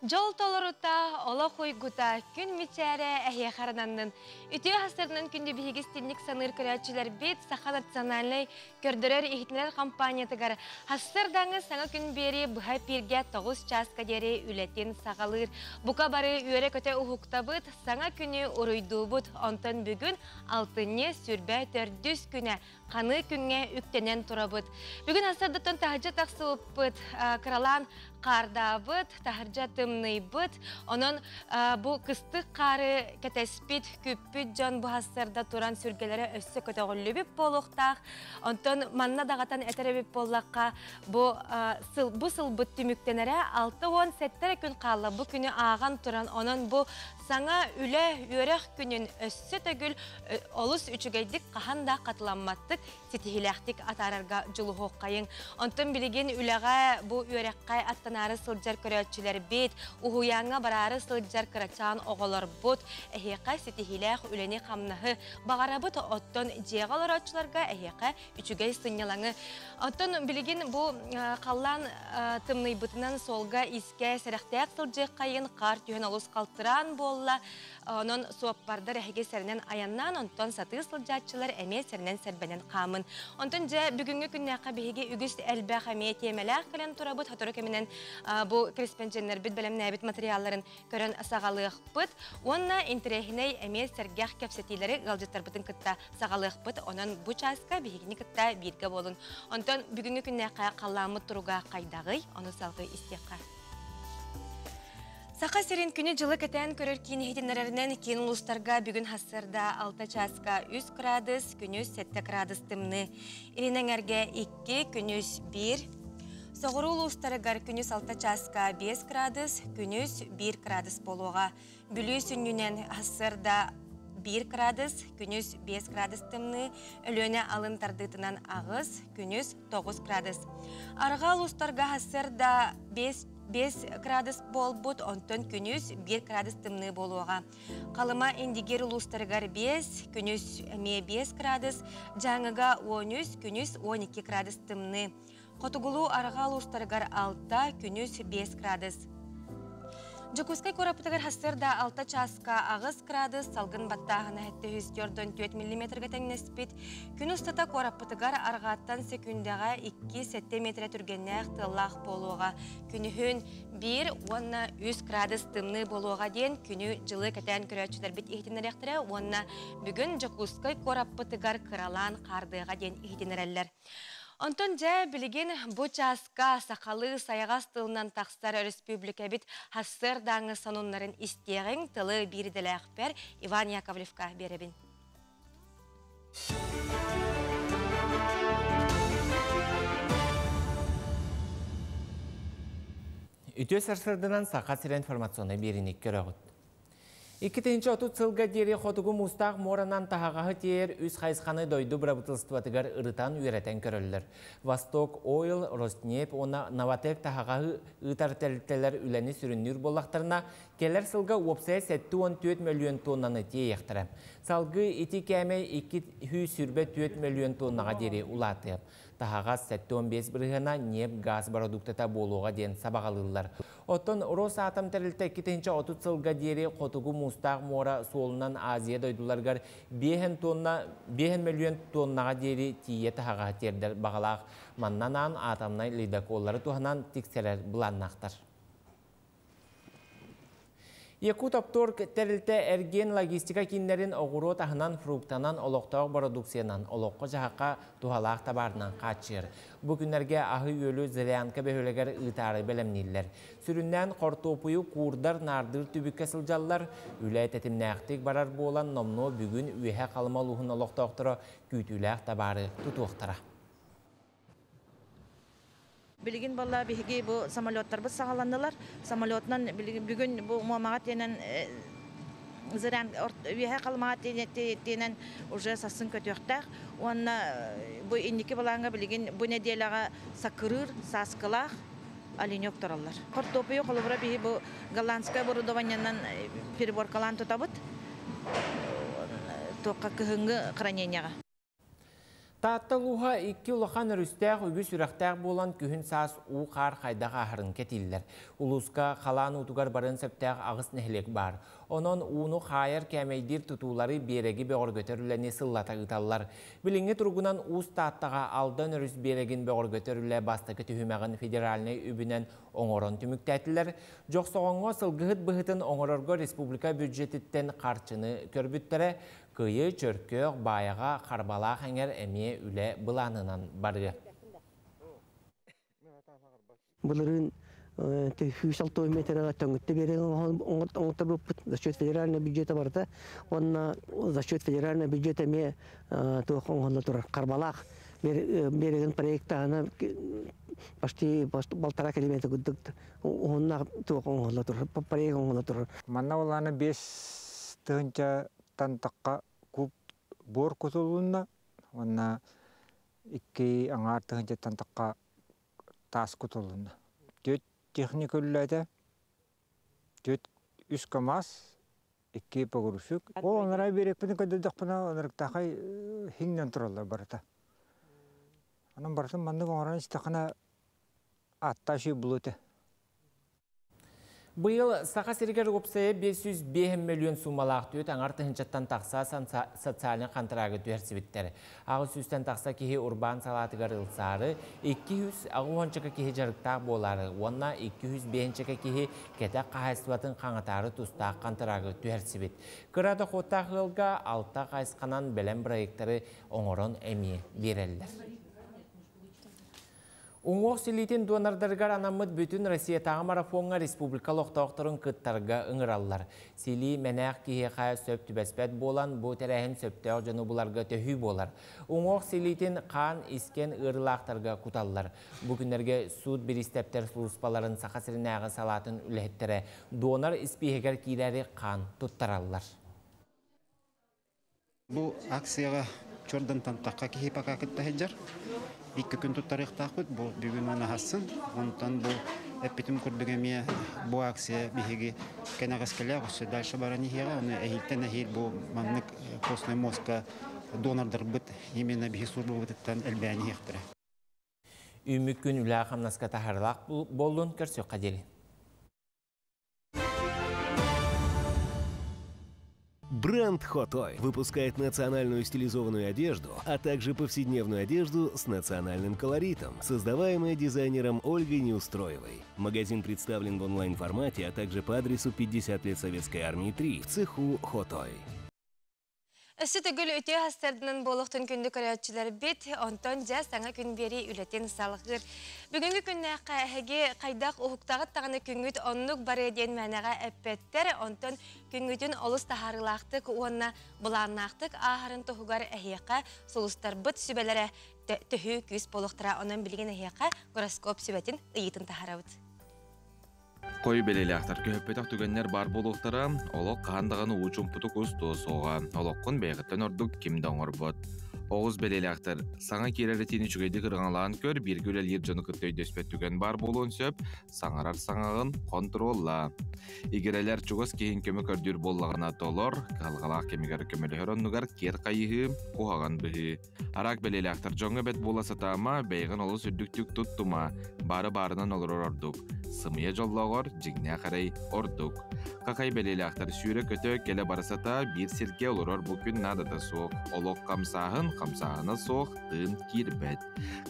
Дьол толорута, олох уйгута, күн мичээрэ эһиэхэ арананнын. Үтүө хастарынан күндү биһиги истинник саныыр көрөөччүлэрбит Саха национальнай көрдөрөр иһитинэр компаниятыгар хассырдаҥы саҥа күн биэри быһа эпииргэ 9 чааска диэри үлэтин саҕалыыр. Бука бары үөрэ-көтө уһуктабыт, саҥа күнү уруйдуубут. Онтон бүгүн алтынньы сүрбэ төрдүс күнэ ханыы күҥҥэ үктэнэн турабыт. Бүгүн ассардаттан таһырдьа тахсыбыппыт, кыралаан хаардаабыт, таһырдьа тымныйбыт. Онон бу кыстык хаары кэтэспит, күппүт дьон бу хассарда туран сүргэлэрэ өссө көтөҕүллүбүт буолуохтаах. Онтон манна даҕатан этэр эбит буоллахха, бу сыл бу сылбыт түмүктэнэрэ 67 күн хаалла. Бу күнү ааҕан туран, онон бу саҥа үлэ, үөрэх күнүн өссө төгүл олус үчүгэйдик хаһан да хатыламматтык ситиһиилээхтик атаарарга дьулуһуоххайыҥ. Онтон билигин үлэҕэ бу үөрэххэ аттанаары сылдьар көрөөччүлэрбит, уһуйааҥҥа бараары сылдьар кырачаан оҕолорбут эһиэхэ ситиһиилээх үлэни-хамнаһы баҕарабыт. Оттон дьиэҕэ олорооччуларга эһиэхэ үчүгэй сынньалаҥы. Оттон билигин бу халлаан тымныйбытынан суолга искэ сэрэхтээх сылдьыаххайын, хаар түһэн олус халтыраан буолла. Онон суоппардар эһиги сэрэнэн айаннаан, онтон сатыы сылдьааччылар эмиэ сэрэнэн сэрбэнэн хаамын. Онтон дьэ бүгүҥҥү күннээххэ биһиги үгүс элбэх эмиэ тиэмэлээх кэлэн турабыт. Сотору кэминэн бу кэрэспэндьиэннэрбит бэлэмнээбит материалларын көрөн саҕалыахпыт. Уонна интэриэһинэй эмиэ сэргэх кэпсэтиилэри ыалдьыттарбытын кытта саҕалыахпыт. Онон бу чааска биһигини кытта бииргэ буолун. Онтон бүгүҥҥү күннээххэ халлааммыт туруга хайдаҕый? Ону салгыы истиэххэ. Саха сирин күнү-дьылы кэтээн көрөр киин иһитиннэрэринэн киин улуустарга бүгүн хассыарда 6 чааска 3 градус, күнүс 7 градус тымныы. Илин эҥэргэ 2, күнүс 1. Соҕуруу улуустарыгар күнүс 6 чааска 5 градус, күнүс 1 градус буолуоҕа. Бүлүү сүнньүнэн хассыарда 1 градус, күнүс 5 градус тымныы, Өлүөнэ алын тардыытынан 8, күнүс 9 градус. Арҕаа улуустарга хассыарда 5 5 градус буолбут, онтон күнүс 1 градус тымныы буолуоҕа. Халыма Индигир улуустарыгар 5, күнүс эмиэ 5 градус, Дьааҥыга 13, күнүс 12 градус тымныы. Хотугулуу арҕаа улуустарыгар 6, күнүс 5 градус. Дьокуускай куораппытыгар сарсыарда 6 чааска 8 градус, салгын баттааһына 744 миллиметргэ тэҥнэспит. Күн устата куораппытыгар арҕааттан секүндэҕэ 2-7 метрэ түргэннээх тыаллаах буолуоҕа. Күнүһүн 1 уонна 3 градус тымныы буолуоҕа диэн күнү-дьылы кэтээн көрөөччүлэрбит иһитиннэриэхтэрэ уонна бүгүн Дьокуускай куораппытыгар кыралаан хаардыаҕа диэн иһитиннэрэллэр. Онтон дьэ билигин бу чааска сахалыы сайаҕас тылынан тахсар өрөспүүбүлүкэбит сарсыардааҥҥы сонуннарын истиэҕиҥ, тылы биир идэлээхпэр Иван Яковлевка биэрэбин. Үтүө сарсыарданан Саха сирэ информационнай биэриини көрөҕүт. 2030 сылга диэри хотугу муустаах муоранан таһаҕаһы тиэйэр үс хайысханы дойду бырабыыталыстыбатыгар ырытан үөрэтэн көрөллөр. Восток Ойл, Роснефть уонна Новатэк таһаҕаһы ыытар тэрилтэлэр үлэни сүрүннүүр буоллахтарына, Кэлэр сылга уопсайа 74 мөлүйүөн тоннаны тиэйиэхтэрэ. Салгыы ити кээмэй 224 мөлүйүөн тоннаҕа диэри улаатыа. Таһаҕас 75 бырыһыана ньиэп-гаас бородууктата буолуоҕа диэн сабаҕалыыллар. Оттон Росатом тэрилтэ 2030 сылга диэри Хотугу Муустаах муора суолунан Азия дойдуларыгар 5 тонна 5 мөлүйүөн тоннаҕа диэри тиийэ таһаҕаһы тиэрдэр баҕалаах. Манна анаан атомнай ледоколлары туһанан тиксэрэр былааннаахтар. Якутопторг тэрилтэ эргиэн-логистика кииннэрин оҕуруот аһынан, фруктанан, олохтоох бородууксуйанан, олоххо-дьаһахха туһалаах табаарынан хааччыйар. Бу күннэргэ аһы-үөлү Зырянка бөһүөлэгэр ыытаары бэлэмнииллэр. Сүрүннээн хортуоппуйу куурдар, наардыыр түбүккэ сылдьаллар. Үлэ тэтимнээхтик барар буолан, номнуо бүгүн Үөһэ Халыма улууһун олохтоохторо күүтүүлээх табаары тутуохтара. Билигин буолла биһиги бу самолеттарбыт саҕаланнылар. Самолетунан бүгүн бу Муомаҕа тиэнэн Зырян үөһэ Халымаҕа тиэнэн уже сассын көтүөхтээх. Уонна бу инники былааҥҥа билигин бу нэдиэлэҕэ саккырыыр, сааскылаах оленек тураллар. Хортуоппуйу холобура биһи бу голландскай оборудованиенан переборкалаан тутабыт. Туохха кыһыҥҥы храненияҕа. Таатта улууһа икки улахан өрүстээх үгүс үрэхтээх буолан күһүн саас уу хаар хайдах ааһарын кэтииллэр. Улууска халаан уутугар барыан сөптөөх аҕыс нэһилиэк баар. Онон ууну хаайар кээмэйдиир тутуулары биэрэги бөҕөргөтөр үлэни сыллата ыыталлар. Билиҥҥи туругунан Уус Тааттаҕа Алдан өрүс биэрэгин бөҕөргөтөр үлэ бастакы түһүмэҕин федеральнай үбүнэн оҥорон түмүктээтилэр. Дьохсоҕоҥҥо сылгыһыт быһытын оҥорорго республика бюджетиттэн харчыны көрбүттэрэ. Кыйы, Чөркөөх, Баайаҕа, Харбалаах эҥэр эмиэ үлэ былаанынан барыа. Былырыын 106 метрга төҥүттэ биэрэн оҥотторбуппут за счет федерального бюджета барыта уонна за счет федерального бюджета эмиэ туох оҥоһулла турар Харбалаах берегин проектаһына почти полтора километр курдук уһуннаах туох оҥоһулла турар проект оҥоһулла турар. Манна улаана 5 тыһыынча тахха куб буор кутулунна уонна 2,5 тыһыынчаттан тахха таас кутулунна. Түөрт техника үлэлээтэ, түөрт үс КамАЗ, икки погрузчик. Ол онарай биэрэкпитин көрдөрдөхпүнэ, онарыктаахай хиҥнэн тураллар барыта. Онон барытын маннык оҥорон истэххинэ ааттаах үчүгэй буолуо этэ. Быйыл Саха сиригэр уопсайа 505 миллион суумалаах 4,5 тыһыынчаттан тахса социальнай контрагы түһэрсибиттэр. 800-тэн тахса киһи урбаан салаатыгар ылсаары, 260 киһи дьарыктаах буолаары уонна 205 киһи кэтэх хаһаайыстыбатын хаҥатаары тустаах контрагы түһэрсибит. Кыра дохуоттаах ыалга алта хайысханан бэлэм проекттары оҥорон эмиэ биэрэллэр. Уҥуох силиитин донордарыгар анаммыт бүтүн Россиятааҕы марафоҥҥа республика олохтоохторун кыттарга ыҥыраллар. Силии мэнээх киһиэхэ сөп түбэспэт буолан, бу тэрээһин сөптөөх дьону буларга төһүү буолар. Уҥуох силиитин хаан искэн ыарыылаахтарга куталлар. Бу күннэргэ суут бириистэптэр сулууспаларын Саха сиринээҕи салаатын үлэһиттэрэ донор испииһэгэр киирээри хаан туттараллар. Бу акцияҕа чордонтон тахха киһи пока кытта сылдьар. 2 күн туттарыахтаахпыт, бу бүгүн уонна сарсын. Онтон бу эппитим курдук эмиэ бу акция биһиги кэнэҕэскилээх өссө дальше баран иһиэҕэ. Ону эһиилтэн эһиил бу маннык костный мозгка донордарбыт именно биһи службабытыттан элбээн иһиэхтэрэ. Үүммүт күн үлэ хамнаска таһаарыылаах буоллун, көрсүөххэ диэри. Бренд Хотой выпускает национальную стилизованную одежду, а также повседневную одежду с национальным колоритом, создаваемая дизайнером Ольгой Неустроевой. Магазин представлен в онлайн-формате, а также по адресу 50 лет Советской Армии 3 в цеху Хотой. Өссө төгүл үтүө сарсыарданан буолуохтун күндү көрөөччүлэрбит, онтон дьэ саҥа күн биэрии үлэтин салҕыыр. Бүгүҥҥү күннээххэ эһиги хайдах уһуктаҕыт даҕаны күҥҥүт оннук барыа диэн мээнэҕэ эппэттэр, онтон күҥҥүтүн олус таһаарыылаахтык уонна былааннаахтык ааһарын туһугар эһиэхэ сулустарбыт сүбэлэрэ төһүү күүс буолуохтара. Онон билигин эһиэхэ гороскоп сүбэтин ыйыытын таһаарабыт. Хой бэлиэлээхтэр көһүппэтэх түгэннэр баар буолуохтара, олох хаһан даҕаны уу чуумпутук устуо суоҕа, олоххун бэйэҕиттэн ордук ким да оҥорбот. Оҕус бэлиэлээхтэр саҥа киирэр этиини үчүгэйдик ырыҥалаан көр, бииргэ үлэлиир дьону кытта өйдөспөт түгэн баар буолуон сөп, саҥарар саҥаҕын хонтуруоллаа. Игирэлэр чугас киһиҥ көмө көрдүүр буоллаҕына толор, кыһалҕалаах кэмигэр көмөлөһөр оннугар киэр хайыһыы, куһаҕан быһыы. Араак бэлиэлээхтэр дьоҥҥо бэт буола сатаама, бэйэҕин олус үрдүктүк туттума, баары баарынан олорор ордук. Сымыйа дьоллооҕор дьиҥнээх эрэй ордук. Хахай бэлиэлээхтэр сүүрэ-көтө кэлэ бара сата, биир сиргэ олорор бу күн наадата суох. Олох хамсааһын, хамсааһына суох, тыын киирбэт.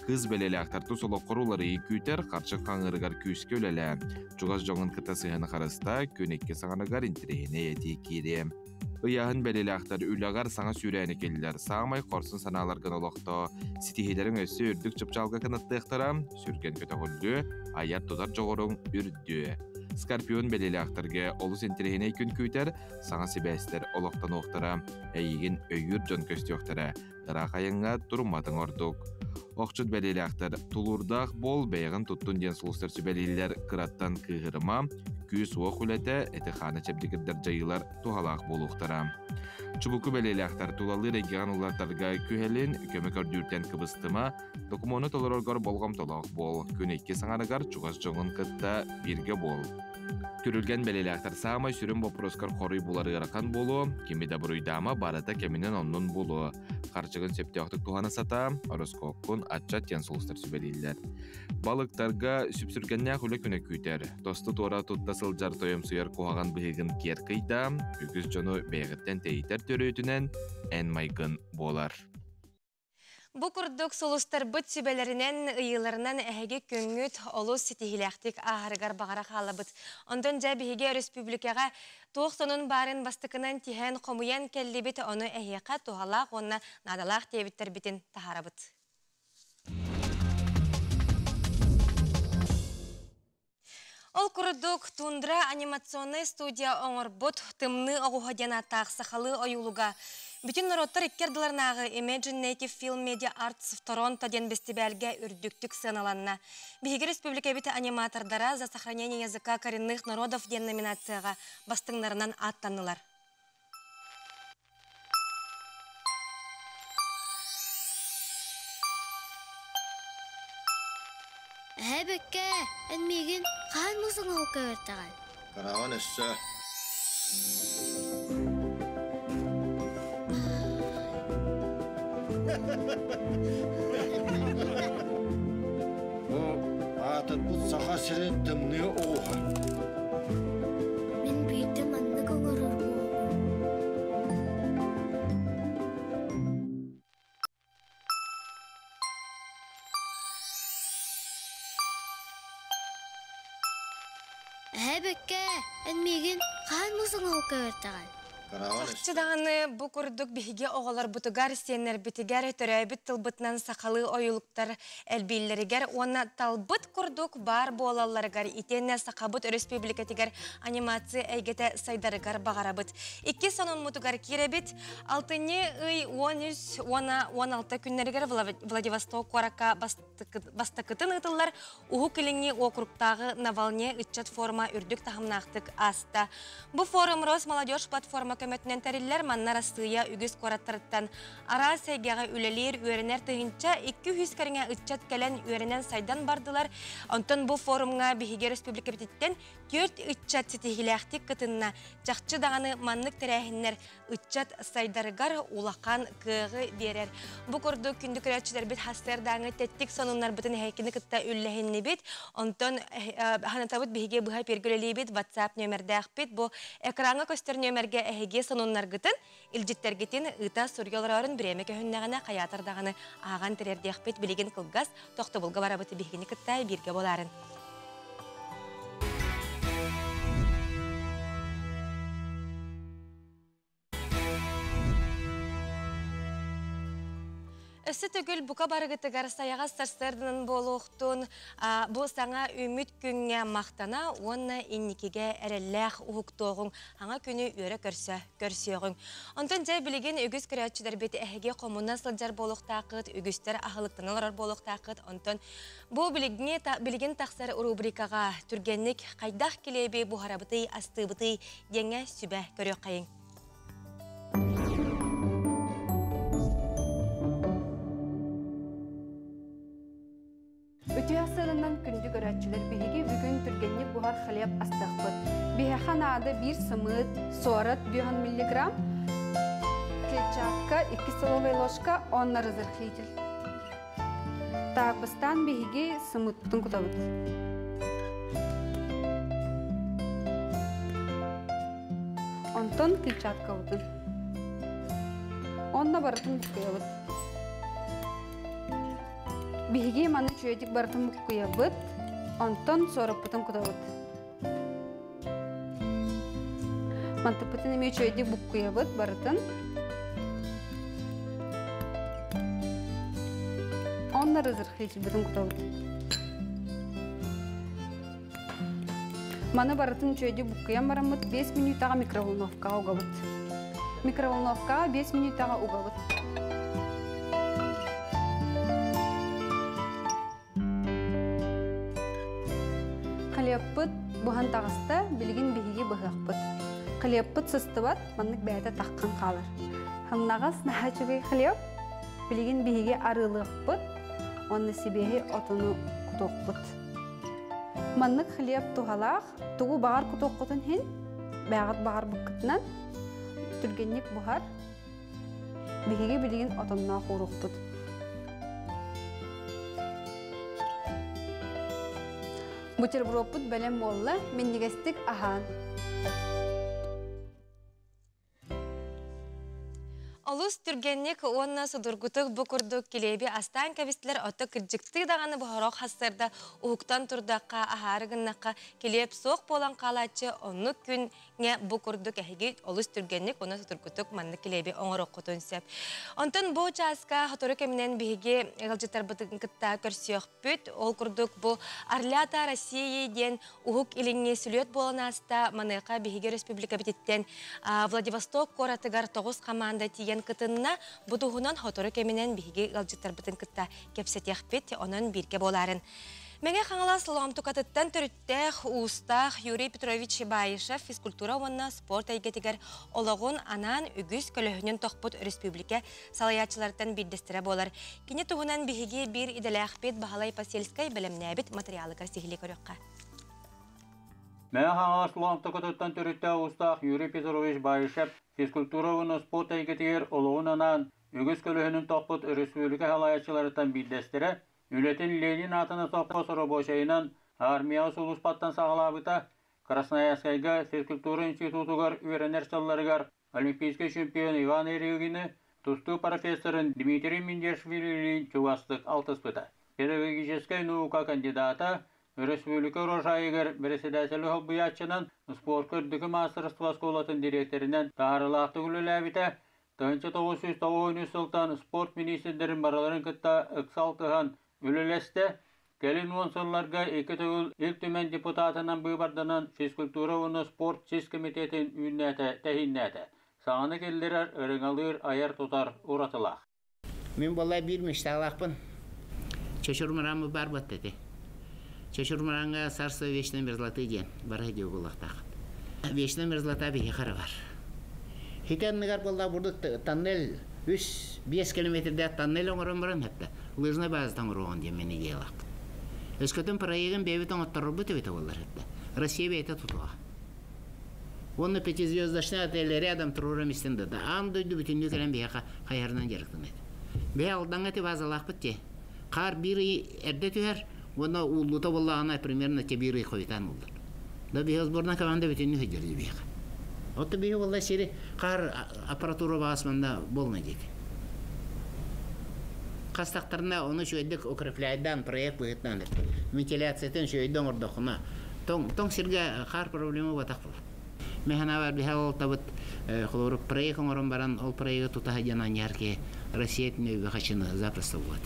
Кыыс бэлиэлээхтэр тус олоххор уларыйыы күүтэр, харчы хаҥыырыгар күүскэ үлэлээ. Чугас дьоҥун кытта сыһыаны харыста, күн икки саҥарыгар интэриэһинэй этии киириэ. Ыйааһын бэлиэлээхтэр үлэҕэр саҥа сүүрээни киллэр, саамай хорсун санааларгын олохтоо, ситиһиилэриҥ өссө үрдүк чыпчаалга кынаттыахтара, сүргэн көтөҕүллүө, айар-тутар дьоҕуруҥ үрдүө. Скорпион бэлиэлээхтэргэ олус интэриэһинэй күн күүтэр, саҥа сибээстэр олохтонуохтара, эйигин өйүүр дьон көстүөхтэрэ, ыраах айаҥҥа турумматыҥ ордук. Охчут бэлиэлээхтэр тулуурдаах буол, бэйэҕин туттун диэн сулустар сүбэлииллэр, кыраттан кыыһырыма, күүс-уох үлэтэ, эти-хааны чэбдигирдэр дьайыылар туһалаах буолуохтара. Чубуку бэлиэлээхтэр тулалыыр эйгэҕин уларытарга күһэлин, көмө көрдүүртэн кыбыстыма, докумуону толороргор болҕомтолоох буол, күн икки саҥарыгар чугас дьоҥун кытта бииргэ буол. Күрүлгэн бэлиэлээхтэр саамай сүрүн боппуруоскар хоруй булар ыарахан буолуо, кими да буруйдаама барыта кэминэн оннун булуо. Харчыгын сөптөөхтүк туһана сатаа, ороскуоккун аччат диэн сулустар сүбэлииллэр. Балыктарга сүпсүргэннээх үлэ күнэ күүтэр. Тосту-туора тутта сылдьар тойомсуйар куһаҕан быһыыгын киэр кыйдаа, үгүс дьону бэйэҕиттэн тэйитэр төрүөтүнэн эн майгын буолар. Бу курдук сулустарбыт сүбэлэринэн, ыйыыларынан эһиги күҥҥүт олус ситиһиилээхтик ааһарыгар баҕара хаалабыт. Онтон дьэ биһиги өрөспүүбүлүкэҕэ туох сонун баарын бастакынан тиһэн хомуйан кэллибит, ону эһиэхэ туһалаах уонна наадалаах диэбиттэрбитин таһаарабыт. Ол курдук, Тундра анимационнай студия оҥорбут «Тымныы оҕуһа» диэн ааттаах сахалыы ойуулуга бүтүн норуоттар икки ардыларынааҕы Imagine Native Film Media Arts в Торонто диэн бэстибээлгэ үрдүктүк сыаналанна. Биһиги республикабыт аниматордара «За сохранение языка коренных народов» диэн номинацияҕа бастыҥнарынан ааттаннылар. Эһээ Бэккэ, эн миигин хаһан муус оҥоһукка үөртэҕин? Кыраҕын өссө. Бу аатырбыт Саха сирин тымныы оҕуһа. Мин биирдэ маннык оҥорор буолуум. Эһээ Бэккэ, эн миигин хаһан муус оҥоһукка үөртэҕин? Чахчы даҕаны бу курдук биһиги оҕолорбутугар, сиэннэрбитигэр төрөөбүт тылбытынан сахалыы ойуулуктар элбииллэригэр уонна талбыт курдук баар буолалларыгар итиэннэ Сахабыт Өрөспүүбүлүкэтигэр анимация эйгэтэ сайдарыгар баҕарабыт. Иккис сонуммутугар киирэбит. Алтынньы ый 13 уонна 16 күннэригэр Владивосток куоракка бастакытын ыытыллар Уһук Илиҥҥи уокуруктааҕы На волне ыччат форума үрдүк таһымнаахтык ааста. Бу форум Росмолодежь платформа көмөтүнэн тэриллэр. Манна Арассыыйа үгүс куораттарыттан араас эйгэҕэ үлэлиир, үөрэнэр 1200 кэриҥэ ыччат кэлэн үөрэнэн сайдан бардылар. Онтон бу форумҥа биһиги республикабытыттан түөрт ыччат ситиһиилээхтик кытынна. Чахчы даҕаны маннык тэрээһиннэр ыччат сайдарыгар улахан кыаҕы биэрэр. Бу курдук күндү көрөөччүлэрбит хастыардааҥы тэттик сонуннарбытын эһэкини кытта үллэһиннибит. Онтон ханатабыт биһиги быһа пергөлелиибит WhatsApp нүөмэрдээхпит. Бу экраҥҥа көстөр нүөмэргэ эһиги сонуннаргытын, илдьиттэргитин ыыта суруйа олорорун бириэмэ көһүннэҕинэ хайаатар даҕаны ааҕан тириэрдиэхпит. Билигин кылгас тохтобулга барабыт биһигини кытта бииргэ буоларын. Өссө төгүл бука барыгытыгар сайаҕас сарсыарданан буолуохтун, бу саҥа үүммүт күҥҥэ махтана уонна инникигэ эрэллээх уһуктуоҕуҥ, аҥа күнү үөрэ көрсө көрсүөҕүҥ. Онтон дьэ билигин үгүс көрөөччүлэрбит эһиги хомуна сылдьар буолуохтааххыт, үгүстэр аһылыктана олорор буолуохтааххыт. Онтон бу билигин тахсар рубрикаҕа түргэнник хайдах килиэби буһарабытый, астыыбытый диэҥҥэ сүбэ көрүөххэйиҥ. Үтүө сыананан күндү көрөөччүлэр биһиги бүгүн түргэнник буһар хлеб астыахпыт. Биһиэхэ наада биир сымыыт, суорат 5 миллиграмм, клетчатка 2 столовая ложка, онно разрыхлитель. Так, бастаан биһиги сымыыппытын кутабыт. Онтон клетчаткабытын. Онно барытын буккуйабыт. Биһиги маны үчүгэйдик барытын буккуйабыт, онтон суораппытын кутабыт. Мантыппытын эмиэ үчүгэйдик буккуйабыт барытын. Онно разрыхлителбытын кутабыт. Маны барытын үчүгэйдик буккуйан бараммыт 5 мүнүүтэҕэ микроволновкаҕа угабыт. Микроволновкаҕа 5 мүнүүтэҕэ угабыт. Хлебпыт буһан таҕыста, билигин биһиги быһыахпыт. Хлебпыт сыстыбат, маннык бэйэтэ таххан хаалар. Хымнаҕас наһаа үчүгэй хлеб. Билигин биһиги арыылыахпыт уонна сибиэһэй отону кутуохпут. Маннык хлеб туһалаах, тугу баҕар кутуоххутун иһин, бэйэҕит баҕарбыккытынан түргэнник буһар. Биһиги билигин отонноох уурукпут. Бутербродпут бэлэм буолла, минньигэстик аһаан. Олус түргэнник уонна судургутук бу курдук килиэби астаан кэбистилэр, отто кырдьыктыы даҕаны буһарох хассарда уһуктан турдахха, аһаары гыннахха килиэп суох буолан хаалааччы, оннук күҥҥэ бу курдук эһиги олус түргэнник уонна судургутук маннык килиэби оҥоруоххутун сөп. Онтон бу чааска сотору кэминэн биһиги ыалдьыттарбытын кытта көрсүөхпүт. Ол курдук бу Орлята России диэн Уһук Илиҥҥи сүлүөт буолан ааста. Маныаха биһиги республикабытыттан Владивосток куоратыгар тоҕус хамаанда тиийэн кытынна. Бу туһунан сотору кэминэн биһиги ыалдьыттарбытын кытта кэпсэтиэхпит. Онон бииргэ буолаарын. Мэҥэ Хаҥалас Лоомтукатыттан төрүттээх, уустаах Юрий Петрович Баишев физкультура уонна спорт эйгэтигэр олоҕун анаан үгүс көлөһүнүн тохпут республика салайааччыларыттан биирдэстэрэ буолар. Кини туһунан биһиги биир идэлээхпит Баһылай Посельскай бэлэмнээбит матырыйаалыгар сиһилии көрүөххэ. Мэҥэ Хаҥалас Лоомтукатыттан төрүттээх уустаах Юрий Петрович Баишев физкультура уонна спорт эйгэтигэр олоҕун анаан үгүс көлөһүнүн тохпут өрөспүүбүлүкэ салайааччыларыттан биирдэстэрэ, үлэтин Ленин аатынан сопхуос оробуочайынан армияҕа сулууспаттан саҕалаабыта, Красноярскайга физкультура институтугар үөрэнэр сылларыгар Олимпийскай чемпион Иван Ерегины, тустуу профессорын Дмитрий Миндиашвилилиин чугастык алтыспыта. Педагогическай наука кандидата, өрөспүүбүлүкэ урожайыгар бэрэссэдээтэли солбуйааччынан, спорка үрдүкү маастарыстыба оскуолатын дириэктэринэн таһаарыылаахтык үлэлээбитэ, 1993 сылтан спорт миниистирдэрин барыларын кытта ыкса алтыһан үлэлэстэ. Кэлин уон сылларга икки төгүл Ил Түмэн депутатынан быыбарданан физкультура уонна спорт сис кэмитиэтин үүннээтэ, тэһииннээтэ. Саҥаны киллэрэр, ырыҥалыыр, айар-тутар уратылаах. Мин буолла биир мечталаахпын. Чочур мырааммыт баар буолта ити. Чочур мырааҥҥа царство вечной мерзлоты диэн бары диэ буолуохтаах. Вечная мерзлота биһиэхэ эрэ бар. Хити анныгар буолла бурдук тоннель үс биэс километрдээх тоннель оҥорон баран хатта лыжный база оҥоруоҕун диэн мин идеялаахпын. Өскөтүн проегын бэйэбит оҥотторорбут эбитэ буоллар хатта Россия бэйэтэ тутуоҕа. Уонна пятизвездочный отель рядом туруорам истин да аан дойду бүтүннүү кэлэн биһиэхэ хайыһарынан дьарыктанар. Биһи Алдаҥҥа ити базалаахпыт дии. Хаар биир ый эрдэ түһэр уонна ууллуута буоллаҕына примерно те биир ый хойутаан ууллар. Да биһи сборная команда бүтүннүү сылдьар биһиэхэ. Оттон биһи буолла сири хаар аппаратура баас манна буолна диэки. Хастахтарына ону үчүгэйдик укрепляйдаан проект быһыытынан вентиляциятын үчүгэйдик оҥордоххуна тоҥ тоҥ сиргэ хаар проблема буотах буолар. Мен санаабар биһи олтабыт холобур проект оҥорон баран ол проегы тута сылдьан анньар киһи Россия өйгө хачыны запросто буолат.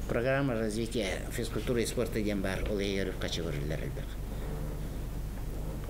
Программа развития физкультуры и спорта диэн баар ол иһигэр үп-хачы көрүллэр элбэх.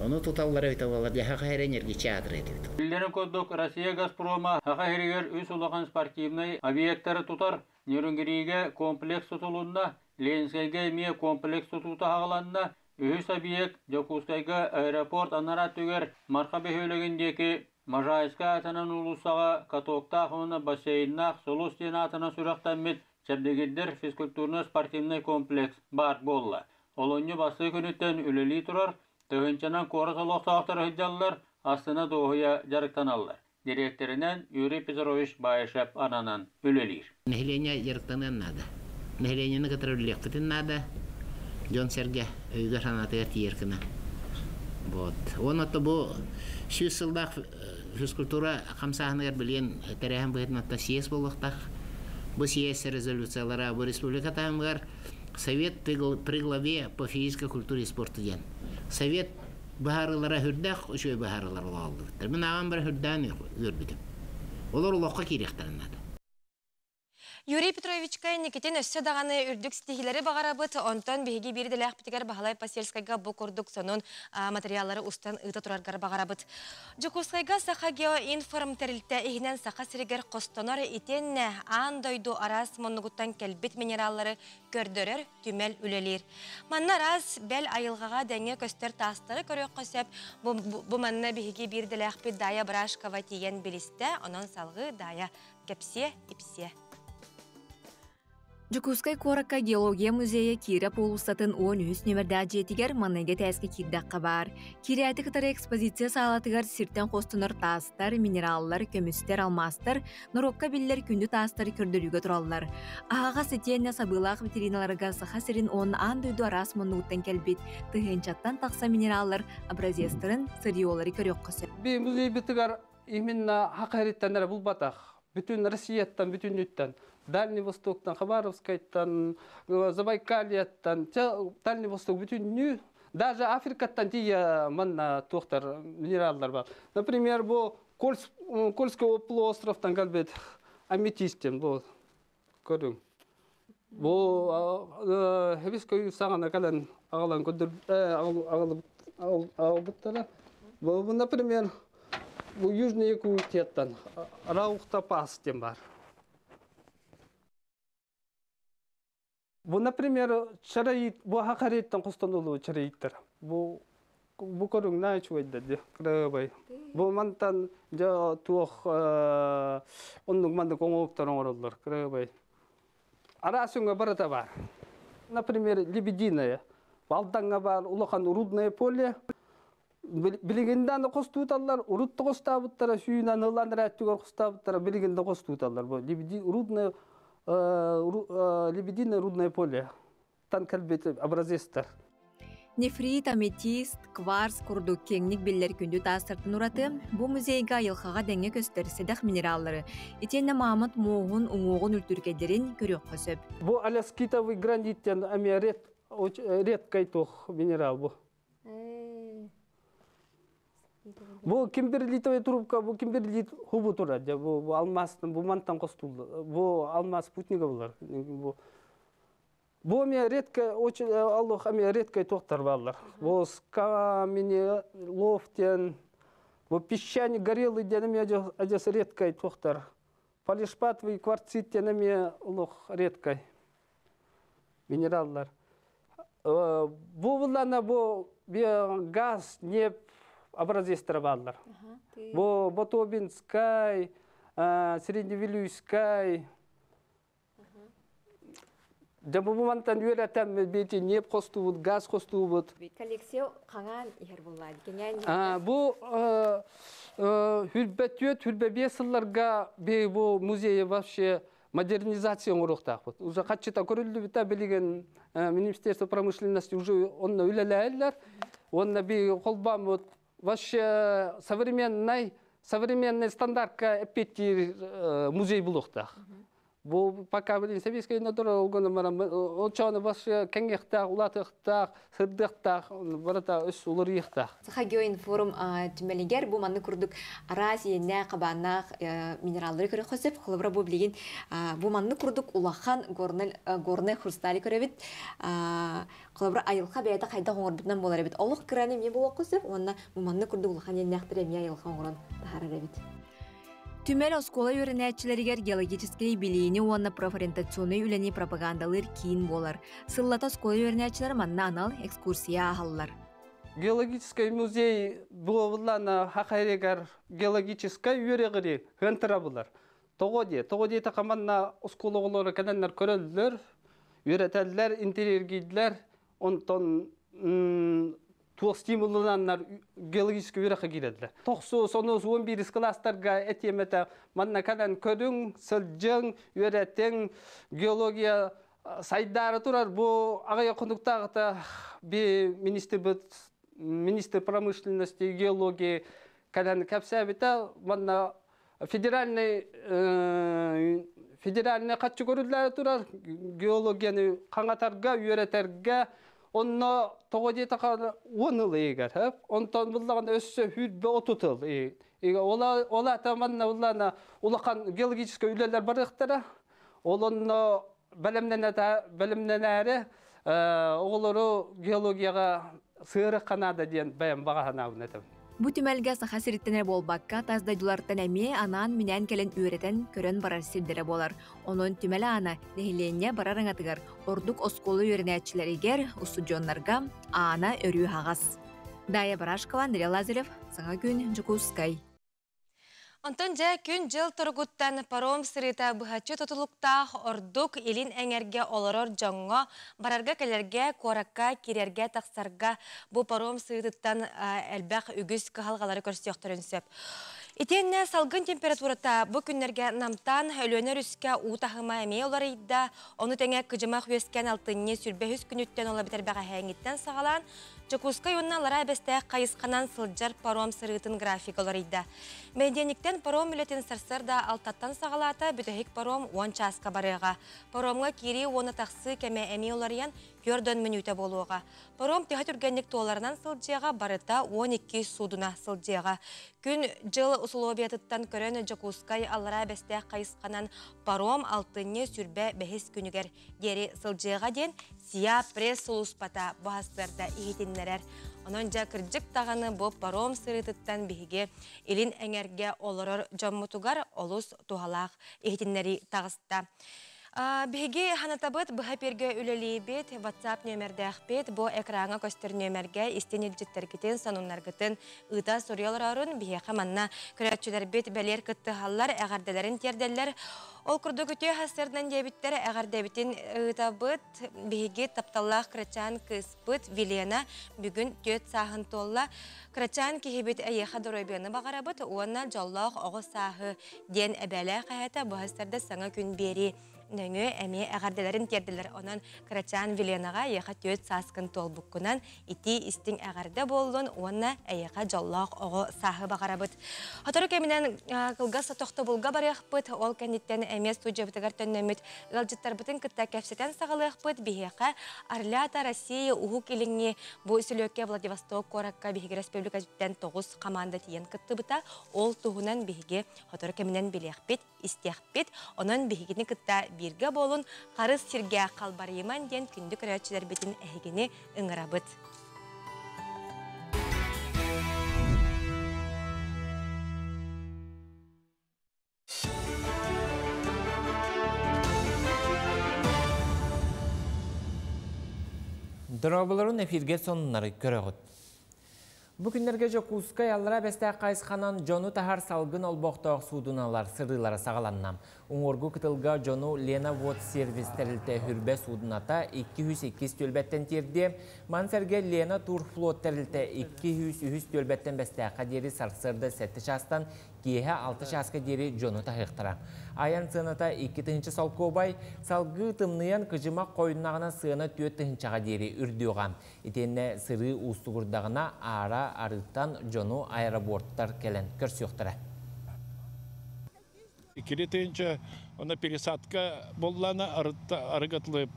Ону туталлара эбитэ буоллар дьэ саха сирэ ньиргиччи аатырыа этибит. Биллэрин курдук, Россия Газпрома Саха сиригэр үс улахан спортивнай объектары тутар. Нерюнгригэ комплекс тутулунна, Ленскэйгэ эмиэ комплекс тутуута аҕаланна, Үһүс объект Дьокуускайга аэропорт анараа өттүгэр Марха бөһүөлэгин диэки Можайскай аатынан уулуссаҕа катоктаах уонна бассейннаах Сулус диэн аатынан сүрэхтэммит чэбдигирдэр физкультурно-спортивнай комплекс баар буолла. Олунньу бастакы күнүттэн үлэлии турар, тыһыынчанан куорат олохтоохторо сылдьаллар, астына-дуоһуйа дьарыктаналлар. Дириэктэринэн Юрий Петрович Баишев ананан үлэлиир. Нэһилиэнньэ дьарыктаныан наада. Нэһилиэнньэни кытары үлэлиэхпитин наада. Дьон-сэргэ өйүгэр-санаатыгар тиийэр гына. Вот. Уонна бу сүүс сыллаах физкультура хамсааһыныгар билигин тэрээһин быһыытынан съезд буолуохтаах. Бу съезд резолюциялара бу республика таһымыгар Совет при главе по физической культуре и спорту диэн. Совет быһаарыылара сүрдээх үчүгэй быһаарыылар олоҕоллубуттар. Мин ааҕан бара сүрдээн үөрбүтүм. Олор олоххо киириэхтэрин наада. Юрий Петровичка инникитин өссө даҕаны үрдүк ситиһиилэри баҕарабыт. Онтон биһиги биир идэлээхпитигэр Баһылай Посельскайга бу курдук сонун материаллары устан ыыта тураргар баҕарабыт. Дьокуускайга Сахагеоинформ тэрилтэ иһинэн Саха сиригэр хостонор итиэннэ аан дойду араас муннугуттан кэлбит минераллары көрдөрөр түмэл үлэлиир. Манна араас бэл айылҕаҕа дэҥҥэ көстөр таастары көрүөххэ сөп. Бу, бу манна биһиги биир идэлээхпит Дая Брашкова тиийэн билистэ, онон салҕыы Дая кэпсиэ, ипсиэ. Дьокуускай куоракка геология музейа Киирэ уулуссатын 13 нүөмэрдээх дьиэтигэр маҥнайгы этээскэ киирдэххэ баар. Киирээти кытары экспозиция саалатыгар сиртэн хостонор таастар, минераллар, көмүстэр, алмаастар, норуокка биллэр күндү таастары көрдөрүүгэ тураллар. Аһаҕас итиэннэ сабыылаах витриналарга Саха сирин уонна аан дойду араас муннугуттан кэлбит тыһыынчаттан тахса минераллар образецтарын, сырьелары көрүөххэ сөп. Би музейбытыгар именно хакариттан эрэ булбатах. Бүтүн Россияттан, бүтүннүттэн, Дальний Востоктан, Хабаровскайтан, Забайкальяттан, Дальний Восток бүтүннүү, даже Африкаттан тиийэ манна туохтар минераллар бар. Например, бу Кольский полуостровтан кэлбит аметист бу көрүҥ. Бу хебис көйүү саҕана кэлэн аҕалан көрдөр аҕалбыттара. Бу, например, бу Южный Якутияттан Раухтопаз диэн бар. Бу, например, чароит, бу хахариттан хостонулу чароиттар. Бу бу көрүҥнээ үчүгэйдэр дии, кырабай. Бу мантан дьэ туох оннук маннык оҥоһуктар оҥороллор, кырабай. Араас өҥө барыта баар. Например, лебединое. Алдаҥҥа баар улахан рудное поле. Билигин да хостууталлар, урут да хостаабыттара, сүүнэн ылан эрээттигэр хостаабыттара, билигин да хостууталлар. Бу рудное, лебединое рудное поле. Тан кэлбит образецтар. Нефрит, аметист, кварц курдук киэҥник биллэр күндү таастартан ураты бу музейга айылҕаҕа дэҥҥэ көстөр сэдэх минераллары итиэннэ маамат муоһун уҥуоҕун үлтүркэйдэрин көрүөххэ сөп. Бу аляскитовый гранит диэн эмиэ редкай туох минерал бу. Бу кимберлитовый трубка, бу кимберлит хубу турар, бу алмаз, бу мантан костулду. Бу алмаз спутнига булар. Бу Бу эмиэ редко, очень аллох эмиэ редкай туохтар бааллар. Бу скаменелов диэн, бу песчаник горелый диэн эмиэ адьас редкай туохтар. Полишпатовый кварцит диэн эмиэ олох редкай минераллар. Бу буллана бу газ, нефть образецтара бааллар. Бу Ботобинскай, Средневилюйскай, Дьэ бу мантан үөрэтэн бити ньиэп хостуубут, газ хостуубут. Коллекция хаҥаан иһэр буллаа кэҥээн Бу хүрбэ түөрт, 25 сылларга бу музей вообще модернизация оҥоруохтаахпыт. Уже хаччыта көрүллүбүтэ билигин Министерство промышленности уже онно үлэлээһиллэр. Онно би холбооммут вообще современный стандартка эппиэттиир музей булуохтаах. Бу пока билин советскай натура олгону баран очону башы кеңехтаах, улатыахтаах, сырдыахтаах, барыта өс уларыйыахтаах. Саха геоинформ түмэлигэр бу манны курдук араас иэннээх хабааннаах минераллары көрөххө сөп. Холобура бу билигин бу манны курдук улахан горнай хрустали көрөбүт. Холобура айылҕа бэйэтэ хайдах оҥорбутунан буолар эбит. Олох кыраны эмиэ буолуохха сөп уонна бу манны курдук улахан иэннээхтэр эмиэ айылҕа оҥорон таһаарар эбит. Түмэл оскуола үөрэнээччилэригэр геологическай билиини уонна профориентационнай үлэни пропагандалыыр киин буолар. Сыллата оскуола үөрэнээччилэр манна анал экскурсия ааһаллар. Геологический музей буоллана хахайрегар геологическай үөрэҕири хынтыра булар. Тоҕо дии, тоҕо диэтэ хаманна оскуола оҕолоро кэлэннэр көрөллөр, үөрэтэллэр, интириэргииллэр, онтон туох стимуллананнар геологическай үөрэххэ киирэллэр. Тохсус, онус, 11 класстарга этиэмэтэ манна кэлэн көрүҥ, сылдьыҥ, үөрэтиҥ, геология сайдаары турар. Бу аҕыйах хонуктааҕыта би министр министр промышленности и геологии кэлэн кэпсээбитэ манна федеральный хаччы көрүллээри турар геологияны хаҥатарга, үөрэтэргэ. Онно тоҕо диэтэхэ 10 ыл иһигэр, онтон буллаҕына өссө 20-30 ыл. Ол ата манна буллаана улахан геологическай үлэлэр барыахтара. Ол онно бэлэмнэнээри оҕолору геологияҕа сыарыхха наада диэн бэйэм баҕа санаабын этэбин. Бу түмэлгэ Саха сириттэн эрэ буолбакка, тас дойдулартан эмиэ анаан-минээн кэлэн үөрэтэн, көрөн барар сирдэрэ буолар. Онон түмэл аана нэһилиэнньэ барар аҥатыгар, ордук оскуола үөрэнээччилэригэр, устудьуоннарга аана өрүү аһаҕас. Дая Барашкова, Андрей Лазарев, Саҥа күн, Дьокуускай. Онтон дьэ күн-дьыл туругуттан паром сырыыта быһаччы тутулуктаах ордук илин эҥэргэ олорор дьоҥҥо барарга-кэлэргэ, куоракка киирэргэ-тахсарга бу паром сырыытыттан элбэх үгүс кыһалҕалары көрсүөхтэрин сөп. Итиэннэ салгын температурата бу күннэргэ намтаан Өлүөнэ өрүскэ уу таһыма эмиэ уларыйда. Ону тэҥэ кыдьымах үөскээн алтынньы 23 күнүттэн ола бүтэр бэҕэһээҥҥиттэн саҕалаан Дьокуускай уонна Аллараа Бэстээх хайысханан сылдьар паром сырыытын графига уларыйда. Бэнидиэнньиктэн паром үлэтин сарсыарда алтаттан саҕалаата, бүтэһик паром 10 чааска барыаҕа. Паромҥа киирии уонна тахсыы кэмэ эмиэ уларыйан, 40 мүнүүтэ буолуоҕа. Паром төһө түргэнник туоларынан сылдьыаҕа, барыта 12 суудуна сылдьыаҕа. Күн-дьыл усулуобуйатыттан көрөн Дьокуускай Аллараа Бэстээх хайысханан паром алтынньы сүрбэ бэһис күнүгэр диэри сылдьыаҕа диэн СИА пресс-сулууспата бу сарсыарда иһитиннэрэр. Онон дьэ кырдьык даҕаны бу паром сырыытыттан биһиги илин эҥэргэ олорор дьоммутугар олус туһалаах иһитиннэрии таҕыста. Биһиги ханатабыт быһа пиргэ үлэлиибит, WhatsApp нүөмэрдээхпит, бу экраҥҥа көстөр нүөмэргэ истин илдьиттэргитин, сонуннаргытын ыыта суруйа олорорун биһиэхэ манна көрөөччүлэрбит бэлиэр кыттыһаллар, эҕэрдэлэрин тиэрдэллэр. Ол курдук үтүө сарсыардан диэбиттэр эҕэрдэбитин ыытабыт. Биһиги тапталлаах кырачаан кыыспыт Вилена бүгүн түөрт сааһын туолла. Кырачаан киһибит эйиэхэ доруобуйаны баҕарабыт уонна дьоллоох оҕо сааһы диэн эбээлээх эһэтэ бу сарсыарда саҥа күн биэрии нөҥүө эмиэ эҕэрдэлэрин тиэрдилэр. Онон кырачаан Виленаҕа эйиэхэ түөрт сааскын туолбуккунан итии истиҥ эҕэрдэ буоллун уонна эйиэхэ дьоллоох оҕо сааһы баҕарабыт. Сотору кэминэн кылгас тохтобулга барыахпыт, ол кэнниттэн эмиэ студиябытыгар төннөммүт ыалдьыттарбытын кытта кэпсэтэн саҕалыахпыт. Биһиэхэ Орлята России Уһук Илиҥҥи бу сүлүөккэ Владивосток куоракка биһиги республикатыттан тоҕус команда тиийэн кыттыбыта. Ол туһунан биһиги сотору кэминэн билиэхпит, истиэхпит. Онон биһигини кытта бииргэ буолун, харыс сиргэ халбарыйыман диэн күндү көрөөччүлэрбитин эһигини ыҥырабыт. Дорооболорун эфирге сонуннары көрөҕүт. Бу күннэргэ Дьокуускай Аллараа Бэстээх хайысханан дьону таһар салгын олбохтоох суудуналар сырыылара саҕаланна. Уҥуоргу кытылга дьону Лена Вот сервис тэрилтэ Хүрбэ суудуната 202 түөлбэттэн тиэрдиэ. Маны сэргэ Лена Турфлот тэрилтэ 203 түөлбэттэн Бэстээххэ диэри сарсыарда 7 чаастан киэһэ 6 чааска диэри дьону таһыахтара. Айан сыаната 2 тыһыынча солкуобай, салгыы тымныйан кыдьымах хойуннаҕына сыана 4 тыһыынчаҕа диэри үрдүөҕэ. Итиэннэ сырыы уустугурдаҕына аара арыыттан дьону аэроборттар кэлэн көрсүөхтэрэ. Иккили тыһыынча онно пересадка буоллаана арыгатылы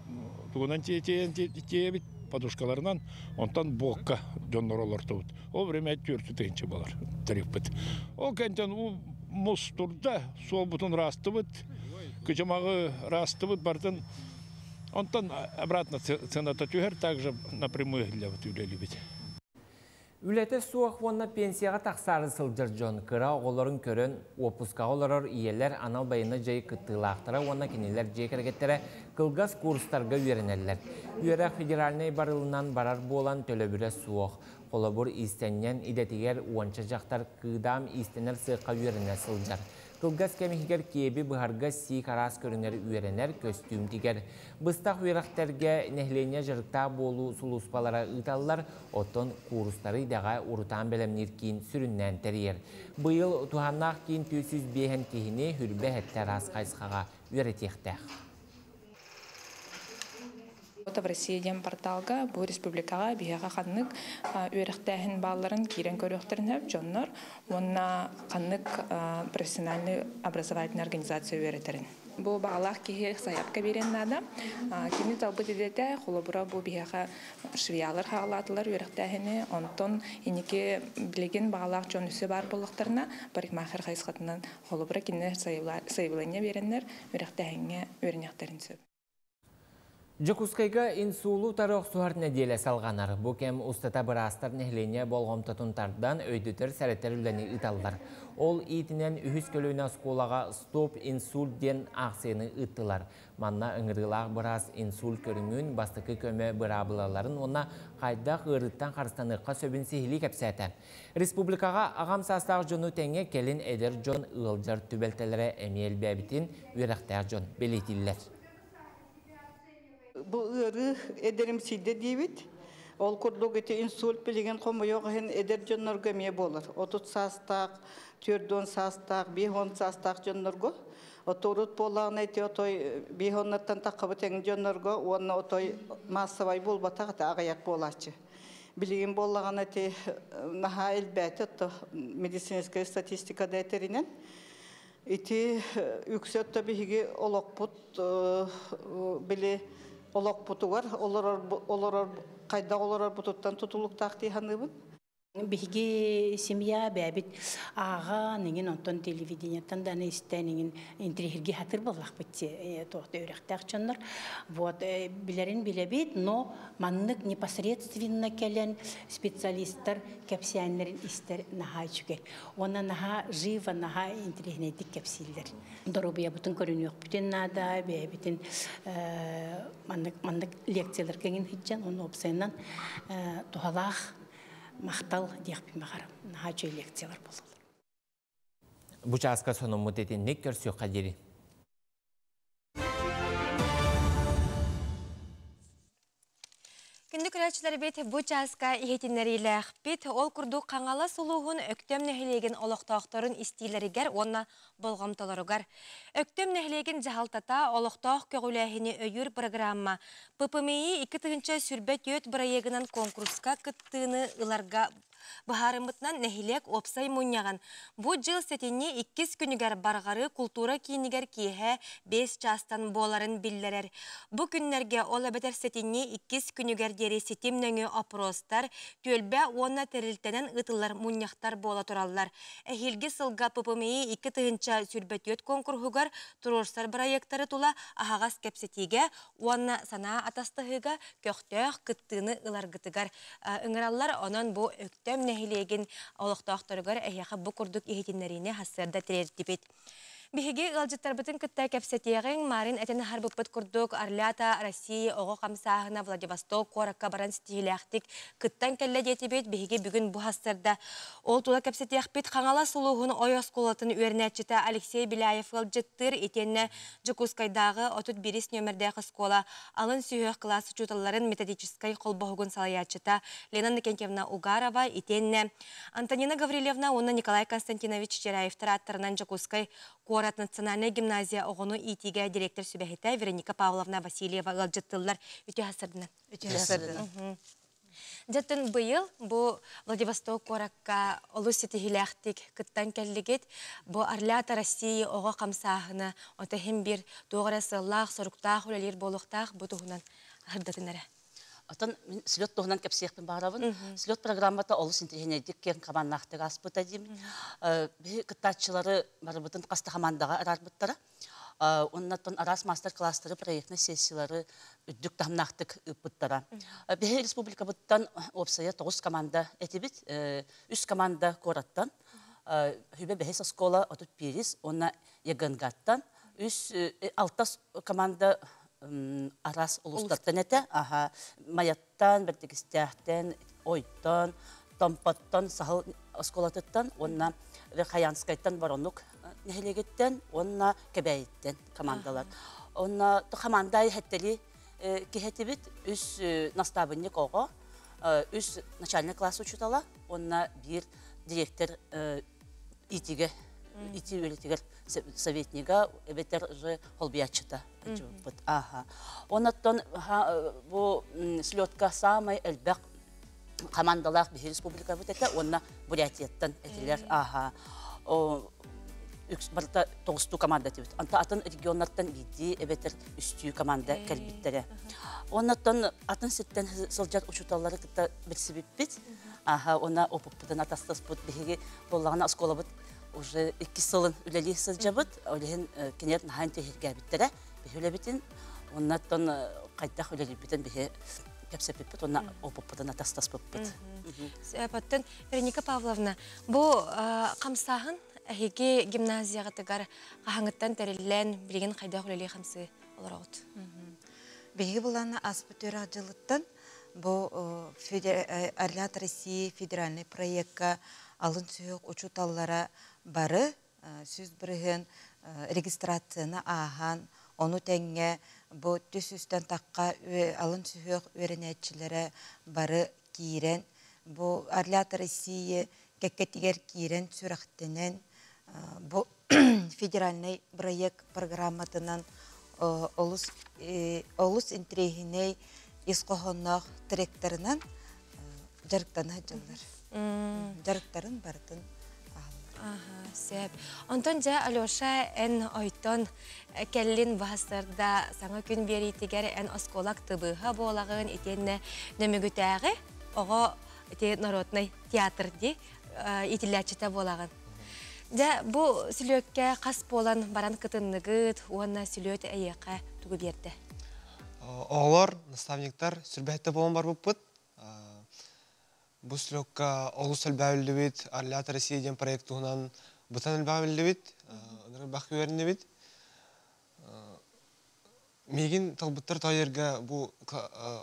тугунан тиэйэбит подушкаларынан, онтон буокка дьоннор олортубут. Ол время 4 тыһыынча болар тарифпыт. Ол кэнтэн уу мус турда, суолбутун ыраастыбыт, кыдьымаҕы ыраастыбыт бартын. Онтон обратно цената түһэр, также напрямую үлэлиибит. Үлэтэ суох уонна пенсияҕа тахсаары сылдьар дьон кыра оҕолорун көрөн уоппускаҕа олорор ийэлэр анал байыаннай дьайыы кыттыылаахтара уонна кинилэр дьиэ кэргэттэрэ кылгас курстарга үөрэнэллэр. Үөрэх федеральнай барылынан барар буолан төлөбүрэ суох. Холобур иистэнньэҥ идэтигэр уонча дьахтар кыыдаам иистэнэр сыахха үөрэнэ сылдьар. Кылгас кэм иһигэр киэби быһарга сиик араас көрүҥэр үөрэнэр көстүүм тигэр. Быстах үөрэхтэргэ нэһилиэнньэ дьарыктаах буолуу сулууспалара ыыталлар, оттон куурустары идэҕэ урутаан бэлэмниир киин сүрүннээн тэрийэр. Быйыл туһааннаах киин 405 киһини сүүрбэ сэттэ араас хайысхаҕа үөрэтиэхтээх. В Россия диэн порталга бу республикаҕа биһиэхэ ханнык үөрэхтээһин баалларын киирэн көрүөхтэрин сөп дьоннор уонна ханнык профессиональный образовательный организация үөрэтерин. Бу баҕалаах киһи сайаапка биэриэн наада. Кини талбыт идэтэ, холобура бу биһиэхэ швеялар хаалаатылар үөрэхтээһини, онтон инники билигин баҕалаах дьон өссө баар буоллахтарына парикмахер хайысхатынан холобура кинилэр заявление биэрэннэр үөрэхтээһиҥҥэ үөрэниэхтэрин сөп. Дьокуускайга инсулу утары охсуһар нэдиэлэ салҕанар. Бу кэм устата быраастар нэһилиэнньэ болҕомтотун тардан, өйдөтөр сэрэтэр үлэни ыыталлар. Ол иитинэн үһүс көлүөнэ оскуолаҕа «Стоп инсульт» диэн аахсыйаны ыыттылар. Манна ыҥырыылаах быраас инсульт көрүҥүн, бастакы көмө быраабылаларын уонна хайдах ыарыыттан харыстаныахха сөбүн сиһилии кэпсээтэ. Республикаҕа аҕам саастаах дьону тэҥэ кэлин эдэр дьон ыалдьар түбэлтэлэрэ эмиэ элбээбитин үөрэхтээх дьон бэлиэтииллэр. Бу ыарыы эдэримсийдэ диибит. Ол курдук ити инсульт билигин хомойуох иһин эдэр дьоннорго эмиэ буолар. 30 саастаах, 40 саастаах, 50 саастаах дьоннорго. Оторут буоллаҕына ити отой 50-наттан таххабыт эҥин дьоннорго уонна отой маассабай буолбатах ити аҕыйах буолааччы. Билигин буоллаҕына ити наһаа элбээтэ отто медицинскэй статистика да этэринэн. Ити үксэ отто биһиги олохпут били олохпутугар олорор олорор хайдах олорорбутуттан тутулуктаах дии саныыбын. Биһиги семья бэбит ааҕан иҥин онтон телевидениеттан да истэн иҥин интириэһирги хатыр буоллахпыт туохта үрэхтээх дьоннор. Вот билэрин билэбит, но маннык непосредственно кэлэн специалисттар кэпсээннэрин истэр наһаа үчүгэй. Уонна наһаа живо, наһаа интириэһинэйдик кэпсииллэр. Доруобуйабытын көрүнүөхпүтүн наада, бэйэбитин маннык маннык лекциялар кэҥин сылдьан, онно уопсайынан туһалаах махтал диэхпин баҕарам. Наһаа үчүгэй лекциялар буолаллар. Бу чааска сонуммут итинник көрсүөххэ диэри. Күндү көрөөччүлэрбит бу чааска иһитиннэриилээхпит. Ол курдук Хаҥалас улууһун Өктөм нэһилиэгин олохтоохторун истиилэригэр уонна болҕомтолоругар. Өктөм нэһилиэгин дьаһалтата олохтоох көҕүлээһини өйүүр программа ППМИ 2024 бырайыагынан куонкуруска кыттыыны ыларга Быһаарыммытынан нэһилиэк уопсай мунньаҕын бу дьыл сэтинньи иккис күнүгэр Барҕарыы култуура киинигэр киэһэ 5 чаастан буоларын биллэрэр. Бу күннэргэ ол эбэтэр сэтинньи иккис күнүгэр диэри ситим нөҥүө опростар, түөлбэ уонна тэрилтэнэн ыытыллар мунньахтар буола тураллар. Эһиилги сылга ППМИ 2024 куонкуруһугар туруорсар бырайыактары тула аһаҕас кэпсэтиигэ уонна санаа атастаһыыга көхтөөх кыттыыны ыларгытыгар ыҥыраллар. Онон бу Өктөм нэһилиэгин олохтоохторугар эһиэхэ бу курдук иһитиннэриини сарсыарда тириэрдибит. Биһиги ыалдьыттарбытын кытта кэпсэтиэҕиҥ. Марын этэн аһарбыппыт курдук Орлята России оҕо хамсааһына Владивосток куоракка баран ситиһиилээхтик кыттан кэллэ диэтибит. Биһиги бүгүн бу сарсыарда ол тула кэпсэтиэхпит. Хаҥалас улууһун Ой оскуолатын үөрэнээччитэ Алексей Беляев ыалдьыттыыр. Итиэннэ Дьокуускайдааҕы 31 нүөмэрдээх оскуола алын сүһүөх кылаас учууталларын методическай холбоһугун салайааччыта Лена Иннокентьевна Угарова итиэннэ Антонина Гаврильевна уонна Николай Константинович Чиряевтар ааттарынан Дьокуускай куорат национальнай гимназия оҕону иитиигэ директор сүбэһитэ Вероника Павловна Васильева ыалдьыттыллар. Үтүө сарсыарданан. Үтүө сарсыарданан. Дьэттэн быйыл бу Владивосток куоракка олус ситиһиилээхтик кыттан кэллигит. Бу Орлята России оҕо хамсааһына ото иһин биир туох эрэ сыаллаах, соруктаах үлэлиир буолуохтаах бу туһунан сырдатын эрэ. Оттон мин слет туһунан кэпсиэхпин баҕарабын. Слет программата олус интэриэһинэйдик киэҥ хабааннаахтык ааспыта диибин. Биһи кыттааччылары барыбытын хас да хамаандаҕа араарбыттара. Оннаттан араас мастер-класстары, проектнай сессиялары үрдүк таһымнаахтык ыыппыттара. Биһи республикабыттан уопсайа 9 команда этибит. Үс команда куораттан, Хүбэ бэһис оскуола 31 уонна ЯГНГ-ттан үс алта команда араас улуустартан этэ. Аха, Майаттан, Бэрдигистээхтэн, Ойтон, Томпоттон, Саһыл оскуолатыттан уонна Верхоянскайтан Воронук нэһилиэгиттэн уонна Кэбээйиттэн командалар. Онно хамаанда иһэттери киһэтибит үс настаабынньык оҕо, үс начальный класс учуутала уонна биир директор итигэ ити үлэтигэр советнига эбэтэр же холбуйааччыта ачыбыппыт. Аха. Оннаттан бу слетка самай элбэх командалаах биһи республикабыт этэ уонна Бурятияттан этилэр. Аха. Барыта тоҕустуу команда этибит. Онто атын регионнартан биирдии эбэтэр үстүү команда кэлбиттэрэ. Оннаттан атын сиртэн сылдьар учууталлары кытта билсибиппит. Аха, уонна опыппытын атастаспыт. Биһиги буоллаҕына оскуолабыт уже иккис сылын үлэлии сылдьабыт. Ол иһин кинилэр наһаа интэриэһиргээбиттэрэ биһи үлэбитин. Оннаттан хайдах үлэлиирбитин биһи кэпсэппиппит уонна опыппытын атастаспыппыт. Оттон Вероника Павловна, бу хамсааһын эһиги гимназияҕытыгар хаһаҥыттан тэриллэн, билигин хайдах үлэлии хамсыы олороҕут? Биһиги булана аспыт үөрэх дьылыттан бу Орлят России федеральный проекка алын сүһүөх учууталлара бары 100% регистрацияны ааһан, ону тэҥҥэ бу түс үстэн тахха алын сүһүөх үөрэнээччилэрэ бары киирэн, бу Орлят России кэккэтигэр киирэн сүрэхтэнэн, бу федеральный проект программатынан олус олус интириэһинэй ис хоһоонноох тректорынан дьарыктана сылдьаллар. Дьарыктарын барытын. Сөп. Онтон дьэ, Алеша, эн ойтон кэллин баһастарда саҥа күн биэриитигэр эн оскуола актыбыыһа буолаҕын, итиэннэ Нөмүгүтээҕи оҕо ити народнай театр ди иитиллээччитэ буолаҕын. Дьэ, бу сүлүөккэ хас буолан баран кытынныгыт уонна сүлүөт эйиэхэ тугу биэрдэ? Оҕолор, наставниктар сүрбэһиттэ буолан барбыппыт. Бу слёкка олус элбээбиллибит, Орлята России диэн проект туһунан бытан элбээбиллибит, ынырык элбэх үөрэннибит. Миигин талбыттар тоойерга бу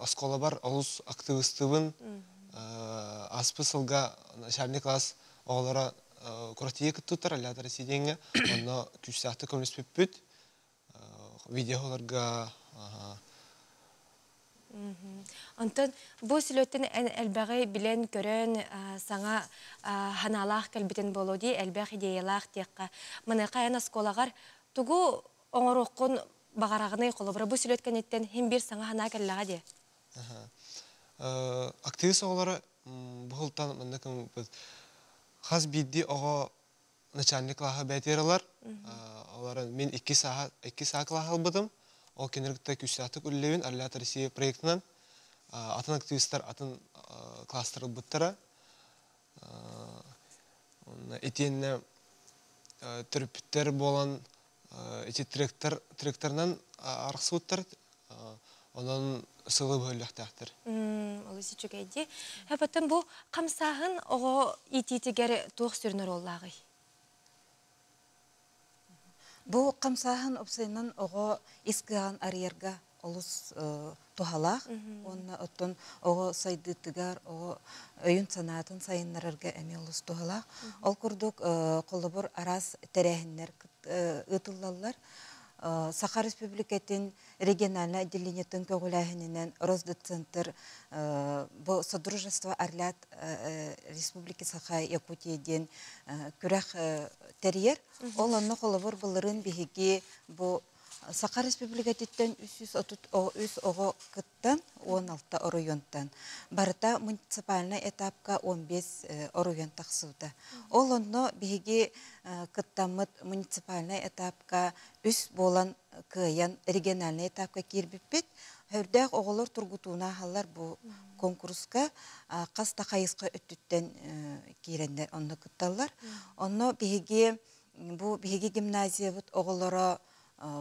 оскуолабар олус активистыбын. Аспыт сылга начальный класс оҕолоро куратия кыттыттар Орлята России диэҥҥэ. Онно күүстээхтик көмөлөспүппүт. Видеоларга. Онтон бу сүлүөттэн эн элбэҕи билэн-көрөн, саҥа ханаалаах кэлбитин буолуо дии, элбэх идеялаах диэххэ. Маныаха эн оскуолаҕар тугу оҥоруоххун баҕараҕыный, холобура, бу сүлүөт кэнниттэн хин биир саҥа санаа кэллэҕэ дии? Активист оҕолоро бу сылтан манна хас биирдии оҕо начальник класса бээтиэр ылар. Олорон мин икки саа класс ылбытым. Ол кинилэр кытта күүстээхтик үлэлиибин Орлята Россия проектынан. Атын активистар атын класстар ылбыттара. Итиэннэ төрөппүттэр буолан ити тректорынан арахсыбыттар. Онон сылы бөһүллэхтээхтэр. Олус үчүгэй дии. Эбэтэн бу хамсааһын оҕо иитиитигэр туох сүрүн оруоллааҕый? Бу хамсааһын опсайынан оҕо ис кыаҕын арыйарга олус туһалаах уонна оттон оҕо сайдыытыгар, оҕо өйүн санаатын сайыннарарга эмиэ олус туһалаах. Ол курдук холобур араас тэрээһиннэр ыытыллаллар. Саха Республикатын региональнай отделениетын көҕүлээһининэн Росдоцентр бу Содружество Орлят Республики Саха Якутия диэн күрэх тэрийэр. Ол онно холобур былырыын биһиги бу Саха Республикатыттан 333 оҕо кыттан, 16 оройуонтан. Барыта муниципальный этапка 15 оройуон тахсыбыта. Ол онно биһиги кыттаммыт муниципальный этапка үс буолан кыайан региональный этапка киирбиппит. Хөрдөөх оҕолор тургутууна ааһаллар бу конкурска хас да хайысха өттүттэн киирэннэр онно кытталлар. Онно биһиги бу биһиги гимназиябыт оҕолоро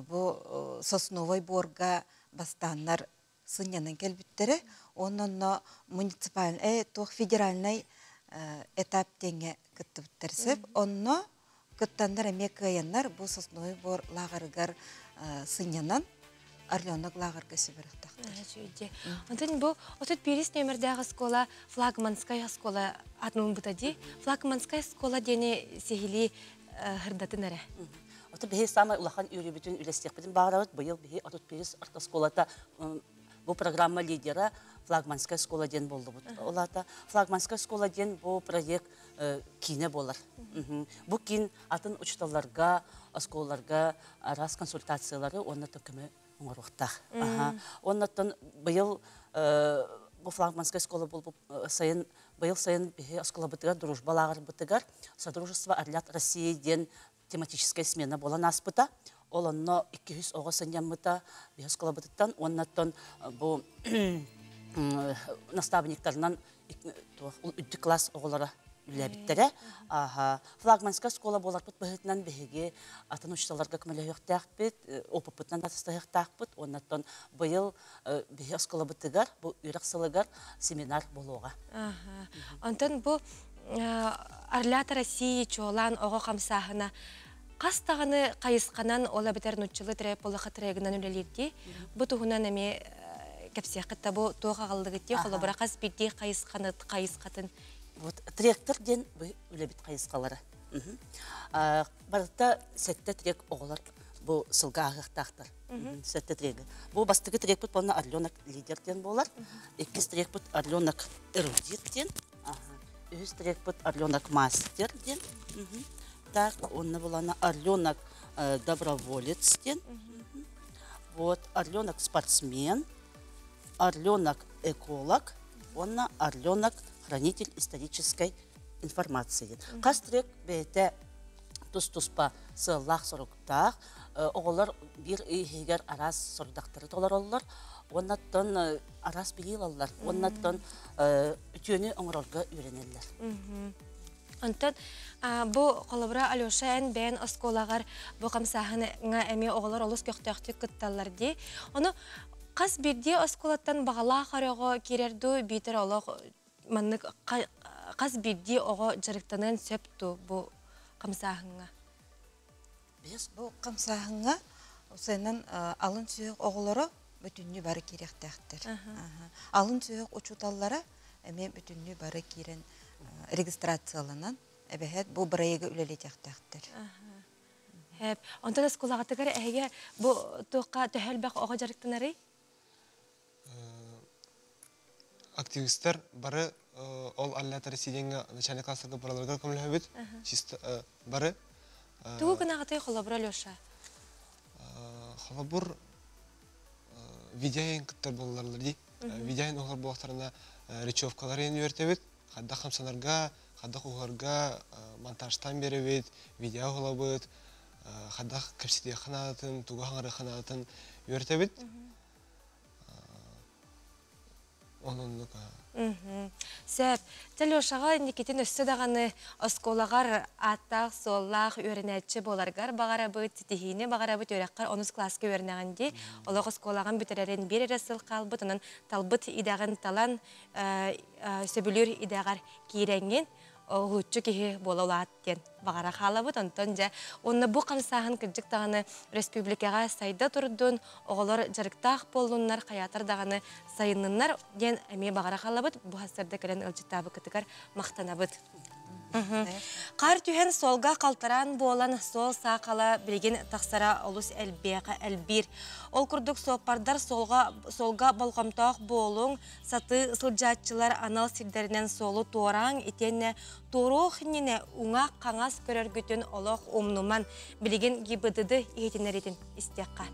бу Сосновой Борга бастааннар сынньанан кэлбиттэрэ. Онно муниципальный туох федеральный этап диэҥҥэ кыттыбыттар сөп. Онно кыттаннар эмиэ кыайаннар бу Сосновой Бор лааҕырыгар сынньанан Орленок лааҕырга сүбэрихтахтар. Онтон бу 31 нөмердээх оскуола флагманская оскуола атын бута ди. Флагманская оскуола диэни сиһилии сырдатын эрэ. Ото биһи самай улахан үөрүүбүтүн үлэстиэхпитин баҕарабыт. Быйыл биһи 31 орто оскуолата бу программа лидера флагманская школа диэн боллубут. Олата флагманская школа диэн бу проект киинэ болар. Бу киин атын учителларга, оскуолаларга араас консультациялары онно көмө оҥоруохтаах. Оннотон быйыл бу флагманская школа бу сайын быйыл сайын биһи оскуолабытыгар Дружба лааҕырбытыгар Содружество Орлят России диэн тематическая смена буолан ааспыта. Ол онно 200 оҕо сынньаммыта биһи оскуолабытыттан оннаттан бу наставниктарынан үрдүк класс оҕолоро. Үлэбиттэрэ. Аха, флагманская школа буоларбыт быһыытынан биһиги атын учууталларга көмөлөһүөхтээхпит, опыппытынан атастаһыахтаахпыт. Оннаттан быйыл биһи оскуолабытыгар бу үөрэх сылыгар семинар буолуоҕа. Онтон бу Орлята России чуолаан оҕо хамсааһына хас даҕаны хайысханан ол эбэтэр нуччалыы трек буоллахха трегынан үлэлиирдии. Бу туһунан эмиэ кэпсиэххит да бу туох аҕаллыгыт дии холобура хас биирдии хайысханы хайысхатын Вот тректор диэн бу үлэбит хайысхалара. Барыта сэттэ трек оҕолор бу сылга ааһыахтаахтар. Сэттэ треги. Бу бастакы трекпит буолна Орленок лидер диэн буолар. Иккис трекпит Орленок эрудит диэн. Үһүс трекпит Орленок мастер диэн. Так, онно булана Орленок доброволец диэн. Вот Орленок спортсмен, Орленок эколог уонна Орленок хранитель исторической информации. Хас трек бэйэтэ тус-туспа сыаллаах-соруктаах, оҕолор биир иһигэр араас сорудахтары толороллор, уоннаттан араас билии ылаллар, уоннаттан үтүөнү оҥорорго үөрэнэллэр. Онтон бу холобура Алеша эн бэйэн оскуолаҕар бу хамсааһыҥҥа эмиэ оҕолор олус көхтөөхтүк кытталлар дии. Ону хас биирдии оскуолаттан баҕалаах өрөҕө киирэр дуу, биитэр олох маннык хас биирдии оҕо дьарыктаныан сөп дуу бу хамсааһыҥҥа? Бу хамсааһыҥҥа усайынан алын сүһүөх оҕолоро бүтүннүү бары киириэхтээхтэр. Алын сүһүөх учууталлара эмиэ бүтүннүү бары киирэн регистрацияланан эбэһээт бу бырайыагы үлэлэтиэхтээхтэр. Хэп. Онтон оскуолаҕытыгар эһиги бу туохха төһө элбэх оҕо дьарыктанарый? Активистар бары ол аллятары сиденье начальный класстарга бараларыгар көмөлөһөбүт. Чисто бары. Тугу гынаҕытый холобура Леша? Холобур видеоин кыттар буолаллар дии. Видеоин оһолор буоллахтарына речевкаларын үөртэбит. Хадда хамсанарга, хадда уһарга монтажтан беребит, видео оһолобут, хадда кэпсэтиэх ханаатын, тугу хаҥарыах ханаатын үөртэбит. Ононнук. Сөп. Дьэ, Лешаҕа инникитин өссө даҕаны оскуолаҕар ааттаах-суоллаах үөрэнээччи буоларгар баҕарабыт, ситиһиини баҕарабыт, үөрэххэр онус кылааска үөрэнэҕин дии. Олох оскуолаҕын бүтэрэрин биир эрэ сыл хаалбыт, онон талбыт идэҕин талан, сөбүлүүр идэҕэр киирэҥҥин, уһуччу киһи буола улаат диэн баҕара хаалабыт. Онтон дьэ, уонна бу хамсааһын кырдьык даҕаны республикаҕа сайда турдун, оҕолор дьарыктаах буоллуннар, хайаатар даҕаны сайынныннар диэн эмиэ баҕара хаалабыт. Бу сарда кэлэн ыалдьыттаабыккытыгар махтанабыт. Хаар түһэн суолга халтараан буолан суол саахала билигин тахсара олус элбиэхэ элбиир. Ол курдук суоппардар суолга, суолга болҕомтоох буолуҥ, сатыы сылдьааччылар анал сирдэринэн суолу туорааҥ итиэннэ туоруох иннинэ уҥа-хаҥас көрөргүтүн олох умнуман, билигин ГИБДД иһитиннэриитин истиэххэ.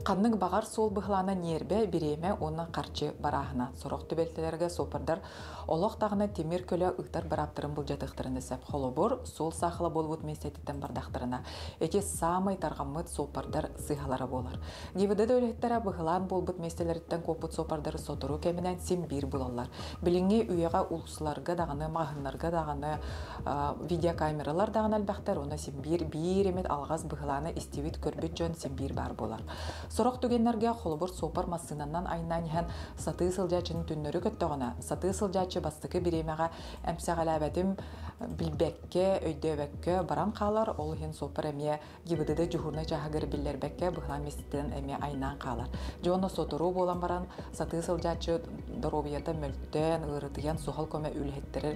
Ханнык баҕар суол быһылаана ньиэрбэ, бириэмэ уонна харчы барааһына. Сорох түбэлтэлэргэ суоппардар олох даҕаны тимир көлө ыытар бырааптарын былдьатыахтарын сөп. Холобур, суол саахала буолбут миэстэтиттэн бардахтарына, ити саамай тарҕаммыт суоппардар сыыһалара буолар. ГИБДД үлэһиттэрэ быһылаан буолбут миэстэлэриттэн куоппут суоппардары сотору кэминэн син биир булаллар. Билиҥҥи үйэҕэ улуустарга даҕаны, маҕаһыыннарга даҕаны видеокамералар даҕаны элбэхтэр, уонна син биир биир эмит алҕас быһылааны истибит, көрбүт дьон син биир баар буолар. Сорох түгэннэргэ холобур суоппар массыынанан айнаан иһэн сатыы сылдьааччыны түннөрү көттөҕүнэ, сатыы сылдьааччы бастакы бириэмэҕэ эмсэҕэлээбэтим билбэккэ, өйдөөбөккө баран хаалар, ол иһин суоппар эмиэ ГИБДД дьуһуурунай чааһыгар биллэрбэккэ быһылаан миэстэтинэн эмиэ айнаан хаалар. Дьэ уонна сотору буолан баран сатыы сылдьааччы доруобуйата мөлтөөн, ыарытыйан суһал көмө үлэһиттэрэ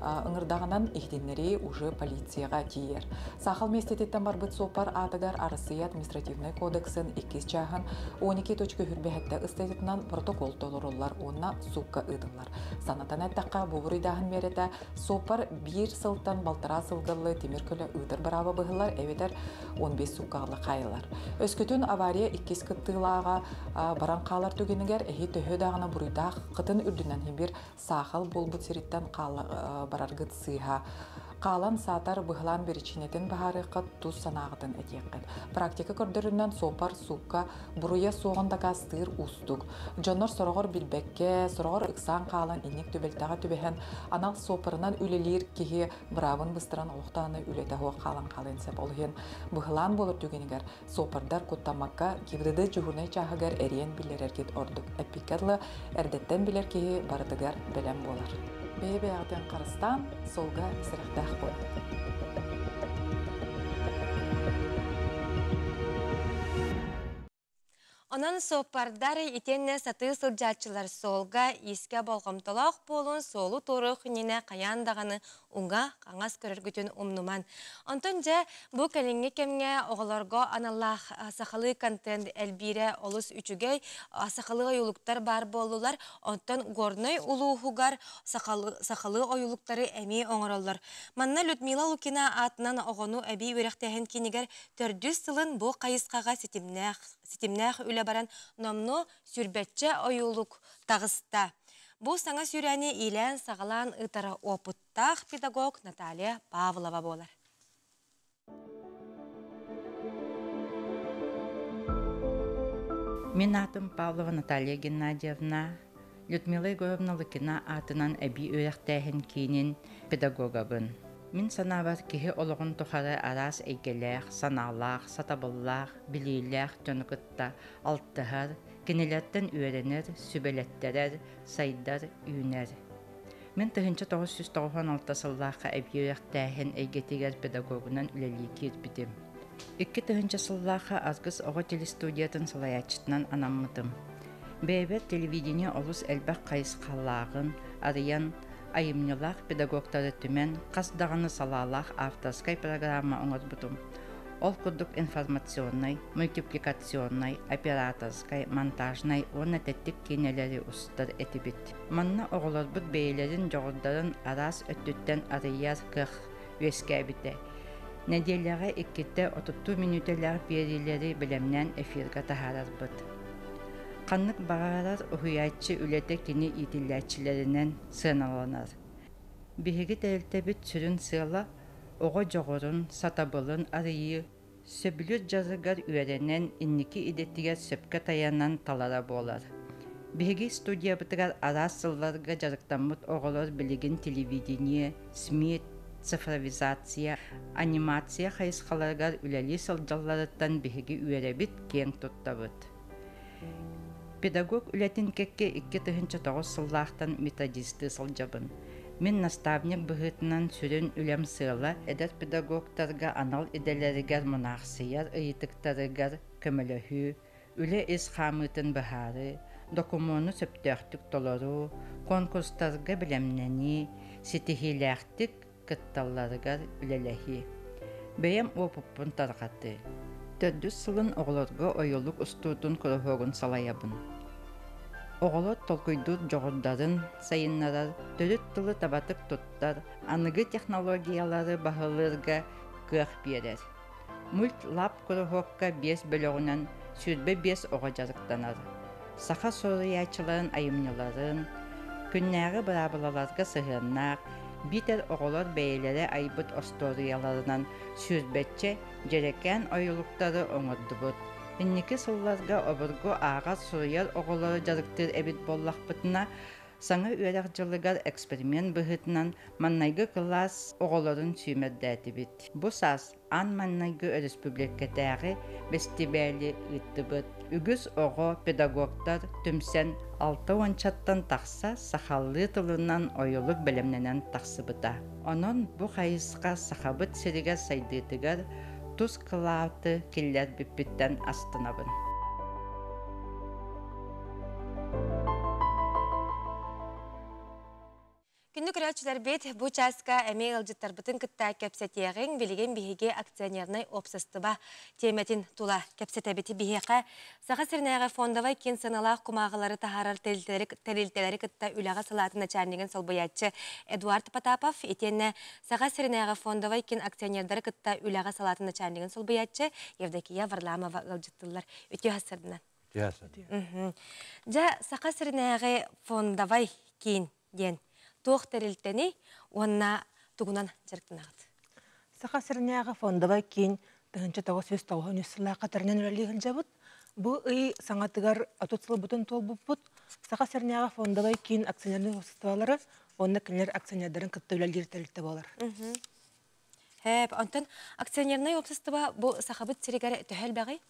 ыҥырдаҕынан иһитиннэрии уже полицияҕа тиийэр. Саахал миэстэтиттэн барбыт суоппар аатыгар Арассыыйа административнай кодексын иккис чааһын 12.27 ыстатыйатынан протокол толоруллар уонна суукка ыытыллар. Санатан эттэххэ, бу буруйдааһын миэрэтэ Суоппар биир сылтан балтараа сылга тимир көлө ыытар бырааба быһыллар эбэтэр 15 сууккаҕа хаайыллар. Өскөтүн авария иккис кыттыылааҕа баран хаалар түгэнигэр эһи төһө даҕаны буруйдаах кытын үрдүнэн бир саахал буолбут сириттэн бараргыт сыыһа. Хаалан саатар быһылаан биричиинэтин быһаарыаххыт, тус санааҕытын этиэххит. Практика көрдөрүнэн суоппар суукка буруйа суоҕун дакаастыыр уустук. Дьоннор сороҕор билбэккэ, сороҕор ыксаан хаалан инник түбэлтэҕэ түбэһэн анал суоппарынан үлэлиир киһи быраабын быстаран олохтоон үлэтэ суох хаалан хаалыан сөп. Ол иһин быһылаан буолар түгэнигэр суоппардар куттаммакка ГИБДД дьуһуурунай чааһыгар эриэн биллэрэргит ордук. Эппиккэ дылы, эрдэттэн билэр киһи барытыгар бэлэм буолар. Бэйэ-бэйэҕитин харыстаан, суолга сэрэхтээх буолун. Онон суоппардар итиэннэ сатыы сылдьааччылар суолга иискэ болҕомтолоох буолун, суолу туоруох иннинэ хайаан даҕаны уҥа, хаҥас көрөргүтүн умнуман. Онтон дьэ, бу кэлиҥҥи кэмҥэ оҕолорго аналлаах сахалыы контент элбиирэ олус үчүгэй, сахалыы ойуулуктар баар буоллулар. Оттон Горнай улууһугар сахалыы ойуулуктары эмиэ оҥороллор. Манна Людмила Лукина аатынан оҕону эбии үөрэхтээһин киинигэр төрдүс сылын бу хайысхаҕа ситимнээх ситимнээх үлэ баран номнуо сүүрбэччэ ойуулук таҕыста. Бу саҥа сүүрээни иилээн-саҕалаан ыытара уопуттаах педагог Наталья Павлова буолар. Мин аатым Павлова Наталья Геннадьевна, Людмила Егоровна Лукина аатынан эбии үөрэхтээһин киинин педагогабын. Мин санаабар, киһи олоҕун тухары араас эйгэлээх, санаалаах, сатабыллаах, билиилээх дьону кытта алтыһар, кинилэртэн үөрэнэр, сүбэлэттэрэр, сайдар, үүнэр. Мин 1996 сыллаахха эбии үөрэхтээһин эйгэтигэр педагогунан үлэлии киирбитим. 2000 сыллаахха Аргыс оҕо телестудиятын салайааччытынан анаммытым. Бэйэбэр телевидение олус элбэх хайысхалааҕын арыйан, айымньылаах педагогтары түмэн, хас даҕаны салаалаах авторскай программа оҥорбутум. Ол курдук информационнай, мультипликационнай, операторскай, монтажнай уонна тэттик киинэлэри устар этибит. Манна оҕолорбут бэйэлэрин дьоҕурдарын араас өттүттэн арыйар кыах үөскээбитэ. Нэдиэлэҕэ иккитэ отуттуу мүнүүтэлээх биэриилэри бэлэмнээн эфиргэ таһаарарбыт. Ханнык баҕарар уһуйааччы үлэтэ кини иитиллээччилэринэн сыаналанар. Биһиги тэрилтэбит сүрүн сыала оҕо дьоҕурун, сатабылын арыйыы, сөбүлүүр дьарыгар үөрэнэн, инники идэтигэр сөпкө тайанан талара буолар. Биһиги студиябытыгар араас сылларга дьарыктаммыт оҕолор билигин телевидение, СМИ, цифровизация, анимация хайысхаларыгар үлэлии сылдьалларыттан биһиги үөрэбит, киэҥ туттабыт. Педагог үлэтин кэккэ 2009 сыллаахтан методистыы сылдьабын. Мин наставник быһыытынан сүрүн үлэм сыала эдэр педагогтарга анал идэлэригэр мунаахсыйар ыйытыктарыгар көмөлөһүү, үлэ ис хаамыытын быһаарыы, докумуону сөптөөхтүк толоруу, конкурстарга бэлэмнэнии, ситиһиилээхтик кытталларыгар үлэлэһии. Бэйэм уопуппун тарҕатыы. Төрдүс сылын оҕолорго ойуулук устуутун куруһуогун салайабын. Оҕолор толкуйдуур дьоҕурдарын сайыннарар, төрүт тылы табатык туттар, аныгы технологиялары баһылыырга кыах биэрэр. Мультлаб куруһуокка биэс бөлөҕүнэн 25 оҕо дьарыктанар. Саха суруйааччыларын айымньыларын, күннээҕи быраабылаларга сыһыаннаах, биитэр оҕолор бэйэлэрэ айбыт остуоруйаларынан сүүрбэччэ дьэрэкээн ойуулуктары оҥордубут. Инники сылларга обургу ааҕар-суруйар оҕолору дьарыктыыр эбит буоллахпытына, Саҥа үөрэх дьылыгар эксперимент быһыытынан маҥнайгы кылаас оҕолорун сүүмэрдээтибит. Бу саас аан маҥнайгы өрөспүүбүлүкэтээҕи бэстибээли ыыттыбыт. Үгүс оҕо, педагогтар түмсэн алта уончаттан тахса сахалыы тылынан ойулук бэлэмнэнэн тахсыбыта. Онон бу хайысха Сахабыт сиригэр сайдыытыгар тус кылааты киллэрбиппиттэн астынабын. Күндү көрөөччүлэрбит, бу чааска эмиэ ыалдьыттарбытын кытта кэпсэтиэҕиҥ. Билигин биһиги акционернай уопсастыба тиэмэтин тула кэпсэтэбит. Биһиэхэ Саха сиринээҕи фондовай киин сыаналаах кумааҕылары таһаарар тэрилтэлэри кытта үлэҕэ салаатын начальнигын солбуйааччы Эдуард Потапов, итиэннэ Саха сиринээҕи фондовай киин акционердары кытта үлэҕэ салаатын начальнигын солбуйааччы Евдокия Варламова ыалдьыттыыллар. Үтүө сарсыарданан. Үтүө Дьэ, Саха сиринээҕи фондовай киин диэн туох тэрилтэний уонна Тугунан дьарыктанаҕыт? Саха сиринээҕи фондовай киин 1993 сыллаахха тэринэн үлэлии сылдьабыт. Бу ый саҥатыгар 30 сылбытын туолбуппут. Саха сиринээҕи фондовай киин акционернай уопсастыбалары уонна кинилэр акционердарын кытта үлэлиир тэрилтэ буолар. Хэп, онтон акционернай уопсастыба бу Сахабыт сиригэр төһө элбэҕий?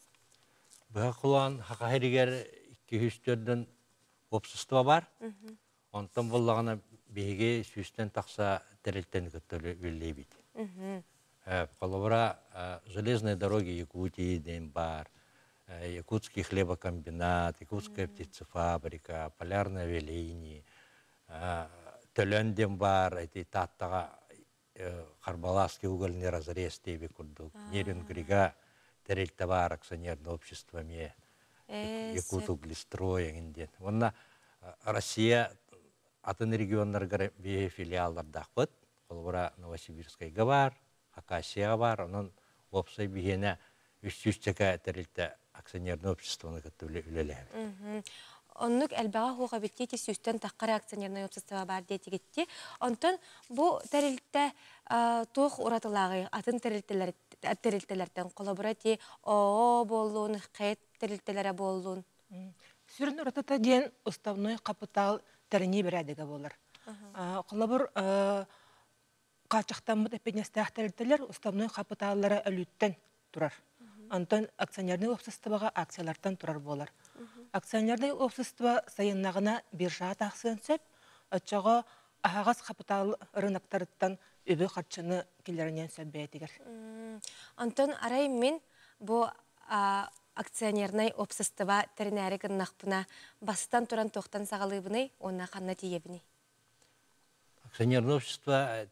Быһа холоон Саха сиригэр 204 уопсастыба бар. Онтон буллаҕына биһиги сүүстэн тахса тэрилтэни кытта үлэлиибит. Холобура, Железные дороги Якутии диэн баар, Якутский хлебокомбинат, Якутская птицефабрика, Полярные авиалинии, Төлөн диэн баар, эти Тааттаҕа Харбалааский угольный разрез диэбит курдук, Нерюнгрига тэрилтэ баар, акционерное общество эмиэ, Якутуглестрой эҥин диэн. Уонна Россия атын регионнарыгар биһи филиаллардаахпыт. Холобура, Новосибирскайга баар, Хакасияҕа баар, онон уопсай биһиэнэ 300 тэрилтэ акционерное обществоны кытта үлэлээбит. Оннук элбэҕэ суох эбиттии ити сүүстэн таххар акционернай общество баар диэтигитти. Онтон бу тэрилтэ туох уратылааҕый атын тэрилтэлэртэн холобура ити ООО буоллун, ХЭТ тэрилтэлэрэ буоллун? Сүрүн уратыта диэн уставной хапытаал тэринии бэрээдэгэ буолар. Холобур, хааччахтаммыт эппиэтинэстээх тэрилтэлэр уставной хапытааллара өлүүттэн турар. Онтон акционернай уопсастыбаҕа акциялартан турар буолар. Акционернай уопсастыба сайыннаҕына биржаҕа тахсыан сөп, оччоҕо аһаҕас хапытаал рыноктарыттан үбү-харчыны киллэриниэн сөп бэйэтигэр. Онтон арай мин бу акционернай уопсастыба тэринээри гыннахпына бастан туран туохтан саҕалыыбыный уонна ханна тиийэбиний? Акционерное общество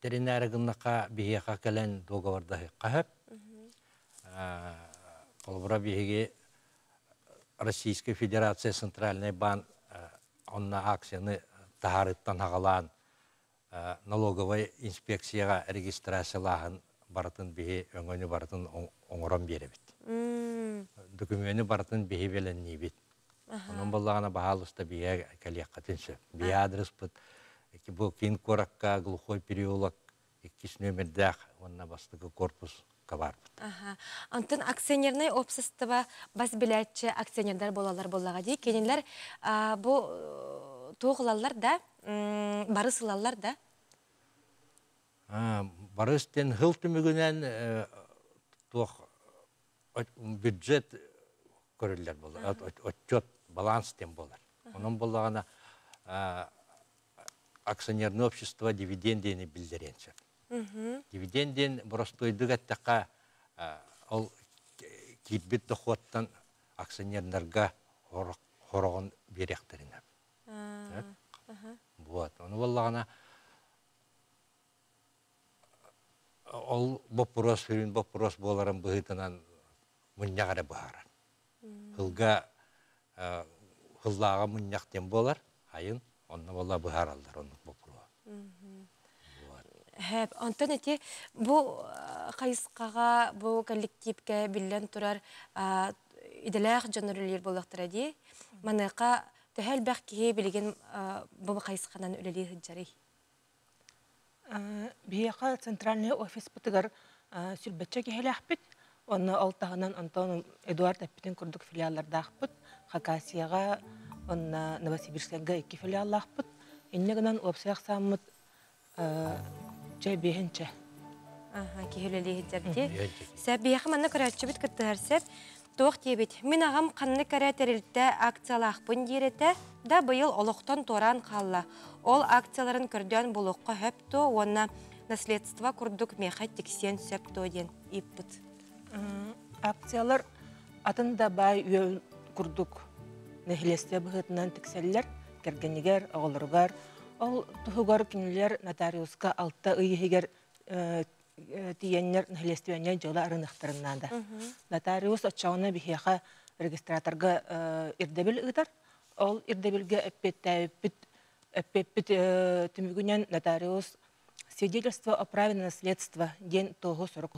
тэринээри гыннахха биһиэхэ кэлэн дуогабардаһыахха сөп. Холобура, биһиги Российская Федерация Центральный банк онно акцияны таһаарыттан хаҕалаан налоговай инспекцияҕа регистрациялааһын барытын биһи өҥөнү барытын оҥорон биэрэбит. Докумуону барытын биһи бэлэмниибит. Онон буоллаҕына баһаалыста биһиэ кэлиэххитин сөп. Биһи аадырыспыт бу киин куоракка глухой переулок иккис нүөмэрдээх уонна бастакы корпус баарбыт. Онтон акционернай общество бас билээччи акционердар буолаллар буоллаҕа дии. Кинилэр бу туох ылаллар да, барыс ылаллар да? Барыс диэн сыл түмүгүнэн туох бюджет көрүллэр буолар, отчет, баланс диэн буолар. Онон буоллаҕына акционерное общество дивиденд диэни биллэриэн сөп. Дивиденд диэн боростуойдук эттэххэ, ол киирбит дохуоттан акционердарга хороҕун биэриэхтэрин сөп. Вот. Ону буоллаҕына ол боппуруос сүрүн боппуруос буоларын быһыытынан мунньах эрэ быһаарар. Сылга сыллааҕы мунньах диэн буолар, айын онно буолла быһаараллар оннук боппуруоһу. Хэп, онтон ити бу хайысхаҕа, бу коллективкэ биллэн турар идэлээх дьон үлэлиир буоллахтара дии. Маныаха төһө элбэх киһи билигин бу хайысханан үлэлии сылдьарый? Биһиэхэ центральный офиспытыгар сүрбэччэ киһилээхпит. Онно ол таһынан Антон Эдуард эппитин курдук филиаллардаахпыт. Хакасияҕа уонна Новосибирскайга икки филиаллаахпыт. Инньэ гынан уопсай ахсааммыт чэ биэһинчэ. Киһи үлэлии сылдьар дии. Сөп, биһиэхэ манна көрөөччүбүт кыттыһар сөп. Туох диэбит, мин аҕам ханнык эрэ тэрилтэ акциялаахпын диир этэ да быйыл олохтон туораан хаалла. Ол акцияларын көрдөөн булуохха сөп дуо уонна наследство курдук миэхэ тиксиэн сөп дуо диэн ыйыппыт. Акциялар атын да баай үөл курдук нэһилиэстибэ быһыытынан тиксэллэр, кэргэнигэр, оҕолоругар. Ол туһугар кинилэр нотариуска 6 ый иһигэр тиийэннэр нэһилиэстибэннэй дьыала арыныахтарын наада. Нотариус оччоҕуна биһиэхэ регистраторга ирдэбил ыытар. Ол ирдэбилгэ эппиэттээбиппит эппиэппит түмүгүнэн нотариус свидетельство о праве на наследство диэн туоһу сурук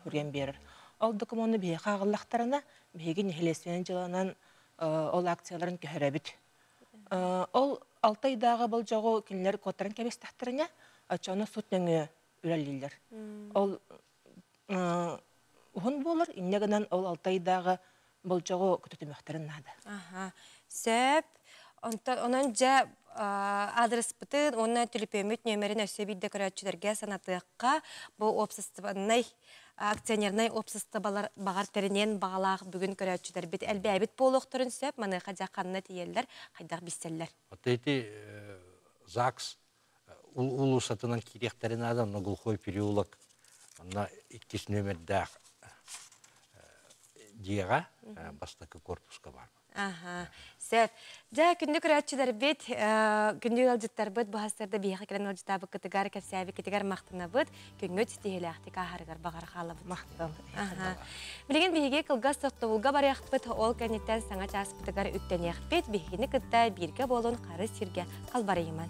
суруйан биэрэр. Ол докумуону биһиэхэ аҕаллахтарына, биһиги нэһилиэстибэнэй дьыаланан ол акцияларын көһөрөбүт. Ол алта ыйдааҕы болдьоҕу кинилэр куоттаран кэбистэхтэринэ, Оччоҕуна сут нөҥүө үлэлииллэр. Ол уһун буолар, инньэ гынан ол Алтайдааҕы болдьоҕу көтүтүмүөхтэрин наада. Аха. Сөп. Онтон онон дьэ аадырыспытын уонна төлөпүөммүт нүөмэрин өссө биирдэ көрөөччүлэргэ санатыахха. Бу уопсастыбаннай акционернай уопсастыбалар баҕар тэриниэн баҕалаах бүгүн көрөөччүлэрбит элбээбит буолуохтарын сөп. Маныаха дьэ ханна тиийэллэр, хайдах билсэллэр? Вот эти ЗАГС улуусатынан киириэхтэрин наада, онно глухой переулок, онно иккис нүөмэрдээх дьиэҕэ бастакы корпуска баар. Аха, сөп. Дьэ, күндү көрөөччүлэрбит, күндү ыалдьыттарбыт бу хастарда биһиэхэ кэлэн ыалдьытаабыккытыгар, кэпсээбиккитигэр махтанабыт. Күҥҥүт ситиһиилээхтик ааһарыгар баҕара хаалабыт. Махтал. Аха. Билигин биһиги кылгас тохтобулга барыахпыт, ол кэнниттэн саҥа чааспытыгар үктэниэхпит. Биһигини кытта бииргэ буолун харыс сиргэ халбарыйыман.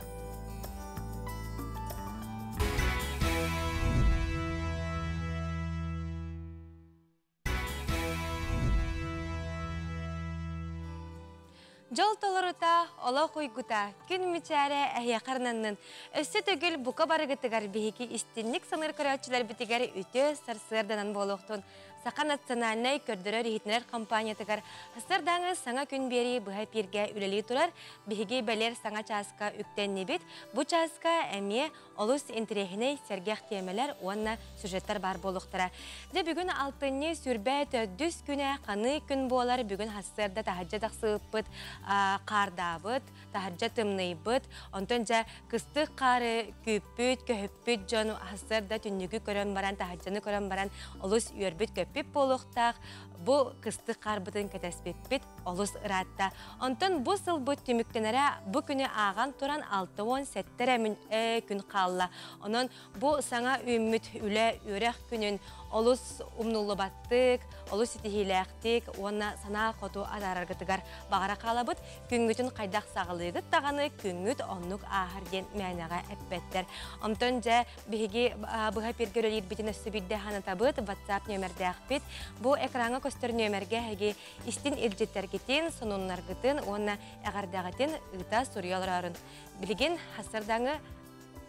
Дьол толорута, олох уйгута, күн мичээрэ эһиэхэ арнаннын. Өссө төгүл бука барыгытыгар биһиги истинник саныыр көрөөччүлэрбитигэр үтүө сарсыарданан буолуохтун. Саха национальнай көрдөрөр-иһитинэр компаниятыгар сарсыардааҥы саҥа күн биэрии быһа эпииргэ үлэлии турар. Биһиги бэлиэр саҥа чааска үктэннибит. Бу чааска эмиэ олус интэриэһинэй, сэргэх тиэмэлэр уонна сюжеттар баар буолуохтара. Дьэ бүгүн алтынньы сүрбэ төрдүс күнэ ханыы күн буолар. Бүгүн сарсыарда таһырдьа тахсыбыппыт, хаардаабыт, таһырдьа тымныйбыт. Онтон дьэ кыстык хаары күүппүт, көһүппүт дьон сарсыарда түннүгү көрөн баран, таһырдьаны көрөн баран олус үөрбүт-көппүт буолуохтаах. Бу кыстык хаарбытын кэтэспиппит олус ыраатта. Онтон бу сылбыт түмүктэнэрэ бу күнү ааҕан туран 67 эрэ күн хаалла. Онон бу саҥа үүммүт үлэ, үөрэх күнүн олус умнуллубаттык, олус ситиһиилээхтик уонна санаа хоту атаараргытыгар баҕара хаалабыт. Күҥҥүтүн хайдах саҕалыыгыт даҕаны күҥҥүт оннук ааһар диэн мээнэҕэ эппэттэр. Онтон дьэ биһиги быһа эпииргэ үлэлиирбитин өссө биирдэ санатабыт, WhatsApp нүөмэрдээхпит. Бу экраҥҥа көстөр нүөмэргэ эһиги истин илдьиттэргитин, сонуннаргытын уонна эҕэрдэҕитин ыыта суруйа олорорун. Билигин хасырдаҥы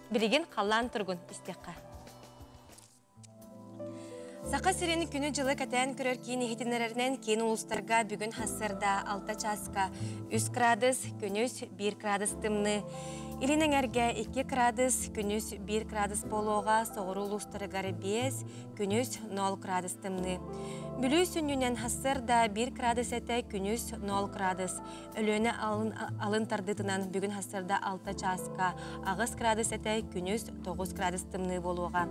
билигин халлаан тургун истиэххэ. Саха сирин күнү-дьылы кэтээн көрөр киин иһитиннэрэринэн киин улуустарга бүгүн хассарда 6 чааска 3 градус, күнүс 1 градус тымныы. Илин эҥэргэ 2 градус, күнүс 1 градус буолуоҕа, соҕуруу улуустарыгар 5, күнүс 0 градус тымныы. Бүлүү сүнньүнэн хассыарда 1 градус этэ, күнүс 0 градус. Өлүөнэ алын, алын тардыытынан бүгүн хассыарда 6 чааска 8 градус этэ, күнүс 9 градус тымныы буолуоҕа.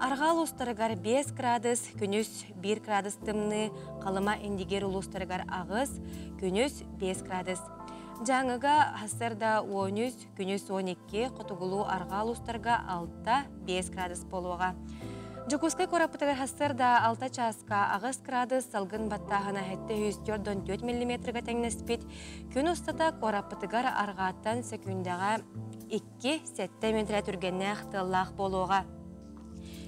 Арҕаа улуустарыгар 5 градус, күнүс 1 градус тымныы, Халыма Индигир улуустарыгар 8, күнүс 5 градус. Дьааҥыга хассыарда 13, күнүс 12, хотугулуу арҕаа улуустарга 6-5 градус буолуоҕа. Дьокуускай куораппытыгар сарсыарда 6 чааска 8 градус салгын баттааһына 744 миллиметрга тэҥнэспит. Күн устата куораппытыгар арҕааттан сөкүүндэҕэ 2-7 метрэ түргэннээх тыаллаах буолуоҕа.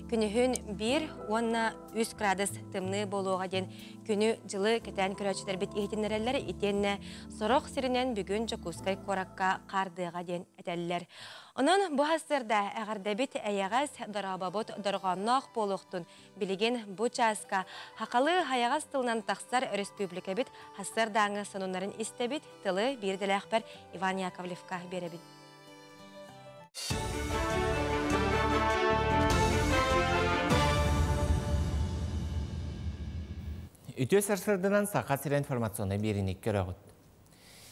Күнүһүн 1 уонна 3 градус тымныы буолуоҕа диэн күнү-дьылы кэтээн көрөөччүлэрбит иһитиннэрэллэр итиэннэ сорох сиринэн бүгүн Дьокуускай куоракка хаардыаҕа диэн этэллэр. Онон бу сарсыарда эҕэрдэбит эйэҕэс, дорообобут дорҕоонноох буолуохтун. Билигин бу чааска хахалы хайаҕас тылынан тахсар өрөспүүбүлүкэбит сарсыардааҥы сонуннарын истэбит, тылы биир идэлээхпэр Иван Яковлевка биэрэбин. Үтүө сарсыарданан Саха сирэ информационнай биэриини көрөҕүт.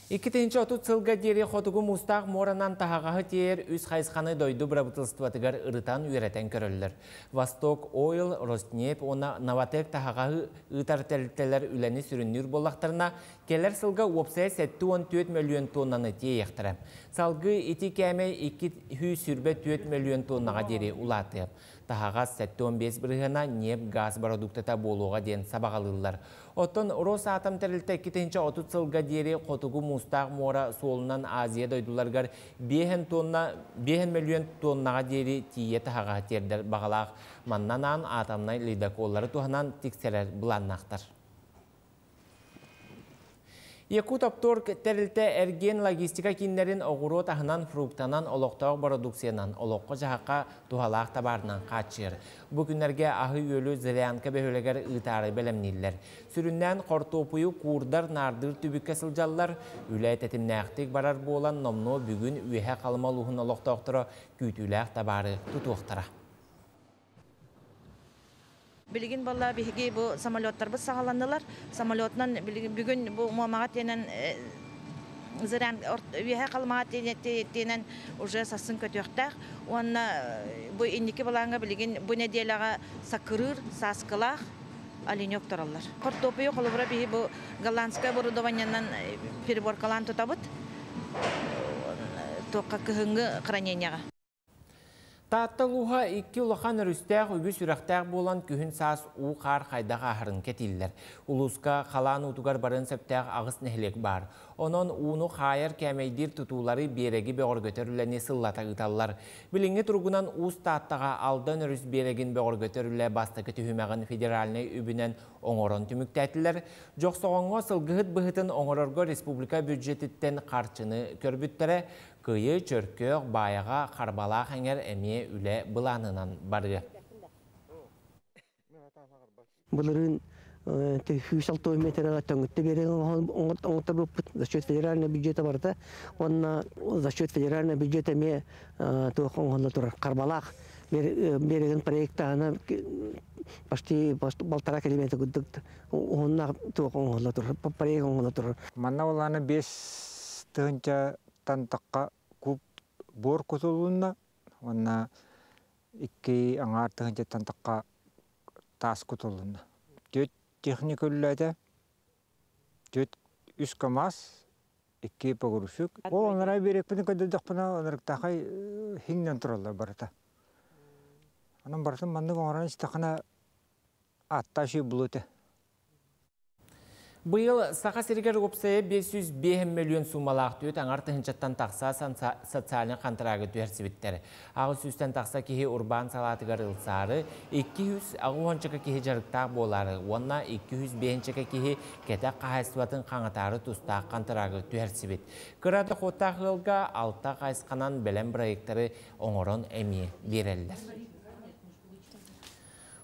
2030 сылга диэри хотугу муустаах муоранан таһаҕаһы тиэйэр үс хайысханы дойду бырабыыталыстыбатыгар ырытан үөрэтэн көрөллөр. Восток Ойл, Роснефть уонна Новатэк таһаҕаһы ыытар тэрилтэлэр үлэни сүрүннүүр буоллахтарына, кэлэр сылга уопсайа 74 мөлүйүөн тоннаны тиэйиэхтэрэ. Салгыы ити кээмэй 224 мөлүйүөн тоннаҕа диэри улаатыа. Таһаҕас 75 бырыһыана ньиэп-гаас бородууктата буолуоҕа диэн сабаҕалыыллар. Оттон Росатом тэрилтэ 2030 сылга диэри Хотугу Муустаах муора суолунан Азия дойдуларыгар 5 тонна 5 мөлүйүөн тоннаҕа диэри тиийэ таһаҕаһы тиэрдэр баҕалаах. Манна анаан атомнай ледоколлары туһанан тиксэрэр былааннаахтар. Якутопторг тэрилтэ эргиэн логистика кииннэрин оҕуруот аһынан, фруктанан, олохтоох бородууксуйанан, олоххо-дьаһахха туһалаах табаарынан хааччыйар. Бу күннэргэ аһы-үөлү Зырянка бөһүөлэгэр ыытаары бэлэмнииллэр. Сүрүннээн хортуоппуйу куурдар, наардыыр түбүккэ сылдьаллар. Үлэ тэтимнээхтик барар буолан, номнуо бүгүн Үөһэ Халыма улууһун олохтоохторо күүтүүлээх табаары тутуохтара. Билигин буолла биһиги бу самолеттарбыт саҕаланнылар. Самолетунан бүгүн бу Муомаҕа тиэнэн Зырян үөһэ Халымаҕа тиэнэн уже сассын көтүөхтээх. Уонна бу инники былааҥҥа билигин бу нэдиэлэҕэ Саккырыыр, Сааскылаах, Оленек тураллар. Хортуоппуйу холобура биһи бу голландскай оборудованиенан переборкалаан тутабыт. Туохха кыһыҥҥы храненияҕа. Таатта улууһа икки улахан өрүстээх, үгүс үрэхтээх буолан күһүн-саас уу-хаар хайдах ааһарын кэтииллэр. Улууска халаан уутугар барыан сөптөөх аҕыс нэһилиэк баар. Онон ууну хаайар кээмэйдиир тутуулары биэрэги бөҕөргөтөр үлэни сыллата ыыталлар. Билиҥҥи туругунан Уус Тааттаҕа Алдан өрүс биэрэгин бөҕөргөтөр үлэ бастакы түһүмэҕин федеральнай үбүнэн оҥорон түмүктээтилэр. Дьохсоҕоҥҥо сылгыһыт быһытын оҥорорго республика бюджетиттэн харчыны көрбүттэрэ. Кыйы, Чөркөөх, Баайаҕа, Харбалаах эҥэр эмиэ үлэ былаанынан барыа. Былырыын 160 метрга төҥүттэ биэрэн оҥотторбуппут за счет федерального бюджета барыта уонна за счет федерального бюджета эмиэ туох оҥоһулла турар Харбалаах берегин проектаһына почти полтора километр курдук уһуннаах туох оҥоһулла турар проект оҥоһулла турар. Манна улаана 5 тыһыынча тахха куб буор кутулунна уонна 2,5 тыһыынчаттан тахха таас кутулунна. Түөрт техника үлэлээтэ, түөрт үс КамАЗ, икки погрузчик. Ол онорай биэрэкпини көрдөрдөхпүнэ онорыктаахай хиҥнэн тураллар барыта. Онон барытын маннык оҥорон истэххинэ ааттаах үчүгэй буолуо этэ. Быйыл Саха сиригэр уопсайа 505 мөлүйүөн суумалаах 4,5 тыһыынчаттан тахса социальнай хантараагы түһэрсибиттэр. 800-тэн тахса киһи урбаан салаатыгар ылсаары, 280 киһи дьарыктаах буолаары уонна 205 киһи кэтэх хаһаайыстыбатын хаҥатаары тустаах хантараагы түһэрсибит. Кыра дохуоттаах ыалга алта хайысханан бэлэм проекттары оҥорон эмиэ биэрэллэр.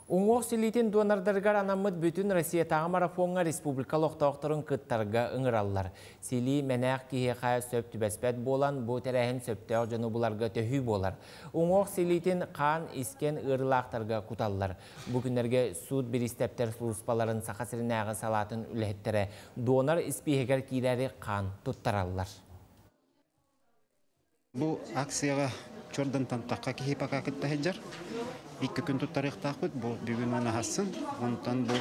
Уҥуох силиитин донордарыгар анаммыт бүтүн Россиятааҕы марафоҥҥа республика олохтоохторун кыттарга ыҥыраллар. Силии мэнээх киһиэхэ сөп түбэспэт буолан, бу тэрээһин сөптөөх дьону буларга төһүү буолар. Уҥуох силиитин хаан искэн ыарыылаахтарга куталлар. Бу күннэргэ суут бириистэптэр сулууспаларын Саха сиринээҕи салаатын үлэһиттэрэ донор испииһэгэр киирээри хаан туттараллар. Бу акцияҕа чордонтон тахха киһи пока кытта сылдьар. 2 күн туттарыахтаахпыт, бу бүгүн уонна сарсын. Онтон бу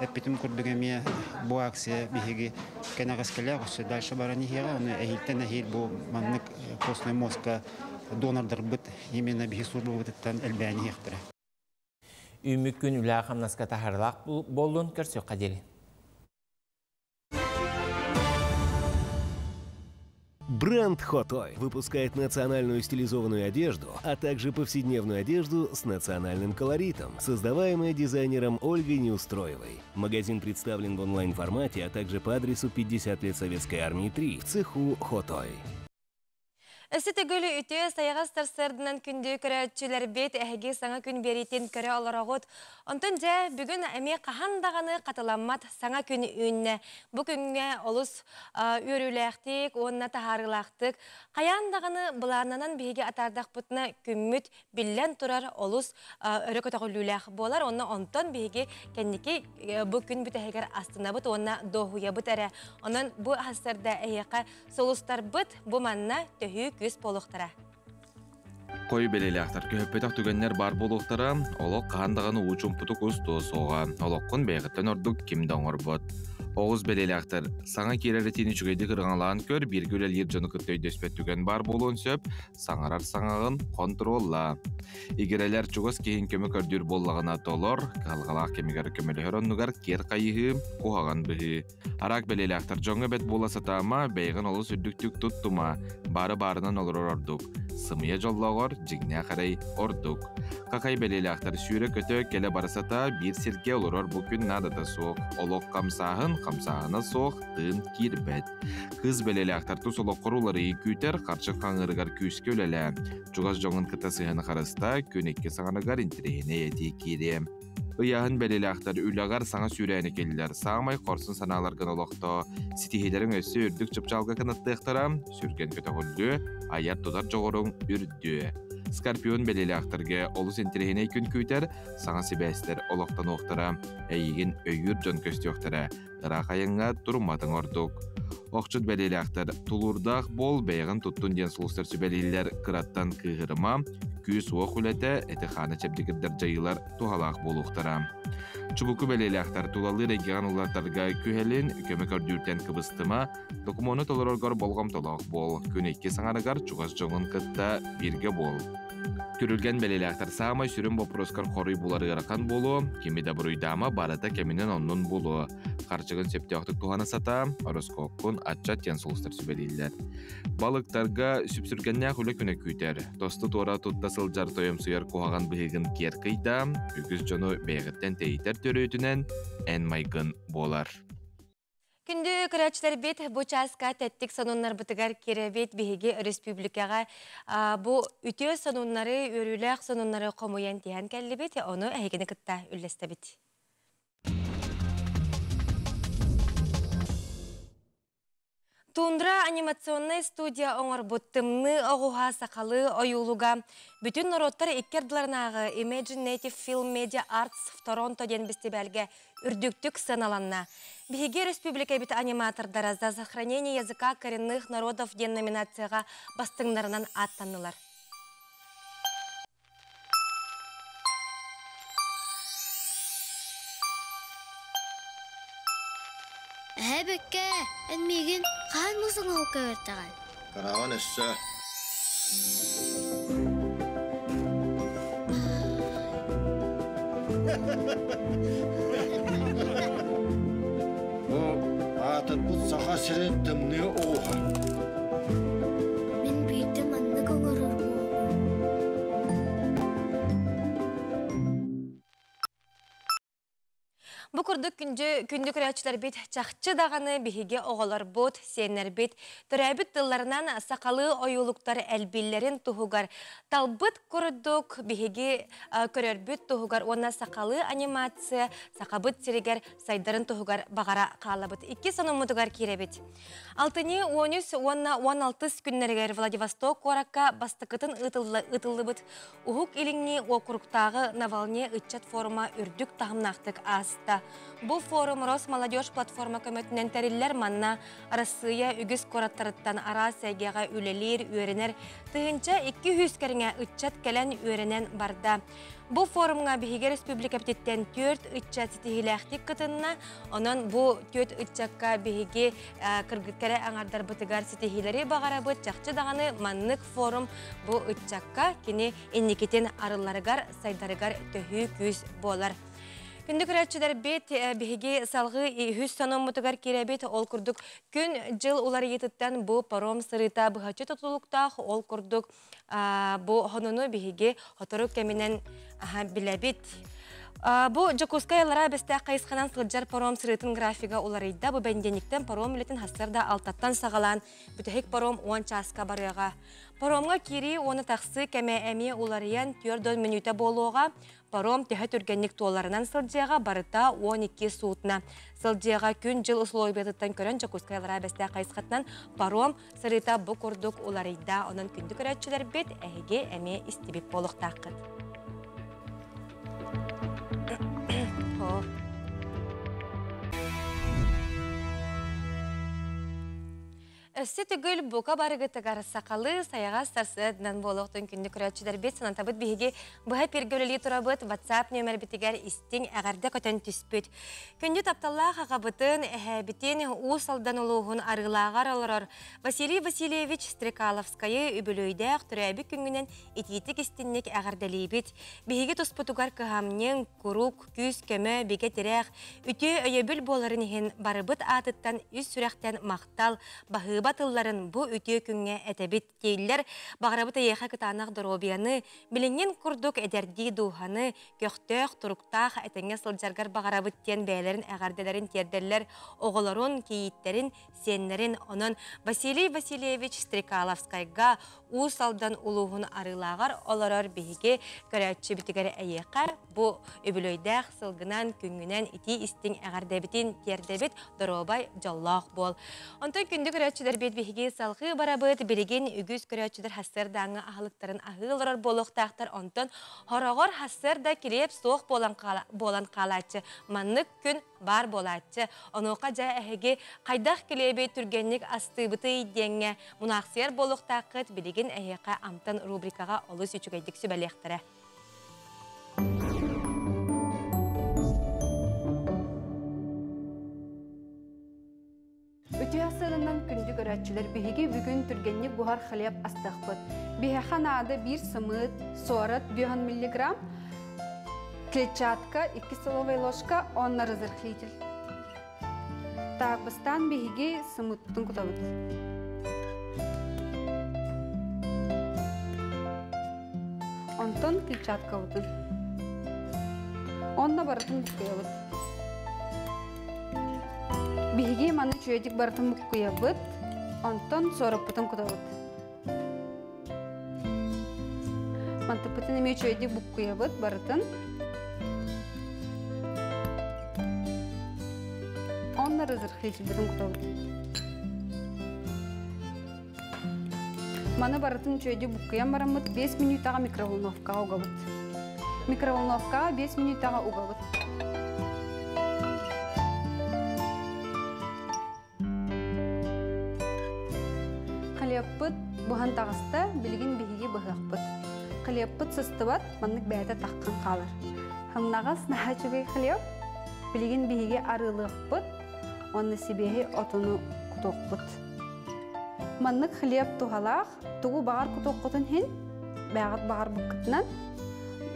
эппитим курдук эмиэ бу акция биһиги кэнэҕэскэлээх өссө дальше баран иһиэҕэ. Ону эһиилтэн эһиил бу маннык костный мозгка донордарбыт именно биһи службабытыттан элбээн иһиэхтэрэ. Үүммүт күн үлэ хамнаска таһаарыылаах буоллун, көрсүөххэ диэри. Бренд Хотой выпускает национальную стилизованную одежду, а также повседневную одежду с национальным колоритом, создаваемая дизайнером Ольгой Неустроевой. Магазин представлен в онлайн-формате, а также по адресу 50 лет Советской Армии 3 в цеху Хотой. Өссө төгүл үтүө сайаҕас сарсыарданан күндү көрөөччүлэрбит, эһиги саҥа күн биэриитин көрө олороҕут. Онтон дьэ бүгүн эмиэ хаһан даҕаны хатыламмат саҥа күн үүннэ. Бу күҥҥэ олус үөрүүлээхтик уонна таһаарыылаахтык хайаан даҕаны былааннанан биһиги атаардахпытына күммүт биллэн турар олус өрө көтөҕүллүүлээх буолар. Онно онтон биһиги кэнники бу күн бүтэһигэр астынабыт уонна дуоһуйабыт эрэ. Онон бу сарсыарда эһиэхэ сулустарбыт бу манна төһүү күүс буолуохтара. Хой бэлиэлээхтэр көһөппөтөх түгэннэр баар буолуохтара, олох хаһан даҕаны уу чуумпутук устуо суоҕа, олоххун бэйэҕиттэн ордук ким да оҥорбот. Оҕус бэлиэлээхтэр саҥа киирэр этиини үчүгэйдик ырыҥалаан көр, бииргэ үлэлиир дьону кытта өйдөспөт түгэн баар буолуон сөп, саҥарар саҥаҕын хонтуруоллаа. Игирэлэр чугас киһиҥ көмө көрдүүр буоллаҕына толор, кыһалҕалаах кэмигэр көмөлөһөр оннугар киэр хайыһыы, куһаҕан быһыы. Араак бэлиэлээхтэр дьоҥҥо бэт буола сатаама, бэйэҕин олус үрдүктүк туттума, баары баарынан олорор ордук. Сымыйа дьоллооҕор дьиҥнээх эрэй ордук. Хахай бэлиэлээхтэр сүүрэ-көтө кэлэ бара сата, биир сиргэ олорор бу күн наадата суох. Олох хамсааһын хамсааһына суох тыын киирбэт. Кыыс бэлиэлээхтэр тус олоххор уларыйыы күүтэр, харчы хаҥыырыгар күүскэ үлэлээ. Чугас дьоҥун кытта сыһыаны харыстаа, күн икки саҥарыгар интэриэһинэй этии киириэ. Ыйааһын бэлиэлээхтэр үлэҕэр саҥа сүүрээни киллэр, саамай хорсун санааларгын олохтоо, ситиһиилэриҥ өссө үрдүк чыпчаалга кынаттыахтара, сүргэн көтөҕүллүө, айар-тутар дьоҕуруҥ үрдүө. Скорпион бэлиэлээхтэргэ олус интэриэһинэй күн күүтэр, саҥа сибээстэр олохтонуохтара, эйигин өйүүр дьон көстүөхтэрэ, ыраах айаҥҥа турумматыҥ ордук. Охчут бэлиэлээхтэр тулуурдаах буол, бэйэҕин туттун диэн сулустар сүбэлииллэр, кыраттан кыыһырыма, күүс-уох үлэтэ, эти-хааны чэбдигирдэр дьайыылар туһалаах буолуохтара. Чубуку бэлиэлээхтэр тулалыыр эйгэҕин уларытарга күһэлин, көмө көрдүүртэн кыбыстыма, докумуону толороргор болҕомтолоох буол, күн икки саҥарыгар чугас дьоҥун кытта бииргэ буол. Күрүлгэн бэлиэлээхтэр саамай сүрүн боппуруоскар хоруй булар ыарахан буолуо, кими да буруйдаама барыта кэминэн оннун булуо. Харчыгын сөптөөхтүк туһана сатаа, ороскуоккун аччат диэн сулустар сүбэлииллэр. Балыктарга сүпсүргэннээх үлэ күнэ күүтэр. Тосту туора тутта сылдьар тойомсуйар куһаҕан быһыыгын киэр кыйдаа, үгүс дьону бэйэҕиттэн тэйитэр төрүөтүнэн эн майгын буолар. Күндү көрөөччүлэрбит, бу чааска тэттик сонуннарбытыгар кирэбит биһиги өрөспүүбүлүкэҕэ бу үтүө сонуннары, үөрүүлээх сонуннары хомуйан тиһэн кэллибит, ону эһигини кытта үллэстэбит. Тундра анимационнай студия оҥорбут Тымныы оҕуһа сахалыы ойуулуга бүтүн норуоттар икки ардыларынааҕы Imagine Native Film Media Arts в Торонто диэн бэстибээлгэ үрдүктүк сыаналанна. Биһиги республикабыт аниматордара «За сохранение языка коренных народов» диэн номинацияҕа бастыҥнарынан ааттаннылар. Эһээ Бэккэ, эн миигин хаһан муус оҥоһукка үөртэҕин? Кыраҕын өссө. Бу аатырбыт Саха сирин тымныы оҕуһа. Мин биирдэ маннык оҥорор буоллум. Бу курдук күндү, күндү көрөөччүлэрбит чахчы даҕаны биһиги оҕолорбут, сиэннэрбит төрөөбүт тылларынан сахалыы ойуулуктар элбииллэрин туһугар талбыт курдук биһиги көрөрбүт туһугар уонна сахалыы анимация сахабыт сиригэр сайдарын туһугар баҕара хаалабыт. Икки сонуммутугар киирэбит. Алтынньы 13 уонна 16 күннэригэр Владивосток куоракка бастакытын ыытыллыбыт Уһук Илиҥҥи уокуруктааҕы Навальный ыччат форума үрдүк таһымнаахтык ааста. Бу форум Росмолодежь платформа көмөтүнэн тэриллэр манна Арассыыйа үгүс куораттарыттан араас эйгэҕэ үлэлиир, үөрэнэр 1200 кэриҥэ ыччат кэлэн үөрэнэн барда. Бу форумҥа биһиги республикабытыттан түөрт ыччат ситиһиилээхтик кытынна. Онон бу түөрт ыччакка биһиги кыргыткэрэ аҥардарбытыгар ситиһиилэри баҕарабыт. Чахчы даҕаны маннык форум бу ыччакка кини инникитин арылларыгар, сайдарыгар төһүү күүс буолар. Күндү көрөөччүлэрбит, биһиги салгыы үһүс сонуммутугар киирэбит. Ол курдук күн-дьыл уларыйыытыттан бу паром сырыыта быһаччы тутулуктаах. Ол курдук бу хонуну биһиги сотору кэминэн билэбит. Бу Дьокуускай аллараа бэстээх хайысханан сылдьар паром сырыытын графига уларыйда. Бу бэнидиэнньиктэн паром үлэтин сарсыарда алтаттан саҕалаан бүтэһик паром 10 чааска барыаҕа. Паромҥа киирии уонна тахсыы кэмэ эмиэ уларыйан 4 мүнүүтэ буолуоҕа. Паром төһө түргэнник туоларынан сылдьыаҕа барыта 12 суутна. Сылдьыаҕа күн-дьыл условиятыттан көрөн Дьокуускай аллараа бэстээх хайысхатынан паром сырыыта бу курдук уларыйда. Онон күндү көрөөччүлэрбит эһиги эмиэ истибит буолуохтааххыт. Өссө төгүл бука барыгытыгар сахалыы сайаҕас сарсыарданан буолуохтун күндү көрөөччүлэрбит санатабыт биһиги быһа эпиргэ үлэлии турабыт WhatsApp нүөмэрбитигэр истиҥ эҕэрдэ көтөн түспүт. Күндү тапталлаах аҕабытын, эһээбитин Уус Алдан улууһун Арыылааҕар олорор Василий Васильевич Стрекаловскайы үбүлүөйдээх төрөөбүт күҥҥүнэн итиитик истинник эҕэрдэлиибит. Биһиги туспутугар кыһамньыҥ, куруук күүс-көмө, бигэ тирэх, үтүө өйөбүл буоларын иһин барыбыт аатыттан үс сүрэхтэн махтал, баһыыба. Баһыыба тылларын бу үтүө күҥҥэ этэбит дииллэр. Баҕарабыт эйиэхэ кытаанах доруобуйаны, билиҥҥин курдук эдэрдии дууһаны, көхтөөх, туруктаах этэҥҥэ сылдьаргар баҕарабыт диэн бэйэлэрин эҕэрдэлэрин тиэрдэллэр оҕолорун, кийииттэрин, сиэннэрин. Онон Василий Васильевич Стрекаловскайга Уус Алдан улууһун Арыылааҕар олорор биһиги көрөөччүбүтүгэр эйиэхэ бу үбүлүөйдээх сылгынан, күҥҥүнэн итии-истиҥ эҕэрдэбитин тиэрдэбит, доруобай, дьоллоох буол. Онтон күндү көрөөччүлэрбит биһиги салҕыы барабыт, билигин үгүс көрөөччүлэр сарсыардааҥҥы аһылыктарын аһыы олорор буолуохтаахтар, онтон хороҕор сарсыарда килиэп суох буолан хаалааччы маннык күн баар буолааччы. Онуоха дьэ эһиги хайдах килиэби түргэнник астыыбытый диэҥҥэ мунаахсыйар буолуохтааххыт билигин эһиэхэ Амтан рубрикаҕа олус үчүгэйдик сүбэлиэхтэрэ. Үтүө сыанынан күндү көрөөччүлэр биһиги бүгүн түргэнник буһар хлеб астыахпыт. Биһиэхэ наада биир сымыыт, суорат 5 миллиграмм, клетчатка 2 столовая ложка, онно разрыхлитель. Так, бастаан биһиги сымыыттын кутабыт. Онтон клетчаткабытын. Онно барытын буккуйабыт. Биһиги маны үчүгэйдик барытын буккуйабыт, онтон суораппытын кутабыт. Мантыппытын эмиэ үчүгэйдик буккуйабыт барытын. Онно разрыхлителбытын кутабыт. Маны барытын үчүгэйдик буккуйан бараммыт 5 мүнүүтэҕэ микроволновкаҕа угабыт. Микроволновкаҕа 5 мүнүүтэҕэ угабыт. Хлебпыт буһан таҕыста, билигин биһиги быһыахпыт. Хлебпыт сыстыбат, маннык бэйэтэ таххан хаалар. Хымнаҕас наһаа үчүгэй хлеб. Билигин биһиги арыылыахпыт уонна сибиэһэй отону кутуохпут. Маннык хлеб туһалаах, тугу баҕар кутуоххутун иһин, бэйэҕит баҕарбыккытынан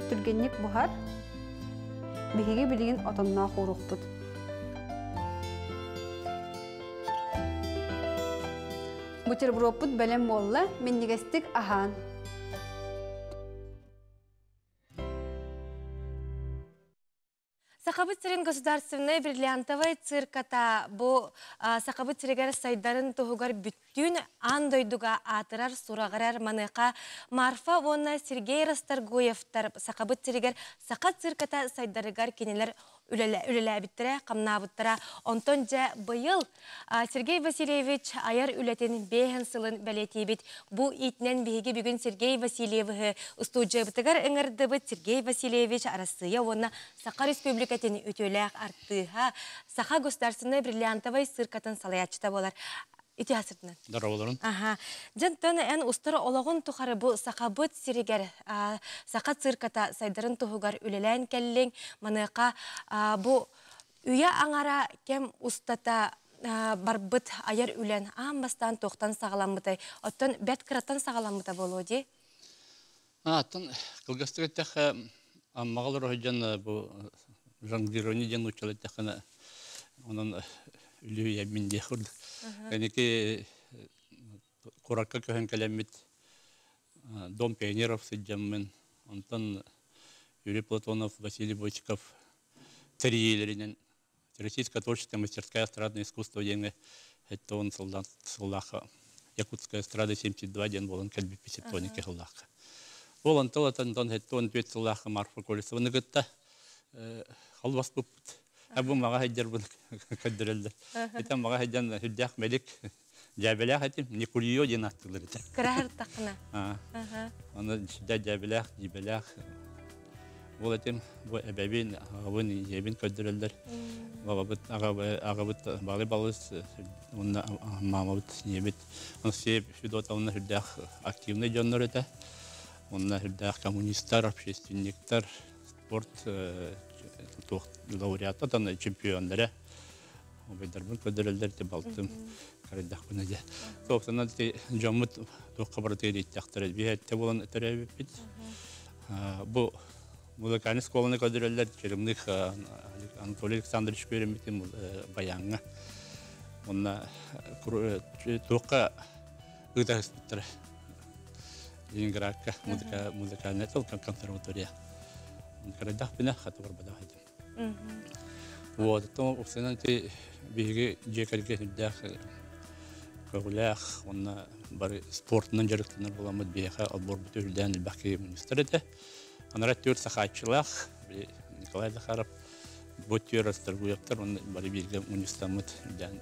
түргэнник буһар. Биһиги билигин отонноох ууруохпут. Бутербродпут бэлэм буолла, минньигэстик аһаан. Сахабыт сирин государственнай бриллиантовай цирката бу Сахабыт сиригэр сайдарын туһугар бүттүүн аан дойдуга аатырар сураҕырар маныаха Марфа уонна Сергей Расторгуевтар Сахабыт сиригэр саха цирката сайдарыгар кинилэр үлэлээбиттэрэ, хамнаабыттара. Онтон дьэ быйыл Сергей Васильевич айар үлэтин бэһин сылын бэлиэтиибит. Бу иитинэн биһиги бүгүн Сергей Васильевиһы устуудьуйабытыгар ыҥырдыбыт. Сергей Васильевич Арассыыйа уонна Саха Республикатын үтүөлээх артыыһа, Саха государственнай бриллиантовай циркатын салайааччыта буолар. Ити асыртынан. Здорово, Аха. Дьантан эн устар олоҕун тухары бу сахабыт сиригэр саха цирката сайдарын туһугар үлэлээн кэллиҥ. Маныаха бу Үйэ аҥара кэм устата барбыт айар үлэн аан бастаан туохтан саҕаламмытай? Оттон бэрт кыраттан саҕаламмыта буолуо дии? Аттан кылгастык эттэххэ, Аммаҕа олоро сылдьан бу жонглирование диэн нууччалыы эттэххинэ, онон үлүһүйэммин диэх курдук. Кэнники куоракка көһөн кэлэммит Дом пионеров сылдьаммын, онтон Юрий Платонов, Василий Бочков тэрийиилэринэн Российская творческая мастерская эстрадное искусство диэҥҥэ 70 сылдан сыллаахха Якутская эстрада 72 диэн буолан кэлбиппит 72 сыллаахха. Ол онтон онтон 74 сыллаахха Марфа Колесованы кытта холбоспуппут. Бу маҕа сылдьарбын көрдөрөллөр. Итэн маҕа сылдьан сүрдээх мэлик дьээбэлээх этим, Никульё диэн ааттыыллар этэ. Кыраһыртаххына. Аны сүрдээх дьээбэлээх, дьиибэлээх ол этим, бу эбэбин, аҕабын, ийэбин көрдөрөллөр. Бабабыт, аҕабыт Баалый Балыс, уонна маамабыт, ийэбит Анастасия Федотовна сүрдээх активный дьоннор этэ. Онно сүрдээх коммунистар, общественниктар, спорт туох лауреата, чемпионнара. Убайдарбын көрдөрөллөр ити балтым карайдахпына дьэ. Собственно ити дьоммут туохха барытыгар ииттэхтэрэ биһэтте буолан төрөөбүппүт. Бу музыкальный школаны көрдөрөллөр Черемных Анатолий Александрович үөрэммитим баяҥҥа. Онна туохха ыытаһыспыттара. Ленинградка музыка музыкальная толкан консерватория. Карадах бина хаты барбада хадым. Вот, то уксанан ти биһиги дьиэ кэргэн үрдээх көҕүлээх, онна бары спортунан дьарыктанар буламмыт биһиэхэ олбуорбут үрдээн элбэх киһи мунньустар этэ. Анара түөрт сахааччылаах, Николай Захаров, бу түөр Расторгуевтар, онно бары бииргэ мунньустаммыт үрдээн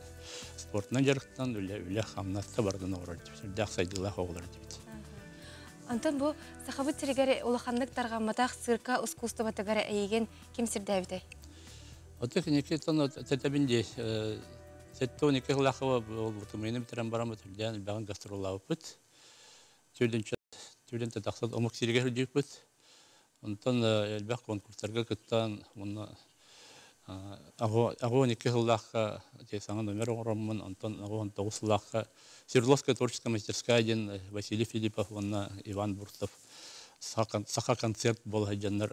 спортунан дьарыктан, үлэ, үлэ хамнаста барытын оҕорор этибит, үрдээх сайдыылаах оҕолор этибит. Онтон бу Сахабыт сиригэр улаханнык тарҕамматах цирка ускуустубатыгар эйигин ким сирдээбитэй? Ото киники тон тэтэбин дии 72 сыллаахыба буолбутум бүтэрэн баран үрдээн элбэҕин гастроллаабыппыт. Түлүнчэ түлүн тахсан омук сиригэр үрдүүппүт. Онтон элбэх конкурстарга кыттан уонна 82 сыллаахха саҥа номер оҥороммун, онтон 19 сыллаахха Свердловская творческая мастерская диэн Василий Филиппов уонна Иван Бурцев саха концерт буола сылдьаннар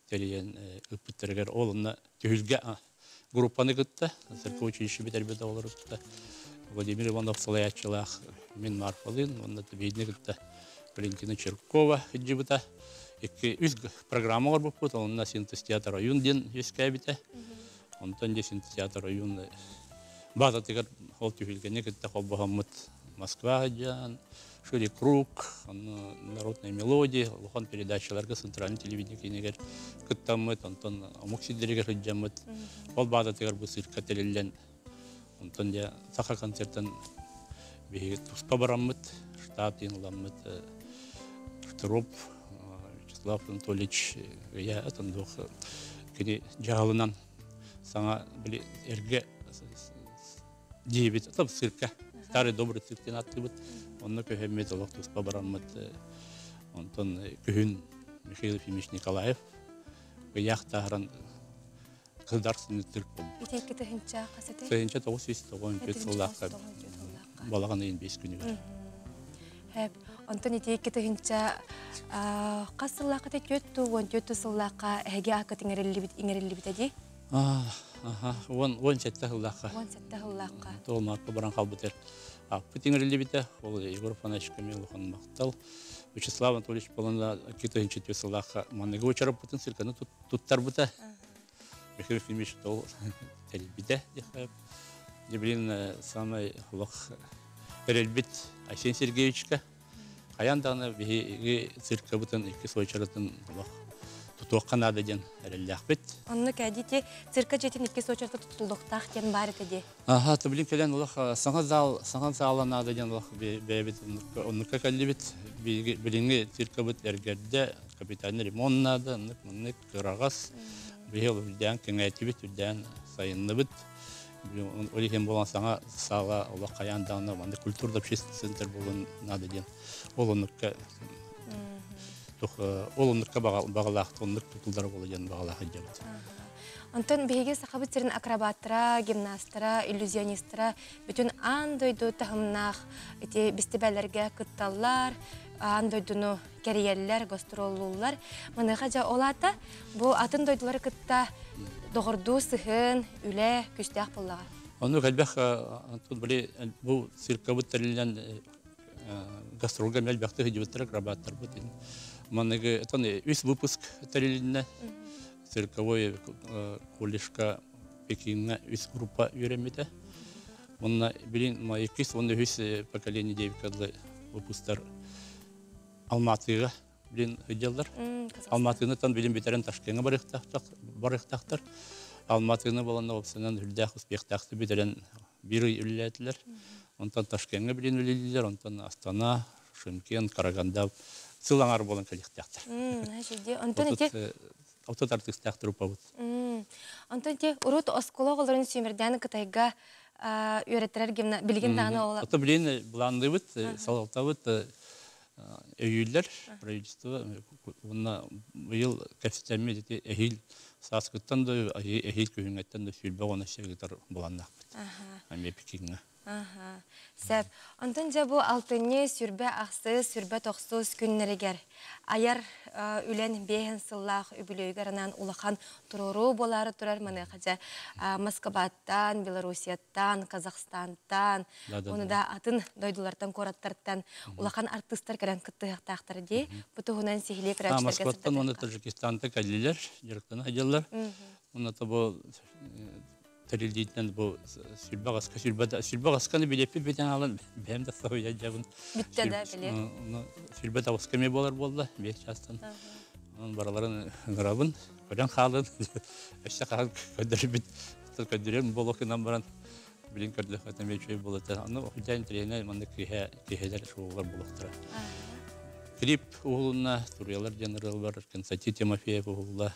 тэрийэн ыыппыттарыгар ол онно түһүлгэ группаны кытта церковь училище бүтэрбит оҕолору кытта Владимир Иванов салайааччылаах мин Марфалыын уонна биһигини кытта Валентина Черкова сылдьыбыта. Икки үс программа оҥорбуппут, онно синтез театр ойуун диэн үөскээбитэ. Онтон дьэ синтез театр ойуун базатыгар ол түһүлгэни кытта холбоһоммут Москва сылдьан, Шире круг, народная мелодия, улахан передачаларга центральный телевидение киинигэр кыттаммыт, онтон омук сирдэригэр сылдьаммыт. Ол баазатыгар бу цирка тэриллэн, онтон дьэ саха концертын биһиги туспа бараммыт, штаб диэн ыламмыт, Штроп Вячеслав Анатольевич я атындуох кини дьаһалынан саҥа били эргэ диэбит там цирка старый добрый цирк диэн ааттыыбыт онно көһөммүт олох туспа бараммыт онтон күһүн Михаил Ефимович Николаев ыйаах таһаран государственный цирк буолбут. Ити икки тыһыынча хас этэй? Тыһыынча 994 сыллаахха балаҕан ыйын 5 күнүгэр. Хэп. Онтон ити икки тыһыынча хас сыллаахха 44 сыллаахха эһиги ааккыт иҥэриллибит иҥэриллибитэ дии? 17 сыллаахха. 17 сыллаахха. Тоҕо Марко баран хаалбытыр. Аппыт иҥэриллибитэ. Ол Егор Афанасьевичка эмиэ улахан махтал. Вячеслав Анатольевич Полонна 2004 сыллаахха манныгы учараппытын цирканы туттарбыта. Михаил Ефимович ол тэрийбитэ диэххэ. Дьэ, самай олох эрэлбит Айсен Сергеевичка. Хайаан даҕаны биһиги циркабытын икки суочаратын олох тутуохха наада диэн эрэллээхпит. Онно кэдити цирка дьиэтин икки суочарата тутуллуохтаах диэн баар этэ дии. Аха, тублин кэлэн олох саҥа зал, саҥа зала наада диэн олох бэйэбит оннукка кэллибит. Билиҥҥи циркабыт эргэрдэ, капитальный ремонт наада, оннук маннык кыраҕас. Биһи ол үрдээн кэҥээтибит, үрдээн сайынныбыт. Ол иһин буолан саҥа саала олох хайаан даҕаны маннык культурно общественный центр буолуон наада диэн ол оннукка ол оннукка баҕалаах оннук тутуллара буола диэн баҕалаах сылдьабыт. Онтон биһиги Сахабыт сирин акробаттара, гимнастара, иллюзионистара бүтүн аан дойду таһымнаах ити бистибэллэргэ кытталлар, аан дойдуну кэрийэллэр, гастроллууллар. Маныаха дьэ ол аата бу атын дойдулары кытта доҕордуу сыһыан, үлэ күүстээх буоллаҕа. Оннук элбэх били бу циркабыт тэриллэн гастролга элбэхтик сылдьыбыттар акробаттарбыт. Манныгы үс выпуск тэрилиннэ. Цирковой колледжка Пекиҥҥа үс группа үөрэммитэ. Онно билин иккис уонна үһүс поколение диэбиккэ дылы выпустар Алматыга билин сылдьаллар. Алматыны тан билин бүтэрэн Ташкеҥҥа барыахтаахтар. Алматыны боланна опсанан үрдээх успехтаахты бүтэрэн биир ый үлэлээтилэр. Онтон Ташкеҥҥа билин үлэлииллэр, онтон Астана, Шымкент, Караганда сыл аҥаар буолан кэлиэхтээхтэр. Онтон ити 30 артыыстаах труппабыт. Онтон ити урут оскуола оҕолорун сүүмэрдээн Кытайга үөрэттэрэр гимна билигин даҕаны ол Ото билигин былаанныыбыт, салалтабыт өйүүллэр правительство уонна быйыл кэпсэтэммит ити эһиил сааскыттан да эһиил күһүҥҥэттэн да сүүрбэ уон өссө ыытар былааннаахпыт. Эмиэ Пекиҥҥа. Сөп. Онтон дьэ бу алтынньы сүрбэ ахсыс, сүрбэ тохсус күннэригэр айар үлэн биэһин сыллаах үбүлүөйүгэр анаан улахан туруоруу буолаары турар. Маныаха дьэ Москваттан, Белоруссияттан, Казахстантан, ону да атын дойдулартан, куораттартан улахан артыыстар кэлэн кыттыһыахтаахтар дии. Бу туһунан сиһилии көрөөччүлэргэ Москваттан уонна Таджикистантан кэллилэр, дьарыктана сылдьаллар. Уонна бу тэрилдиитинэн бу сүрбэ аҕаска сүрбэ аҕасканы билиэппит бүтэн аалан бэйэм да соһуйа дьабын. Бүттэ да билиэт. Сүрбэ таҕыска эмиэ буолар буолла 5 чаастан. Онон барыларын ыҥырабын, көрөн хаалын. Өссө хаһан көрдөрбүт көрдөрүөм буолуох гынан баран билин көрдөххө эмиэ үчүгэй буолуо. Аны дьэ интэриэһинэй маннык киһи киһилэр шоулар буолуохтара. Клип уһулунна, туруйалар диэн ырыалар Константин Тимофеев уһулла.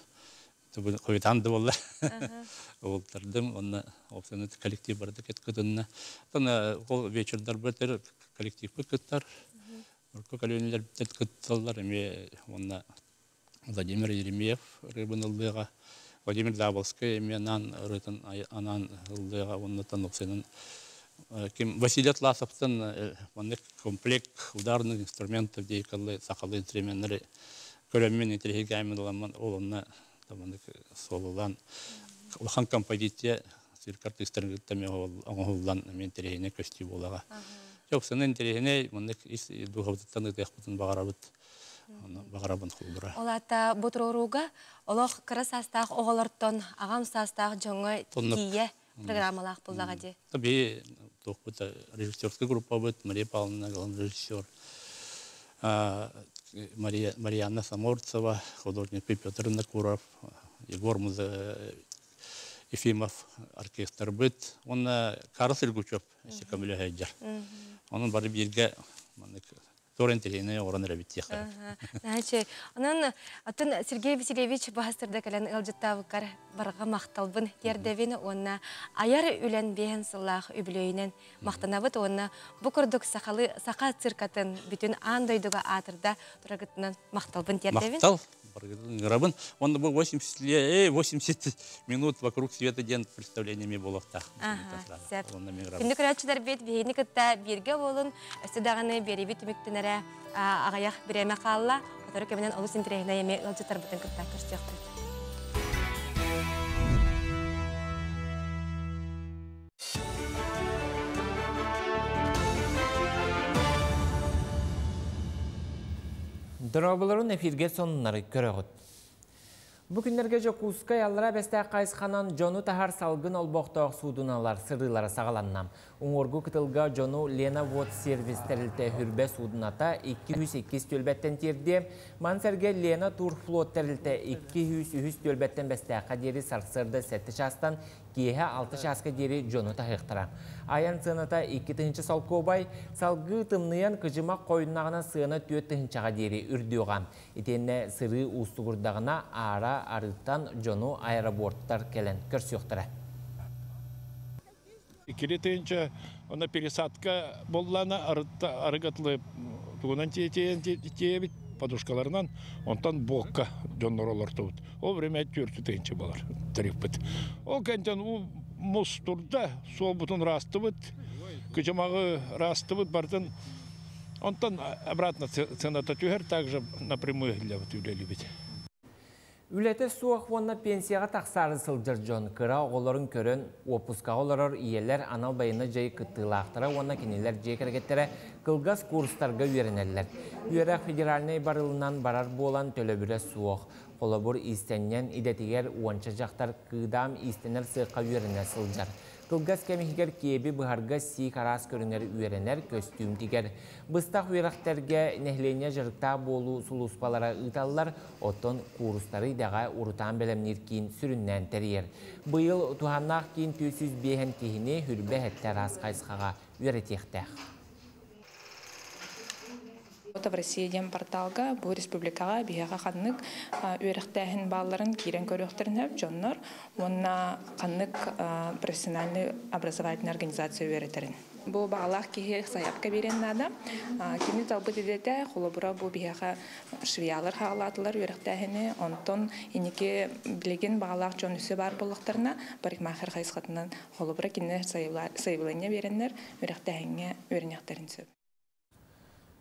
Хойутаан да буолла. Уолтардым, онно опсаны коллектив барыта кытынна. Оттон ол вечердарбытыр коллективпыт кыттар. Урукку көлүөнэлэрбит кытталлар эмиэ уонна Владимир Еремеев ырыабын ыллыаҕа. Владимир Даболскай эмиэ анаан ырыатын анаан ыллыаҕа уонна опсанын ким Василий Атласовтан маннык комплект ударных инструментов диэкаллы сахалыы инструменнары көрөммүн интэриэһиргээммин ыламмын ол онно маннык суолулаан улахан композиция цирк артыыстарын кытта эмиэ оҥоһуллан эмиэ интэриэһинэй көстүү буолаҕа. Дьэ, интэриэһинэй маннык ис дууһабытыттан ытыахпытын баҕарабыт. Баҕарабын холбура. Ол аата бу туруорууга олох кыра саастаах оҕолортон аҕам саастаах дьоҥҥо тиийэ программалаах буллаҕа дии. Би туохпут режиссерскай группабыт Мария Павловна главный режиссер Мария, Марианна Саморцева, художник Петр Накуров, Егор Ефимов оркестрбыт, уонна Карл Сергучев көмөлөһөйдер. Онон бары бииргэ маннык Торрент интэриэһинэй оҥорон эрэбит диэххэ. Наачы. Онон атын Сергей Васильевич баһастырда кэлэн ыалдьыттаабыккар барҕа махталбын тиэрдэбин уонна айар үлэн биэһэн сыллаах үбүлүөйүнэн махтанабыт уонна бу курдук сахалы саха циркатын бүтүн аан дойдуга аатырда турагытынан махталбын тиэрдэбин. Махтал. Ыҥырабын. Уонна бу 80 80 минут вокруг света диэн представление буолуохтаах. Сөп. Күндү көрөөччүлэрбит биһигини кытта бииргэ буолун, өссө даҕаны биэриибит түмүктэнэрэ аҕыйах бириэмэ хаалла. Сотору кэминэн олус интэриэһинэй эмиэ ыалдьыттарбытын кытта көрсүөхпүт. Дорооболорун эфиргэ сонуннары көрөҕүт. Бу күннэргэ Дьокуускай Аллара Бэстээх хайысханан дьону таһар салгын олбохтоох суудуналар сырыылара саҕаланна. Уҥуоргу кытылга дьону Лена Вот сервис тэрилтэ Хүрбэ суудуната 202 түөлбэттэн тиэрдиэ. Маны сэргэ Лена Турфлот тэрилтэ 203 түөлбэттэн Бэстээххэ диэри сарсыарда 7 чаастан киэһэ 6 чааска диэри дьону таһыахтара. Айан сыаната 2 тыһыынча солкуобай, салгыы тымныйан кыдьымах хойуннаҕына сыана 4 тыһыынчаҕа диэри үрдүөҕэ. Итиэннэ сырыы уустугурдаҕына аара арыыттан дьону аэроборттар кэлэн көрсүөхтэрэ. Иккили тыһыынча онно пересадка буоллаана арыгатлы тугунан тиэйэбит подушкаларынан, онтон буокка дьоннор олортубут. Ол время 4 тыһыынча болар тарифпыт. Ол кэнтэн мус турда, суолбутун растыбыт, кыдьымаҕы растыбыт бартын. Онтон обратно цената түһэр, также напрямую үлэлибит. Үлэтэ суох уонна пенсияҕа тахсаары сылдьар дьон, кыра оҕолорун көрөн уоппускаҕа олорор ийэлэр, анал байыаннай дьайыы кыттыылаахтара уонна кинилэр дьиэ кэргэттэрэ кылгас курстарга үөрэнэллэр. Үөрэх федеральнай барылынан барар буолан төлөбүрэ суох. Холобур, иистэнньэн идэтигэр уонча дьахтар Кыыдаам иистэнэр сыахха үөрэнэ сылдьар. Кылгас кэм иһигэр киэби быһарга сиик араас көрүҥэр үөрэнэр, көстүүм тигэр. Быстах үөрэхтэргэ нэһилиэнньэ дьарыктаах буолуу сулууспалара ыыталлар, оттон куурустары идэҕэ урутаан бэлэмниир киин сүрүннээн тэрийэр. Быйыл туһааннаах киин 405 киһини 27 араас хайысхаҕа үөрэтиэхтээх. В России диэн порталга бу республикаҕа биһиэхэ ханнык үөрэхтээһин баалларын киирэн көрүөхтэрин сөп дьоннор уонна ханнык профессиональный образовательный организация үөрэтэрин. Бу баҕалаах киһи сайаапка биэриэн наада. Кини талбыт идэтэ, холобура, бу биһиэхэ швеялар хаалаатылар үөрэхтээһини, онтон инники билигин баҕалаах дьон өссө баар буоллахтарына, парикмахер хайысхатынан холобура кинилэр сайабылыанньа биэрэннэр үөрэхтээһиҥҥэ үөрэниэхтэрин сөп.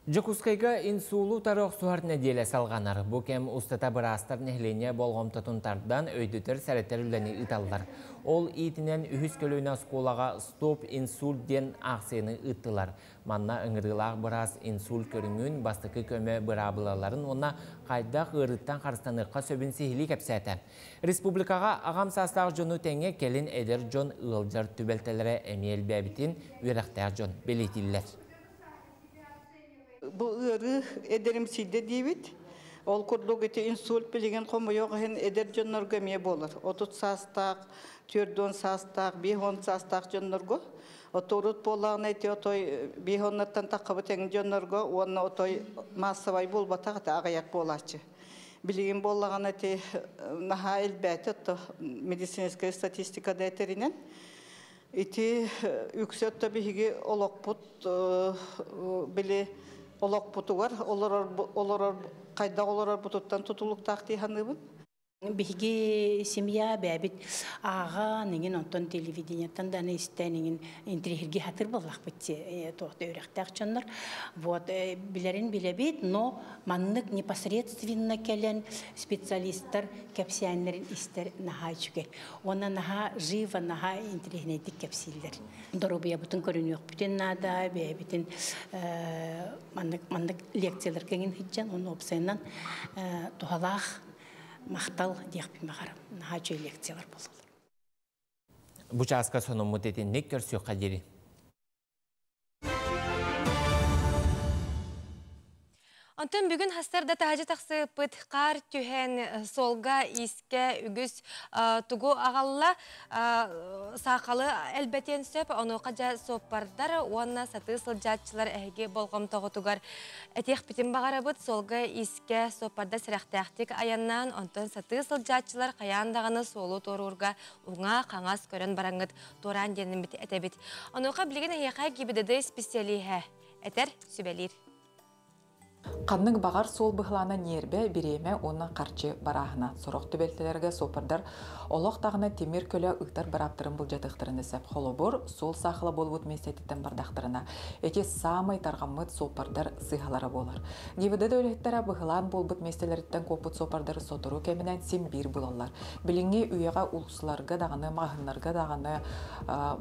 Дьокуускайга инсулу утары охсуһар нэдиэлэ салҕанар. Бу кэм устата быраастар нэһилиэнньэ болҕомтотун тардан, өйдөтөр, сэрэтэр үлэни ыыталлар. Ол иитинэн үһүс көлүөнэ оскуолаҕа «Стоп инсульт» диэн аахсыйаны ыыттылар. Манна ыҥырыылаах быраас инсульт көрүҥүн, бастакы көмө быраабылаларын уонна хайдах ыарыыттан харыстаныахха сөбүн сиһилии кэпсээтэ. Республикаҕа аҕам саастаах дьону тэҥэ кэлин эдэр дьон ыалдьар түбэлтэлэрэ эмиэ элбээбитин үөрэхтээх дьон бэлиэтииллэр. Бу ыарыы эдэримсийдэ диибит. Ол курдук ити инсульт билигин хомойуох иһин эдэр дьоннорго эмиэ буолар. 30 саастаах, 40 саастаах, 50 саастаах дьоннорго. Оторут буоллаҕына ити отой 50-нартан таххабыт эҥин дьоннорго уонна отой маассабай буолбатах ити аҕыйах буолааччы. Билигин буоллаҕына ити наһаа элбээтэ отто медицинскэй статистика да этэринэн. Ити үксэ отто биһиги олохпут били олохпутугар олорор олорор хайдах олорорбутуттан тутулуктаах дии саныыбын. Биһиги семья бэйэбит ааҕан иҥин онтон телевидениеттан да истэн иҥин интириэһиргии сатыыр буоллахпыт туох да үөрэхтээх дьоннор. Вот билэрин билэбит, но маннык непосредственно кэлэн специалисттар кэпсээннэрин истэр наһаа үчүгэй. Уонна наһаа живо, наһаа интириэһинэйдик кэпсииллэр. Доруобуйабытын көрүнүөхпүтүн наада, бэйэбитин маннык маннык лекцияларга иҥин сылдьан, уонна уопсайынан туһалаах махтал диэхпин баҕарам. Наһаа үчүгэй лекциялар буолаллар. Бу чааска сонуммут итинник көрсүөххэ диэри. Онтон бүгүн хастар да таһдьа тахсыппыт хаар түһэн суолга иискэ үгүс тугу аҕалла саахалы элбэтиэн сөп онуоха дьэ суоппардар уонна сатыы сылдьааччылар эһиги болҕомтоҕутугар этиэхпитин баҕарабыт суолга иискэ суоппардар сэрэхтээхтик айаннаан онтон сатыы сылдьааччылар хайаан даҕаны суолу туоруурга уҥа хаҥас көрөн бараҥҥыт туораан диэннэммит этэбит онуоха билигин эһиэхэ ГИБДД исписэлииһэ этэр сүбэлиир Ханнык баҕар суол быһылаана ньиэрбэ, бириэмэ уонна харчы барааһына. Сорох түбэлтэлэргэ суоппардар олох даҕаны тимир көлө ыытар бырааптарын былдьатыахтарын да сөп. Холобур, суол саахала буолбут миэстэтиттэн бардахтарына, ити саамай тарҕаммыт суоппардар сыыһалара буолар. ГИБДД үлэһиттэрэ быһылаан буолбут миэстэлэриттэн куоппут суоппардары сотору кэминэн син биир булаллар. Билиҥҥи үйэҕэ улуустарга даҕаны, маҕаһыыннарга даҕаны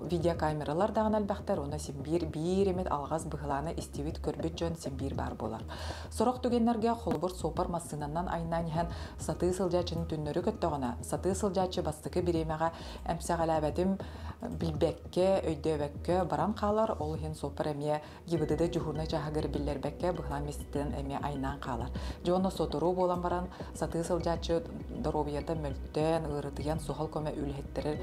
видеокамералар даҕаны элбэхтэр уонна син биир биир эмит алҕас быһылааны истибит, көрбүт дьон син биир баар буолар. Сорох түгэннэргэ холобур суоппар массыынанан айнаан иһэн сатыы сылдьааччыны түннэри көттөҕүнэ, сатыы сылдьааччы бастакы бириэмэҕэ эмсэҕэлээбэтим билбэккэ, өйдөөбөккө баран хаалар, ол иһин суоппар эмиэ ГИБДД дьуһуурунай чааһыгар биллэрбэккэ быһылаан миэстэтинэн эмиэ айнаан хаалар. Дьэ уонна сотору буолан баран сатыы сылдьааччы доруобуйата мөлтөөн, ыарытыйан суһал көмө үлэһиттэрэ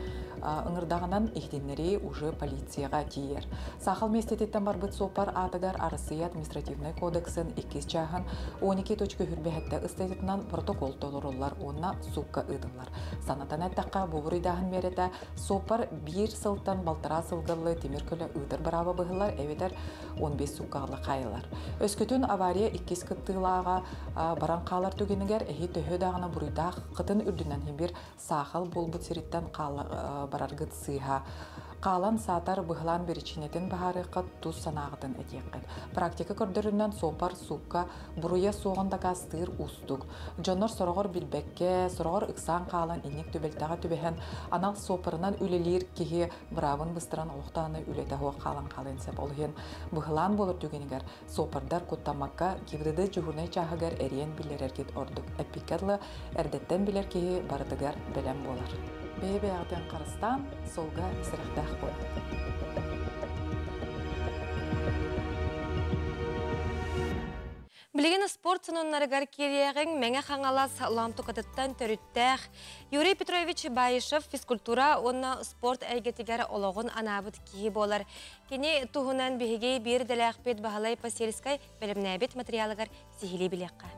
ыҥырдаҕынан иһитиннэрии уже полицияҕа тиийэр. Саахал миэстэтиттэн барбыт суоппар аатыгар Арассыыйа административнай кодексын иккис чааһын 12.27 ыстатыйатынан протокол толоруллар уонна суукка ыытыллар. Санатан эттэххэ, бу буруйдааһын миэрэтэ Суоппар биир сылтан балтараа сылга тимир көлө ыытар бырааба быһыллар эбэтэр 15 сууккаҕа хаайыллар. Өскөтүн авария иккис кыттыылааҕа баран хаалар түгэнигэр эһи төһө даҕаны буруйдаах кытын үрдүнэн бир саахал буолбут сириттэн бараргыт сыыһа. Хаалан саатар быһылаан биричиинэтин быһаарыахха тус санааҕытын этиэххит. Практика көрдөрүнэн суоппар суукка буруйа суоҕун дакаастыыр уустук. Дьоннор сороҕор билбэккэ, сороҕор ыксаан хаалан инник түбэлтэҕэ түбэһэн, анал суоппарынан үлэлиир киһи быраабын быстаран олохтоон үлэтэ суох хаалан хаалыан сөп. Ол иһин быһылаан буолар түгэнигэр суоппардар куттаммакка ГИБДД дьуһуурунай чааһыгар эриэн биллэрэргит ордук. Эппиккэ дылы, эрдэттэн билэр киһи барытыгар бэлэм буолар. Бэйэ-бэйэҕитин харыстаан, суолга сэрэхтээх буолун. Билигин спорт сонуннарыгар киириэҕиҥ Мэҥэ Хаҥалас Лоомтукатыттан төрүттээх Юрий Петрович Баишев физкультура уонна спорт эйгэтигэр олоҕун анаабыт киһи буолар. Кини туһунан биһиги биир идэлээхпит Баһылай Посельскай бэлэмнээбит материалыгар сиһилии билиэххэ.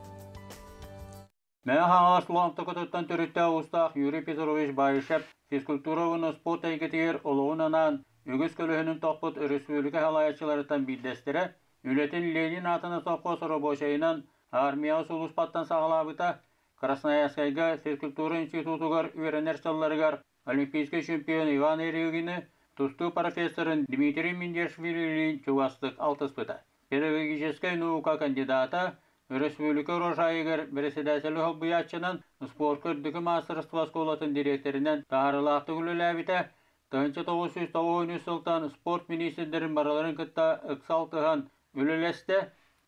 Мэҥэ Хаҥалас Лоомтукатыттан төрүттээх уустаах Юрий Петрович Баишев физкультура уонна спорт эйгэтигэр олоҕун анаан үгүс көлөһүнүн тохпут өрөспүүбүлүкэ салайааччыларыттан биирдэстэрэ, үлэтин Ленин аатынан сопхуос оробуочайынан армияҕа сулууспаттан саҕалаабыта, Красноярскайга физкультура институтугар үөрэнэр сылларыгар олимпийскай чемпион Иван Ерюгины, тустуу профессорын Дмитрий Миндиашвилилиин чугастык алтыспыта. Педагогическай наука кандидата, өрөспүүбүлүкэ урожайыгар бэрэссэдээтэли солбуйааччынан, спорка үрдүкү маастарыстыба оскуолатын дириэктэринэн таһаарыылаахтык үлэлээбитэ, 1993 сылтан спорт миниистирдэрин барыларын кытта ыкса алтыһан үлэлэстэ,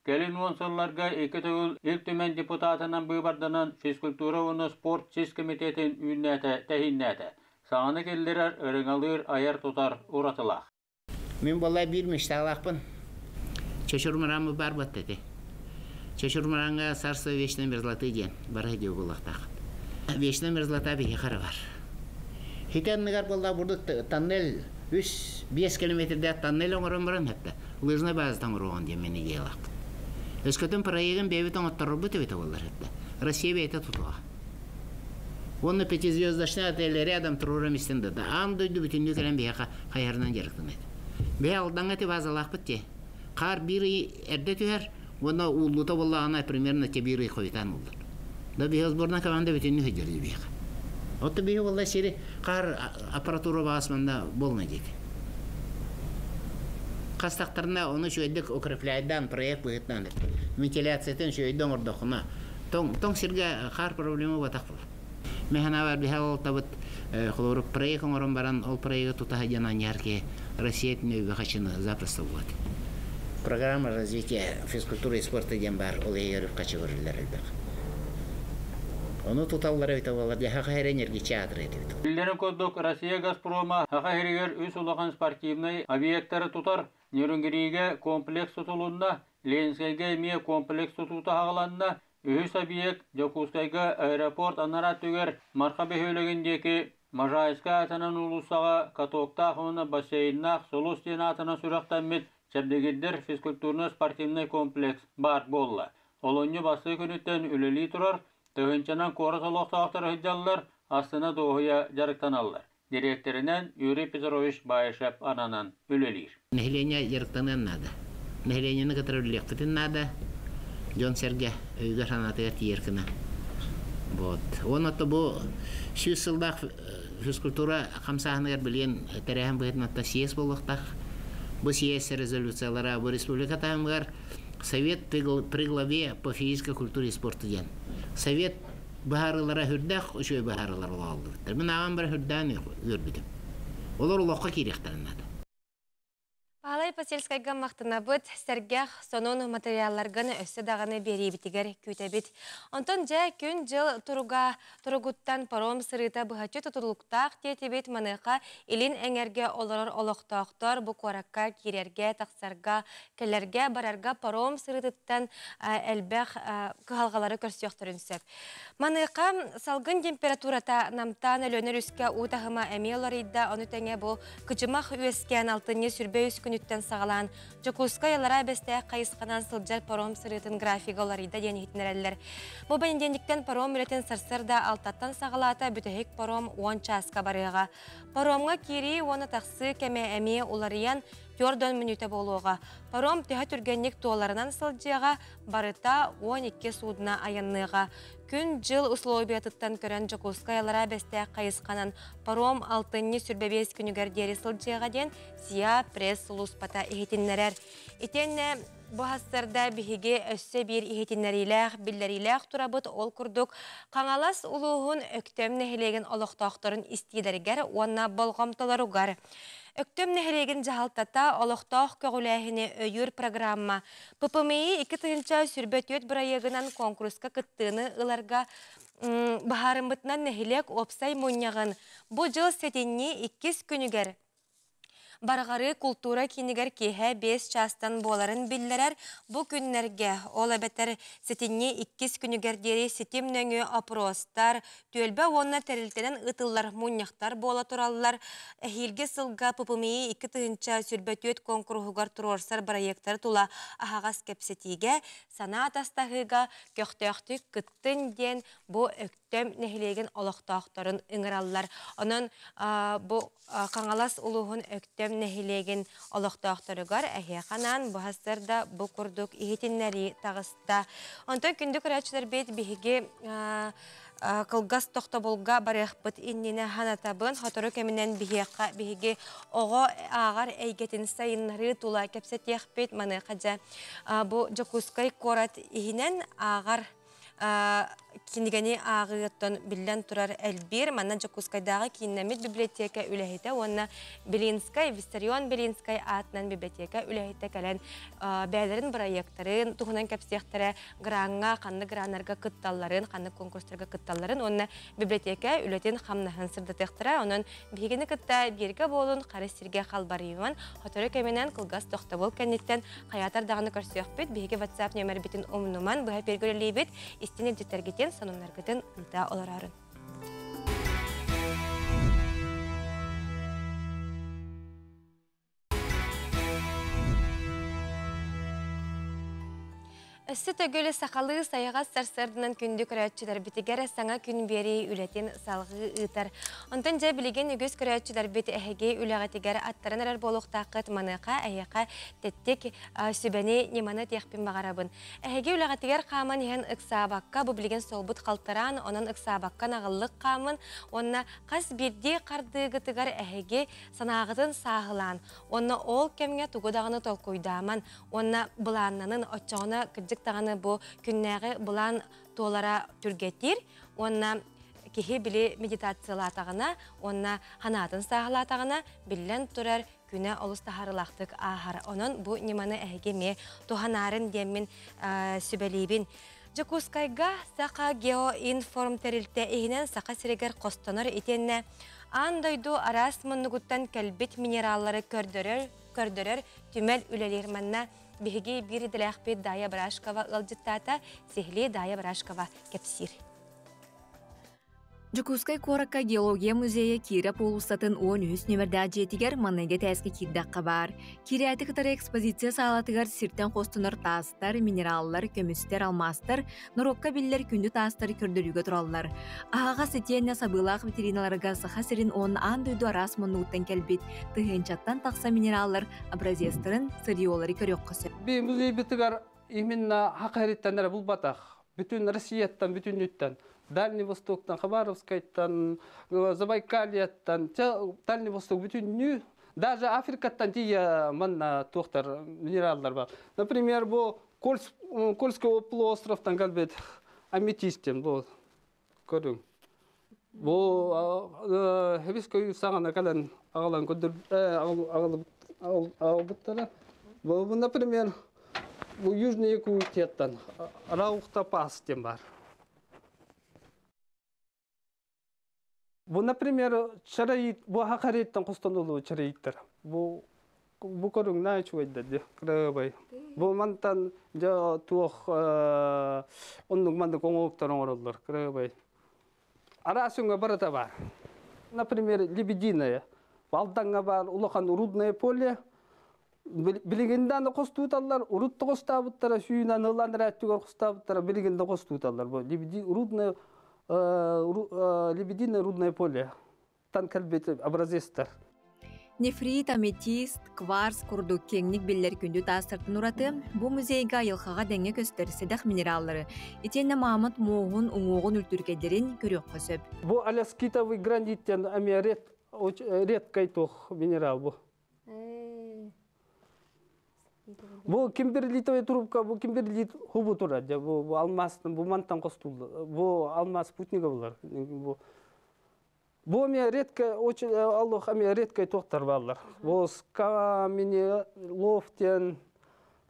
кэлин уон сылларга икки төгүл Ил Түмэн депутатынан быыбарданан физкультура уонна спорт сис кэмитиэтин үүннээтэ, тэһииннээтэ. Саҥаны киллэрэр, ырыҥалыыр, айар-тутар уратылаах. Мин буолла биир мечталаахпын. Чочур мыраамы баар буотта ити. Чочур мырааҥҥа царство вечной мерзлоты диэн бары диэ буолуохтаах. Вечная мерзлота биһиэхэ эрэ бар. Хити анныгар буолла бурдук тоннель үс биэс километрдээх тоннель оҥорон баран хатта лыжный базата оҥоруоҕун диэн мин идеялаахпын. Өскөтүн проегын бэйэбит оҥотторорбут эбитэ буоллар хатта Россия бэйэтэ тутуоҕа. Уонна пятизвездочный отель рядом туруорам истэн да аан дойду бүтүннүү кэлэн биһиэхэ хайыһарынан дьарыктанар. Биһи Алдаҥҥа ити базалаахпыт дии. Хаар биир ый эрдэ түһэр уонна ууллуута буоллаҕына примерно те биир ый хойутаан ууллар. Да биһи сборная команда бүтүннүү сылдьар биһиэхэ. Оттон биһи буолла сири хаар аппаратура баас манна буолна диэки. Хастахтарына ону үчүгэйдик укрепляйдаан проект быһыытынан вентиляциятын үчүгэйдик оҥордоххуна тоҥ, тоҥ сиргэ хаар проблема буотах буолар. Мен санаабар биһи олтабыт холобур проект оҥорон баран ол проегы тута сылдьан анньар киһи Россия өйгө хачыны запросто буолат. Программа развития физкультуры и спорта диэн баар ол иһигэр үп-хачы көрүллэр элбэх. Ону туталлар эбитэ буоллар дьэ саха сирэ ньиргиччи аатырыа этибит. Биллэрин курдук, Россия Газпрома Саха сиригэр үс улахан спортивнай объектары тутар, Нерюнгригэ комплекс тутулунна, Ленскэйгэ эмиэ комплекс тутуута аҕаланна, үһүс объект Дьокуускайга аэропорт анараа өттүгэр Марха бөһүөлэгин диэки Можайскай аатынан уулуссаҕа катоктаах уонна бассейннаах Сулус диэн аатынан сүрэхтэммит чэбдигирдэр физкультурно-спортивнай комплекс баар буолла. Олунньу бастакы күнүттэн үлэлии турар, тыһыынчанан куорат олохтоохторо сылдьаллар, астына-дуоһуйа дьарыктаналлар. Дириэктэринэн Юрий Петрович Баишев ананан үлэлиир. Нэһилиэнньэ дьарыктаныан наада. Нэһилиэнньэни кытары үлэлиэхпитин наада. Дьон-сэргэ өйүгэр-санаатыгар тиийэр гына. Вот. Уонна бу сүүс сыллаах физкультура хамсааһыныгар билигин тэрээһин быһыытынан съезд буолуохтаах. Бу съезд резолюциялара бу республика таһымыгар Совет при главе по физической культуре и спорту диэн. Совет быһаарыылара сүрдээх үчүгэй быһаарыылар олоҕоллубуттар. Мин ааҕан бара сүрдээн үөрбүтүм. Олор олоххо киириэхтэрин наада. Палай Посельскайга махтанабыт, сэргэх, сонун материалларгын өссө даҕаны биэриибитигэр күүтэбит. Онтон дьэ күн-дьыл туруга туругуттан паром сырыыта быһаччы тутулуктаах диэтибит маныаха илин эҥэргэ олорор олохтоохтор бу куоракка киирэргэ, тахсарга, кэлэргэ, барарга паром сырыытыттан элбэх кыһалҕалары көрсүөхтэрин сөп. Маныаха салгын температурата намтаан Өлүөнэ өрүскэ уу таһыма эмиэ уларыйда, ону тэҥэ бу кыдьымах үөскээн алтынньы сүрбэ үс күнүттэн саҕалаан Дьокуускай Аллараа Бэстээх хайысханан сылдьар паром сырыытын графига уларыйда диэн иһитиннэрэллэр. Бу бэнидиэнньиктэн паром үлэтин сарсыарда алтаттан саҕалаата, бүтэһик паром уон чааска барыаҕа. Паромҥа киирии уонна тахсыы кэмэ эмиэ уларыйан, түөрт мүнүүтэ буолуоҕа. Паром төһө түргэнник туоларынан сылдьыаҕа, барыта 12 суудуна айанныаҕа. Күн-дьыл условиятыттан көрөн Дьокуускай Аллараа Бэстээх хайысханан паром алтынньы сүрбэ күнүгэр диэри сылдьыаҕа диэн СИА пресс-сулууспата иһитиннэрэр. Итиэннэ бу хассарда биһиги өссө биир иһитиннэриилээх, биллэриилээх турабыт ол курдук Хаҥалас улууһун Өктөм нэһилиэгин олохтоохторун истиилэригэр уонна болҕомтолоругар Өктөм нэһилиэгин дьаһалтата олохтоох көҕүлээһини өйүүр программа ППМИ 2024 бырайыагынан куонкуруска кыттыыны ыларга быһаарыммытынан нэһилиэк уопсай мунньаҕын бу дьыл сэтинньи иккис күнүгэр. Барҕарыы култуура киинигэр киэһэ 5 чаастан буоларын биллэрэр. Бу күннэргэ, ол эбэтэр сэтинньи иккис күнүгэр диэри ситим нөҥүө опростар, түөлбэ уонна тэрилтэнэн ыытыллар мунньахтар буола тураллар. Эһиилги сылга ППМИ 2024 куонкуруһугар туруорсар бырайыактары тула аһаҕас кэпсэтиигэ, санаа атастаһыыга көхтөөхтүк кыттын диэн бу Өктөм нэһилиэгин олохтоохторун ыҥыраллар. Онон бу Хаҥалас улууһун Өктөм нэһилиэгин олохтоохторугар эһиэхэ анаан бу сарсыарда бу курдук иһитиннэрии таҕыста. Онтон күндү көрөөччүлэрбит биһиги кылгас тохтобулга барыахпыт иннинэ санатабын. Сотору кэминэн биһиэхэ биһиги оҕо ааҕар эйгэтин сайыннарыы тула кэпсэтиэхпит. Маныаха дьэ бу Дьокуускай куорат иһинэн ааҕар кинигэни ааҕыыттан биллэн турар элбиир. Манна Дьокуускайдааҕы кииннэммит библиотека үлэһитэ уонна Белинскай, Виссарион Белинскай аатынан библиотека үлэһитэ кэлэн бэйэлэрин бырайыактарын туһунан кэпсиэхтэрэ, граҥҥа ханнык граннарга кытталларын, ханнык конкурстарга кытталларын уонна библиотека үлэтин хамнаһын сырдатыахтара. Онон биһигини кытта бииргэ буолун, хара сиргэ халбарыйыман, сотору кэминэн кылгас тохтобул кэнниттэн Хайаатар даҕаны көрсүөхпүт, биһиги WhatsApp нүөмэрбитин умнуман, быһа эпииргэ үлэлиибит, истин илдьиттэргитин, сонуннаргытын ыыта олороорун. Өссө төгүл сахалыы сайаҕас сарсыарданан күндү көрөөччүлэрбитигэр саҥа күн биэрии үлэтин салҕыы ыытар. Онтон дьэ билигин үгүс көрөөччүлэрбит эһиги үлэҕитигэр аттаран эрэр буолуохтааххыт маныаха эһиэхэ тэттик сүбэни ньыманы этиэхпин баҕарабын. Эһиги үлэҕитигэр хааман иһэн ыксаабакка бу билигин суолбут халтараан онон ыксаабакка наҕыллык хаамын уонна хас биирдии хардыыгытыгар эһиги санааҕытын сааһылаан уонна ол кэмҥэ тугу даҕаны толкуйдааман уонна былааннанын оччоҕуна кырдьык даҕаны бу күннээҕи былаан туолара түргэтиир уонна киһи били медитациялаатаҕына уонна санаатын сааһылаатаҕына биллэн турар күнэ олус таһаарыылаахтык ааһар. Онон бу ньыманы эһиги эмиэ туһанаарын диэммин сүбэлиибин. Дьокуускайга Саха Геоинформ тэрилтэ иһинэн Саха сиригэр хостонор итиэннэ аан дойду араас муннугуттан кэлбит минераллары көрдөрөр, көрдөрөр түмэл үлэлиир. Манна биһиги биир идэлээхпит Дая Барашкова ыалдьыттаата, сиһилии Дая Барашкова кэпсиир. Дьокуускай куоракка геология музейа Киирэ уулуссатын 13 нүөмэрдээх дьиэтигэр маҥнайгы этээскэ киирдэххэ баар. Киирээти кытары экспозиция саалатыгар сиртэн хостонор таастар, минераллар, көмүстэр, алмаастар, норуокка биллэр күндү таастары көрдөрүүгэ тураллар. Аһаҕас итиэннэ сабыылаах витриналарга Саха сирин уонна аан дойду араас муннугуттан кэлбит тыһыынчаттан тахса минераллар образецтарын, сырьелары көрүөххэ сөп. Би музейбытыгар именно хакариттан эрэ булбатах. Бүтүн Россияттан, бүтүннүттэн, Дальний Востоктан, Хабаровскайтан, Забайкальяттан, Дальний Восток бүтүннүү, даже Африкаттан тиийэ манна туохтар минераллар бар. Например, бу Кольский полуостровтан кэлбит аметистен бу көрүҥ. Бу хебис көйүү саҕана кэлэн аҕалан көрдөр аҕалбыттара. Бу, например, бу Южный Якутияттан Раухтопас диэн бар. Бу, например, чараит, бу хахариттан хостонулу чараиттар. Бу бу көрүҥнээ үчүгэйдэр дии, кырабай. Бу мантан дьэ туох оннук маннык оҥоһуктар оҥороллор, кырабай. Араас өҥө барыта баар. Например, лебединая. Алдаҥҥа баар улахан рудное поле. Билигин да хостууталлар, урут да хостаабыттара, сүүнэн ылан эрээттигэр хостаабыттара, билигин да хостууталлар. Бу рудное, лебединое рудное поле. Тан кэлбит образецтар. Нефрит, аметист, кварц курдук киэҥник биллэр күндү таастартан ураты, бу музейга айылҕаҕа дэҥҥэ көстөр сэдэх минераллары, итиэннэ маамат муоһун, уҥуоҕун үлтүркэйдэрин көрүөххэ сөп. Бу аляскитовый гранит диэн эмиэ редкай туох минерал бу. Бу кимберлитовая трубка, бу кимберлит хубу турар, бу, бу алмаз, бу мантан костулду. Бу алмаз спутнига булар. Бу Бу эмиэ редко, очень аллох эмиэ редкай туохтар бааллар. Бу каменелов диэн,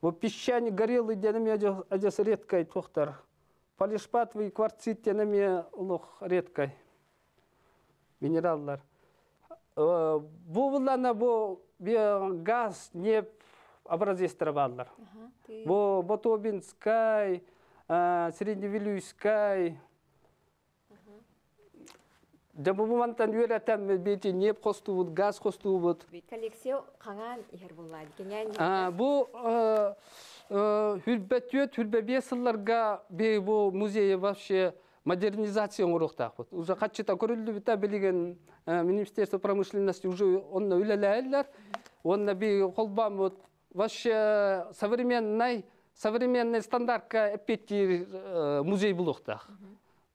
бу песчаник горелый диэн эмиэ адьас редкай туохтар. Полишпатовый кварцит диэн эмиэ олох редкай минераллар. Бу буллана бу Газ, нефть образецтара бааллар. Бу Ботобинскай, Средневилюйскай. Дьэ бу мантан үөрэтэн бити нефть хостуубут, газ хостуубут. Коллекция хаҥаан иһэр буллаа. Кэҥээн Бу хүрбэ 4, хүрбэ 5 сылларга бу музей вообще модернизация оҥоруохтаахпыт. Уже хаччыта көрүллүбүтэ, билигин Министерство промышленности уже онно үлэлэһэллэр. Онно би холбооммут вообще современный стандартка эппиэттиир музей булуохтаах.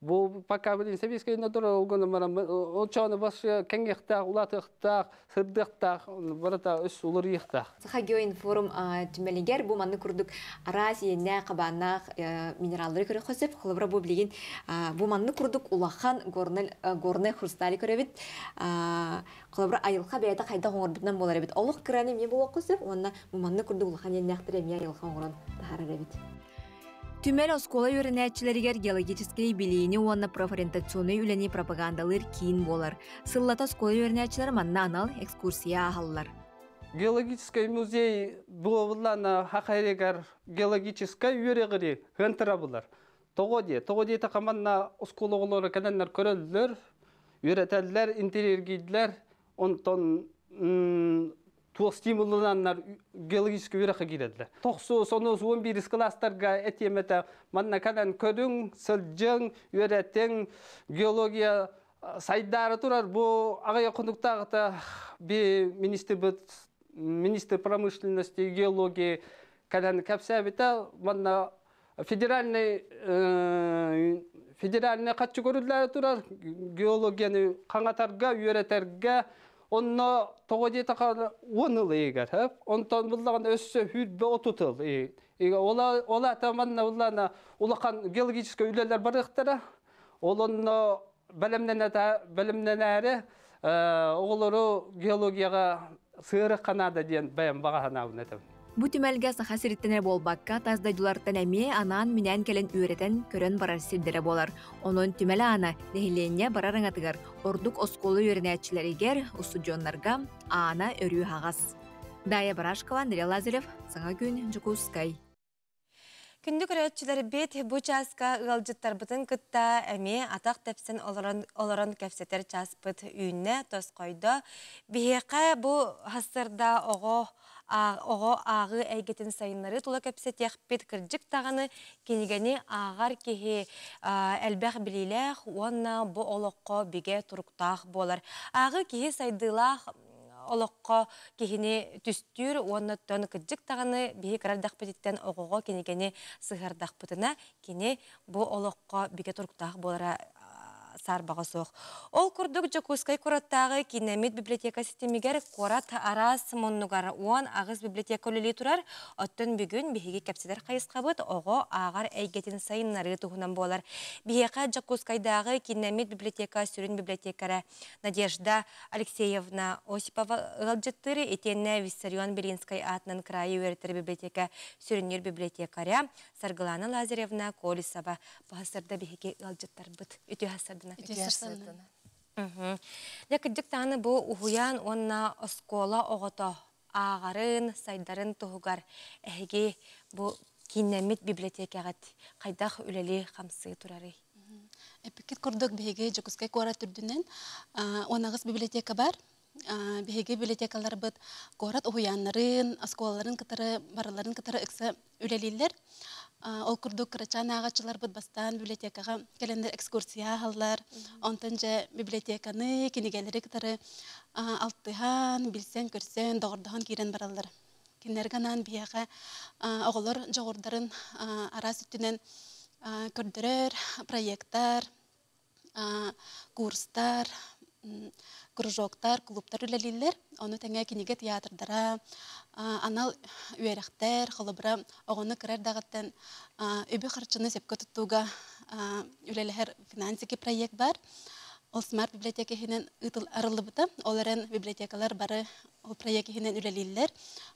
Бу пока билин советский надор олгону марам очону башы кеңехтаах, улатыхтаах, сырдыктаах, барата өс уларыйыктаах. Саха геоинформ түмэлигэр бу манны курдук араас иэннээх хабааннаах минераллары көрө хөсөп. Холобура, бу билигин бу манны курдук улахан горный хрустали көрөбүт. Холобура, айылҕа бэйэтэ хайдах оҥорбутунан буолар эбит. Олох кыраны эмиэ буолуохха сөп, уонна бу манны курдук улахан иэннээхтэр эмиэ айылҕа оҥорон таһаарар эбит. Түмэл оскуола үөрэнээччилэригэр геологическай билиини уонна профориентационнай үлэни пропагандалыыр киин буолар. Сыллата оскуола үөрэнээччилэр манна анал экскурсия ааһаллар. Геологический музей буоллана хахайрегар геологическай үөрэгири хынтыра булар. Тоҕо дии, тоҕо дии тахаманна оскуола кэлэннэр көрөллөр, үөрэтэллэр, интеллигидлер, онтон туох стимуллананнар геологический үөрэххэ киирэллэр. Тохсу, сонус, 11 класстарга этиэмэтэ манна кэлэн көрүҥ, сылдьыҥ, үөрэтиҥ, геология сайдаары турар. Бу аҕыйах хонуктааҕыта би министр министр промышленности и геологии кэлэн кэпсээбитэ, манна федеральный хаччы көрүллэри турар геологияны хаҥатарга, үөрэтэргэ. Онно тоҕо диэтэхэ 10 ыл ыйыгар, онтон буллаган өссө 20 30 ыл. Ола ола манна буллана улахан геологический үлэлэр барыахтара. Ол онно бэлэмнэнээри оҕолору геологияга сыыры канада диэн бэйэм баҕаһанаабын этем. Бу түмэлгэ Саха сириттэн эрэ буолбакка, тас дойдулартан эмиэ анаан-минээн кэлэн үөрэтэн, көрөн барар сирдэрэ буолар. Онон түмэл аана нэһилиэнньэ барар аҥатыгар, ордук оскуола үөрэнээччилэригэр, устудьуоннарга аана өрүү аһаҕас. Дая Барашкова, Андрей Лазарев, Саҥа күн, Дьокуускай. Күндү көрөөччүлэрбит, бу чааска ыалдьыттарбытын кытта эмиэ атах тэпсэн олорон кэпсэтэр чааспыт үүннэ, тосхойдо. Биһиэхэ бу хассарда оҕо ааҕыы эйгэтин сайыннарыы тула кэпсэтиэхпит. Кырдьык даҕаны, кинигэни ааҕар киһи элбэх билиилээх уонна бу олоххо бигэ туруктаах буолар. Ааҕыы киһи сайдыылаах олоххо киһини түстүүр уонна тон кырдьык даҕаны биһи кыра эрдэхпититтэн оҕоҕо кинигэни сыһыардахпытына, кини бу олоххо бигэ туруктаах буолара саарбаҕа суох. Ол курдук Дьокуускай куораттааҕы кииннэммит библиотека ситимигэр куорат араас муннугар 18 библиотека үлэлии турар. Оттон бүгүн биһиги кэпсэтэр хайысхабыт оҕо ааҕар эйгэтин сайыннарыы туһунан буолар. Биһиэхэ Дьокуускайдааҕы кииннэммит библиотека сүрүн библиотекара Надежда Алексеевна Осипова ыалдьыттыыр, итиэннэ Виссарион Белинскай аатынан кыраайы үөрэтэр библиотека сүрүннүүр библиотекаря Саргылана Лазаревна Колесова баһасырда биһиги ыалдьыттарбыт. Үтүө сарсыардана. Үтүө сарсыардана. Дьэ, кырдьык даҕаны, бу уһуйаан уонна оскуола оҕото ааҕарын, сайдарын туһугар эһиги бу кииннэммит библиотекаҕыт хайдах үлэлии хамсыы турарый? Эппиккит курдук, биһиги Дьокуускай куорат үрдүнэн 18 библиотека бар. Биһиги библиотекаларбыт куорат уһуйааннарын, оскуолаларын кытары, барыларын кытары ыкса үлэлииллэр. Ол курдук кырачаан ааҕааччыларбыт бастаан библиотекаҕа кэлэннэр экскурсия ааһаллар. Онтон дьэ библиотеканы, кинигэлэри кытары алтыһан, билсэн-көрсөн, доҕордоһон киирэн бараллар. Кинилэргэ анаан биһиэхэ оҕолор дьоҕурдарын араас өттүнэн көрдөрөр проекттар, курстар, кружоктар, клубтар үлэлииллэр. Ону тэҥэ кинигэ театрдара, анал үөрэхтэр, холобура, оҕону кыра эрдэҕиттэн үбү-харчыны сөпкө туттууга үлэлэһэр финансовый проект бар. Ол смарт библиотека иһинэн ыытыл арыллыбыта. Ол эрэн библиотекалар бары ол проект иһинэн үлэлииллэр.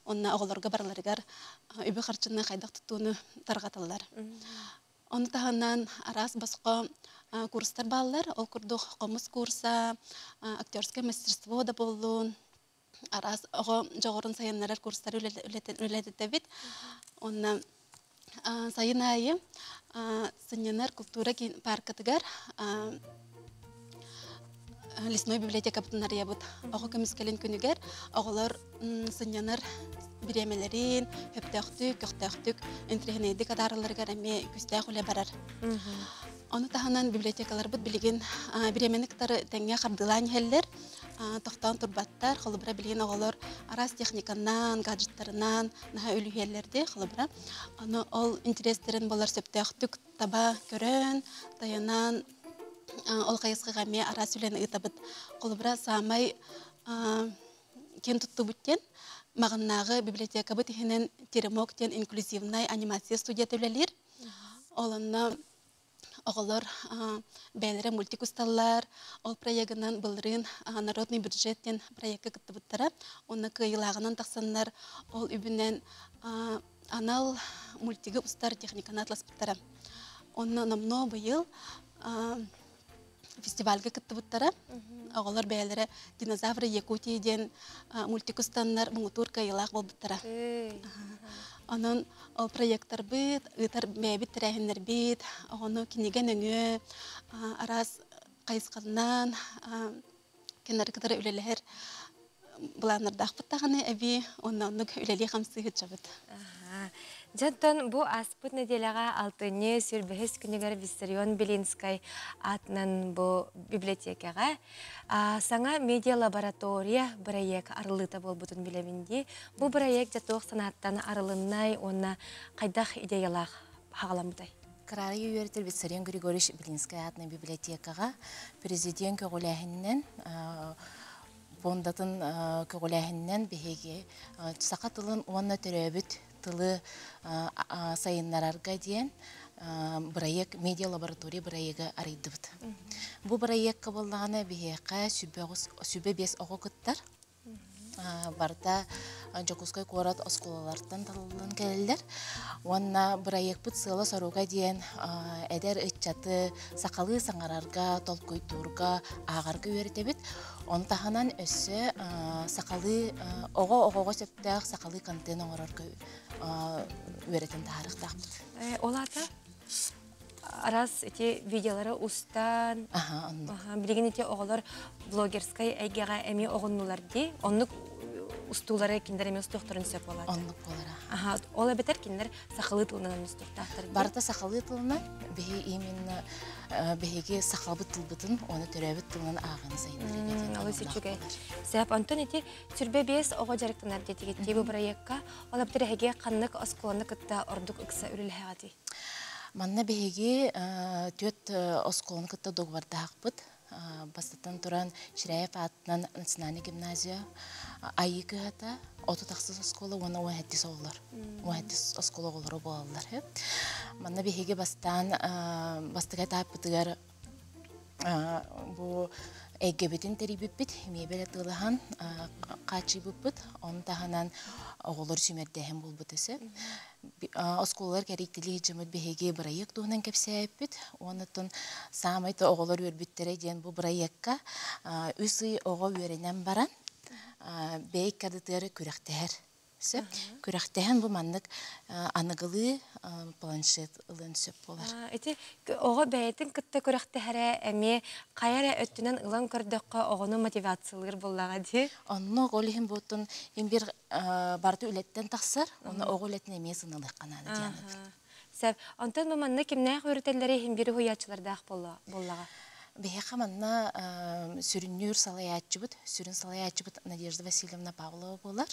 Онно оҕолорго барыларыгар үбү-харчыны хайдах туттууну тарҕаталлар. Ону таһынан араас босхо курстар бааллар. Ол курдук хомус курса, актерское мастерство да буоллун, Араас оҕо дьоҕурун сайыннарар курстары үлэлэтэбит. Онно сайын аайы сынньанар култуура паркатыгар лесной библиотекабытын арыйабыт. Оҕо көмүскэлин күнүгэр оҕолор сынньанар бириэмэлэрин сөптөөхтүк, көхтөөхтүк, интэриэһинэйдик атааралларыгар эмиэ күүстээх үлэ барар. Ону таһынан библиотекаларбыт билигин бириэмэни кытары тэҥҥэ хардыылаан иһэллэр, тохтоон турбаттар. Холобура, билигин оҕолор араас техниканан, гаджеттарынан наһаа үлүһүйэллэр дии, холобура. Аны ол интэриэстэрин болар сөптөөхтүк таба көрөн, тайанан ол хайысхаҕа эмиэ араас үлэни ыытабыт. Холобура, саамай киэн туттубут диэн Маҕаннааҕы библиотекабыт иһинэн Теремок диэн инклюзивнай анимация студията үлэлиир. Ол онно оҕолор бэйэлэрэ мультик усталлар. Ол проегынан былырыын Народный бюджет диэн проекка кыттыбыттара. Уонна кыайыылааҕынан тахсаннар ол үбүнэн анал мультигы устар техниканы атласпыттара. Онно номнуо быйыл фестивальга кыттыбыттара. Оҕолор бэйэлэрэ «Динозавры Якутии» диэн мультик устаннар муҥутуур кыайыылаах буолбуттара. Онон ол проекттарбыт, ыытар бэйэбит тэрээһиннэрбит, оҕону кинигэ нөҥүө араас хайысханан кинилэри кытары үлэлэһэр былааннардаахпыт даҕаны эбии уонна оннук үлэлии-хамсыы сылдьабыт. Дьонтон бу ааспыт нэдиэлэҕэ алтынньы сүрбэһис күнүгэр Виссарион Белинскай аатынан бу библиотекаҕа саҥа медиа-лаборатория бырайыак арыллыыта буолбутун билэбин дии. Бу бырайыак дьэ туох санааттан арылыннай уонна хайдах идеялаах хаҕаламмытай? Кыраайы үөрэтэр Виссарион Григорьевич Белинскай аатынан библиотекаҕа президент көҕүлээһининэн фондатын көҕүлээһининэн биһиги саха тылын уонна төрөөбүт тылы сайыннарарга диэн бырайыак медиа-лаборатория бырайыагы арыйдыбыт. Бу бырайыакка буоллаҕына биһиэхэ сүбэ биэс оҕо кыттар. Барыта Дьокуускай куорат оскуолаларыттан талыллан кэлэллэр. Уонна бырайыакпыт сыала-соруга диэн эдэр ыччаты сахалыы саҥарарга, толкуйдуурга, ааҕарга үөрэтэбит. Ону таһынан өссө сахалыы оҕо оҕоҕо сөптөөх сахалыы контент оҥорорго үөрэтэн таһаарыахтаахпыт. Ол аата араас ити видеолары устан, билигин ити оҕолор блогерскай эйгэҕэ эмиэ оҕуннулар дии. Оннук устуулары кинилэр эмиэ устуохтарын сөп буолар. Оннук буолара. Аха, ол эбэтэр кинилэр сахалыы тылынан устуохтаахтар. Барыта сахалыы тылынан биһи именно биһиги сахалбыт тылбытын, оны төрөөбүт тылынан ааҕыны сайыннарыга. Олус үчүгэй. Сөп, онтон ити сүрбэ биэс оҕо дьарыктанар диэтигит бу бырайыакка, ол эбэтэр эһиги ханнык оскуоланы кытта ордук ыкса үлэлэһэҕитий? Манна биһиги түөрт оскуоланы кытта договардаахпыт. Бастатан туран Чиряев аатынан национальный гимназия Айыы кыһата 36 оскуола уонна 17 оҕолор. 17 оскуола оҕолоро буолаллар. Манна биһиги бастаан бастакы этаппытыгар бу эйгэбитин тэрийбиппит, миэбэл атыылаһан хааччыйбыппыт. Ону таһынан оҕолор сүүмэрдээһин буолбут өсө. Оскуолалар кэрийтилии дьоммут биһиги бырайыак туһунан кэпсээбиппит. Уонна саамай да оҕолор үөрбүттэрэ диэн бу бырайыакка үс ый оҕо үөрэнэн баран бэйэ икки күрэхтэһэр. Сөп. Күрэхтэһэн бу маннык аныгылыы планшет ылыан сөп буолар. Ити оҕо бэйэтин кытта күрэхтэһэрэ эмиэ хайа эрэ өттүнэн ылан көрдөххө оҕону мотивациялыыр буоллаҕа дии. Онно ол иһин буоттун им бир барыта үлэттэн тахсар, онно оҕо үлэтин эмиэ сыналыахха наада дианыбын. Сөп. Онтон бу манна кимнээх үөрэтэллэри иһин бири уһуйааччылардаах буоллаҕа? Биһиэхэ манна сүрүннүүр салайааччыбыт, сүрүн салайааччыбыт Надежда Васильевна Павлова буолар.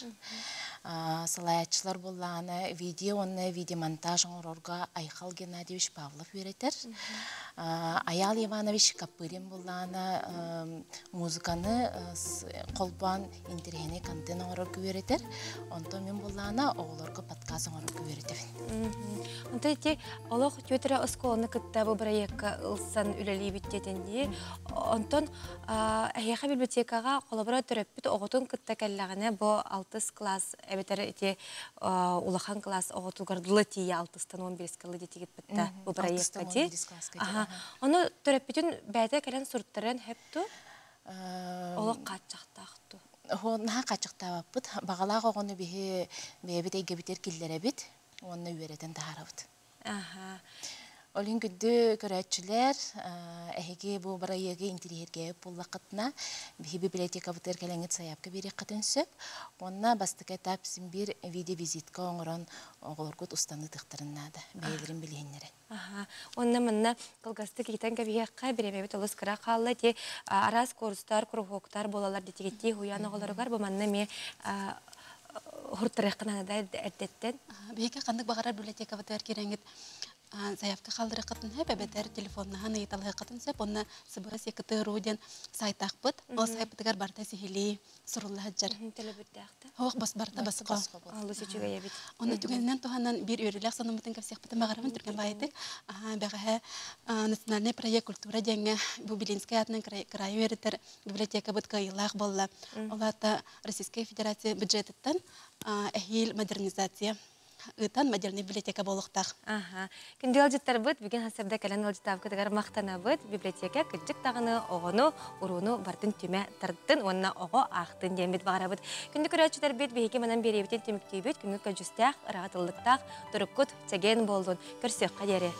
Салайааччылар буоллаҕына видео уонна видеомонтаж оҥорорго Айхал Геннадьевич Павлов үөрэтэр. Аял Иванович Капырин буоллаҕына музыканы холбоон интэриэһинэй контент оҥорорго үөрэтэр. Онтон мин буоллаҕына оҕолорго подкаст оҥорорго үөрэтэбин. Онтон ити олох түөтэрэ оскуоланы кытта бу бырайыакка ылсан үлэлиибит диэтин дии. Онтон эһиэхэ библиотекаҕа холобура төрөппүт оҕотун кытта кэллэҕинэ бу алтыс класс эбэтэр ити улахан класс оҕотугар дылы тиийэ алтыстан он биэскэ ылы диэтигит бытта бу бырайыакка дии. Ону төрөппүтүн бэйэтэ кэлэн суруттарыан хөп ту? Олох хааччахтаах ту? Наһаа хааччахтаабаппыт. Баҕалаах оҕону биһи бэйэбит эйгэбитигэр киллэрэбит уонна үөрэтэн таһаарабыт. Ол иһин күндү көрөөччүлэр, эһиги бу бырайыагы интириэһиргээбит буоллаххытына, биһи библиотекабытыгар кэлэҥҥит сайаапка биэриэххитин сөп. Уонна бастакы этап син биир видеовизитка оҥорон оҕолоргут устан ыытыахтарын наада, бэйэлэрин билиһиннэрэн. Уонна манна кылгастык иитэн кэбиһиэххэ, бириэмэбит олус кыра хаалла. Ити араас курстар, куруһуоктар буолаллар дитигиттии уһуйаан оҕолоругар бу манна эмиэ хуртарыахха наада эрдэттэн. Биһиги ханнык баҕарар библиотекабытыгар киирэҥҥит заявка хаалларыаххытын сөп, эбэтэр телефоннаһан ыйыталаһыаххытын сөп. Онно СБС КТРУ диэн сайтаахпыт. Ол сайтпытыгар барыта сиһилии сурулла сылдьар. Төлөбүрдээхтэ. Ох, бас барыта басқа. Олус үчүгэй эбит. Онно түгэнинэн туһанан биир үөрүүлээх сонуммутун кэпсиэхпитин баҕарабын түргэн баайытык. Бэҕэһээ национальный проект культура диэҥҥэ бу Белинскэй аатынан кыраайы үөрэтэр библиотекабыт кыайыылаах буолла. Ол аата Российскай Федерация бюджетыттан эһиил модернизация ыытан модельнай библиотека буолуохтаах. Аха. Күндү ыалдьыттарбыт, бүгүн хасырда кэлэн ыалдьыттаабыкытыгар махтанабыт. Библиотека кырдьык даҕаны оҕону, урууну бартын түмэ тардын уонна оҕо аахтын диэммит баҕарабыт. Күндү көрөөччүлэрбит, биһиги манан биэриэбитин түмүктүүбүт. Күҥҥүт көдьүүстээх, ыраатыллыктаах, туруккут чэгиэн буоллун. Көрсүөххэ диэри.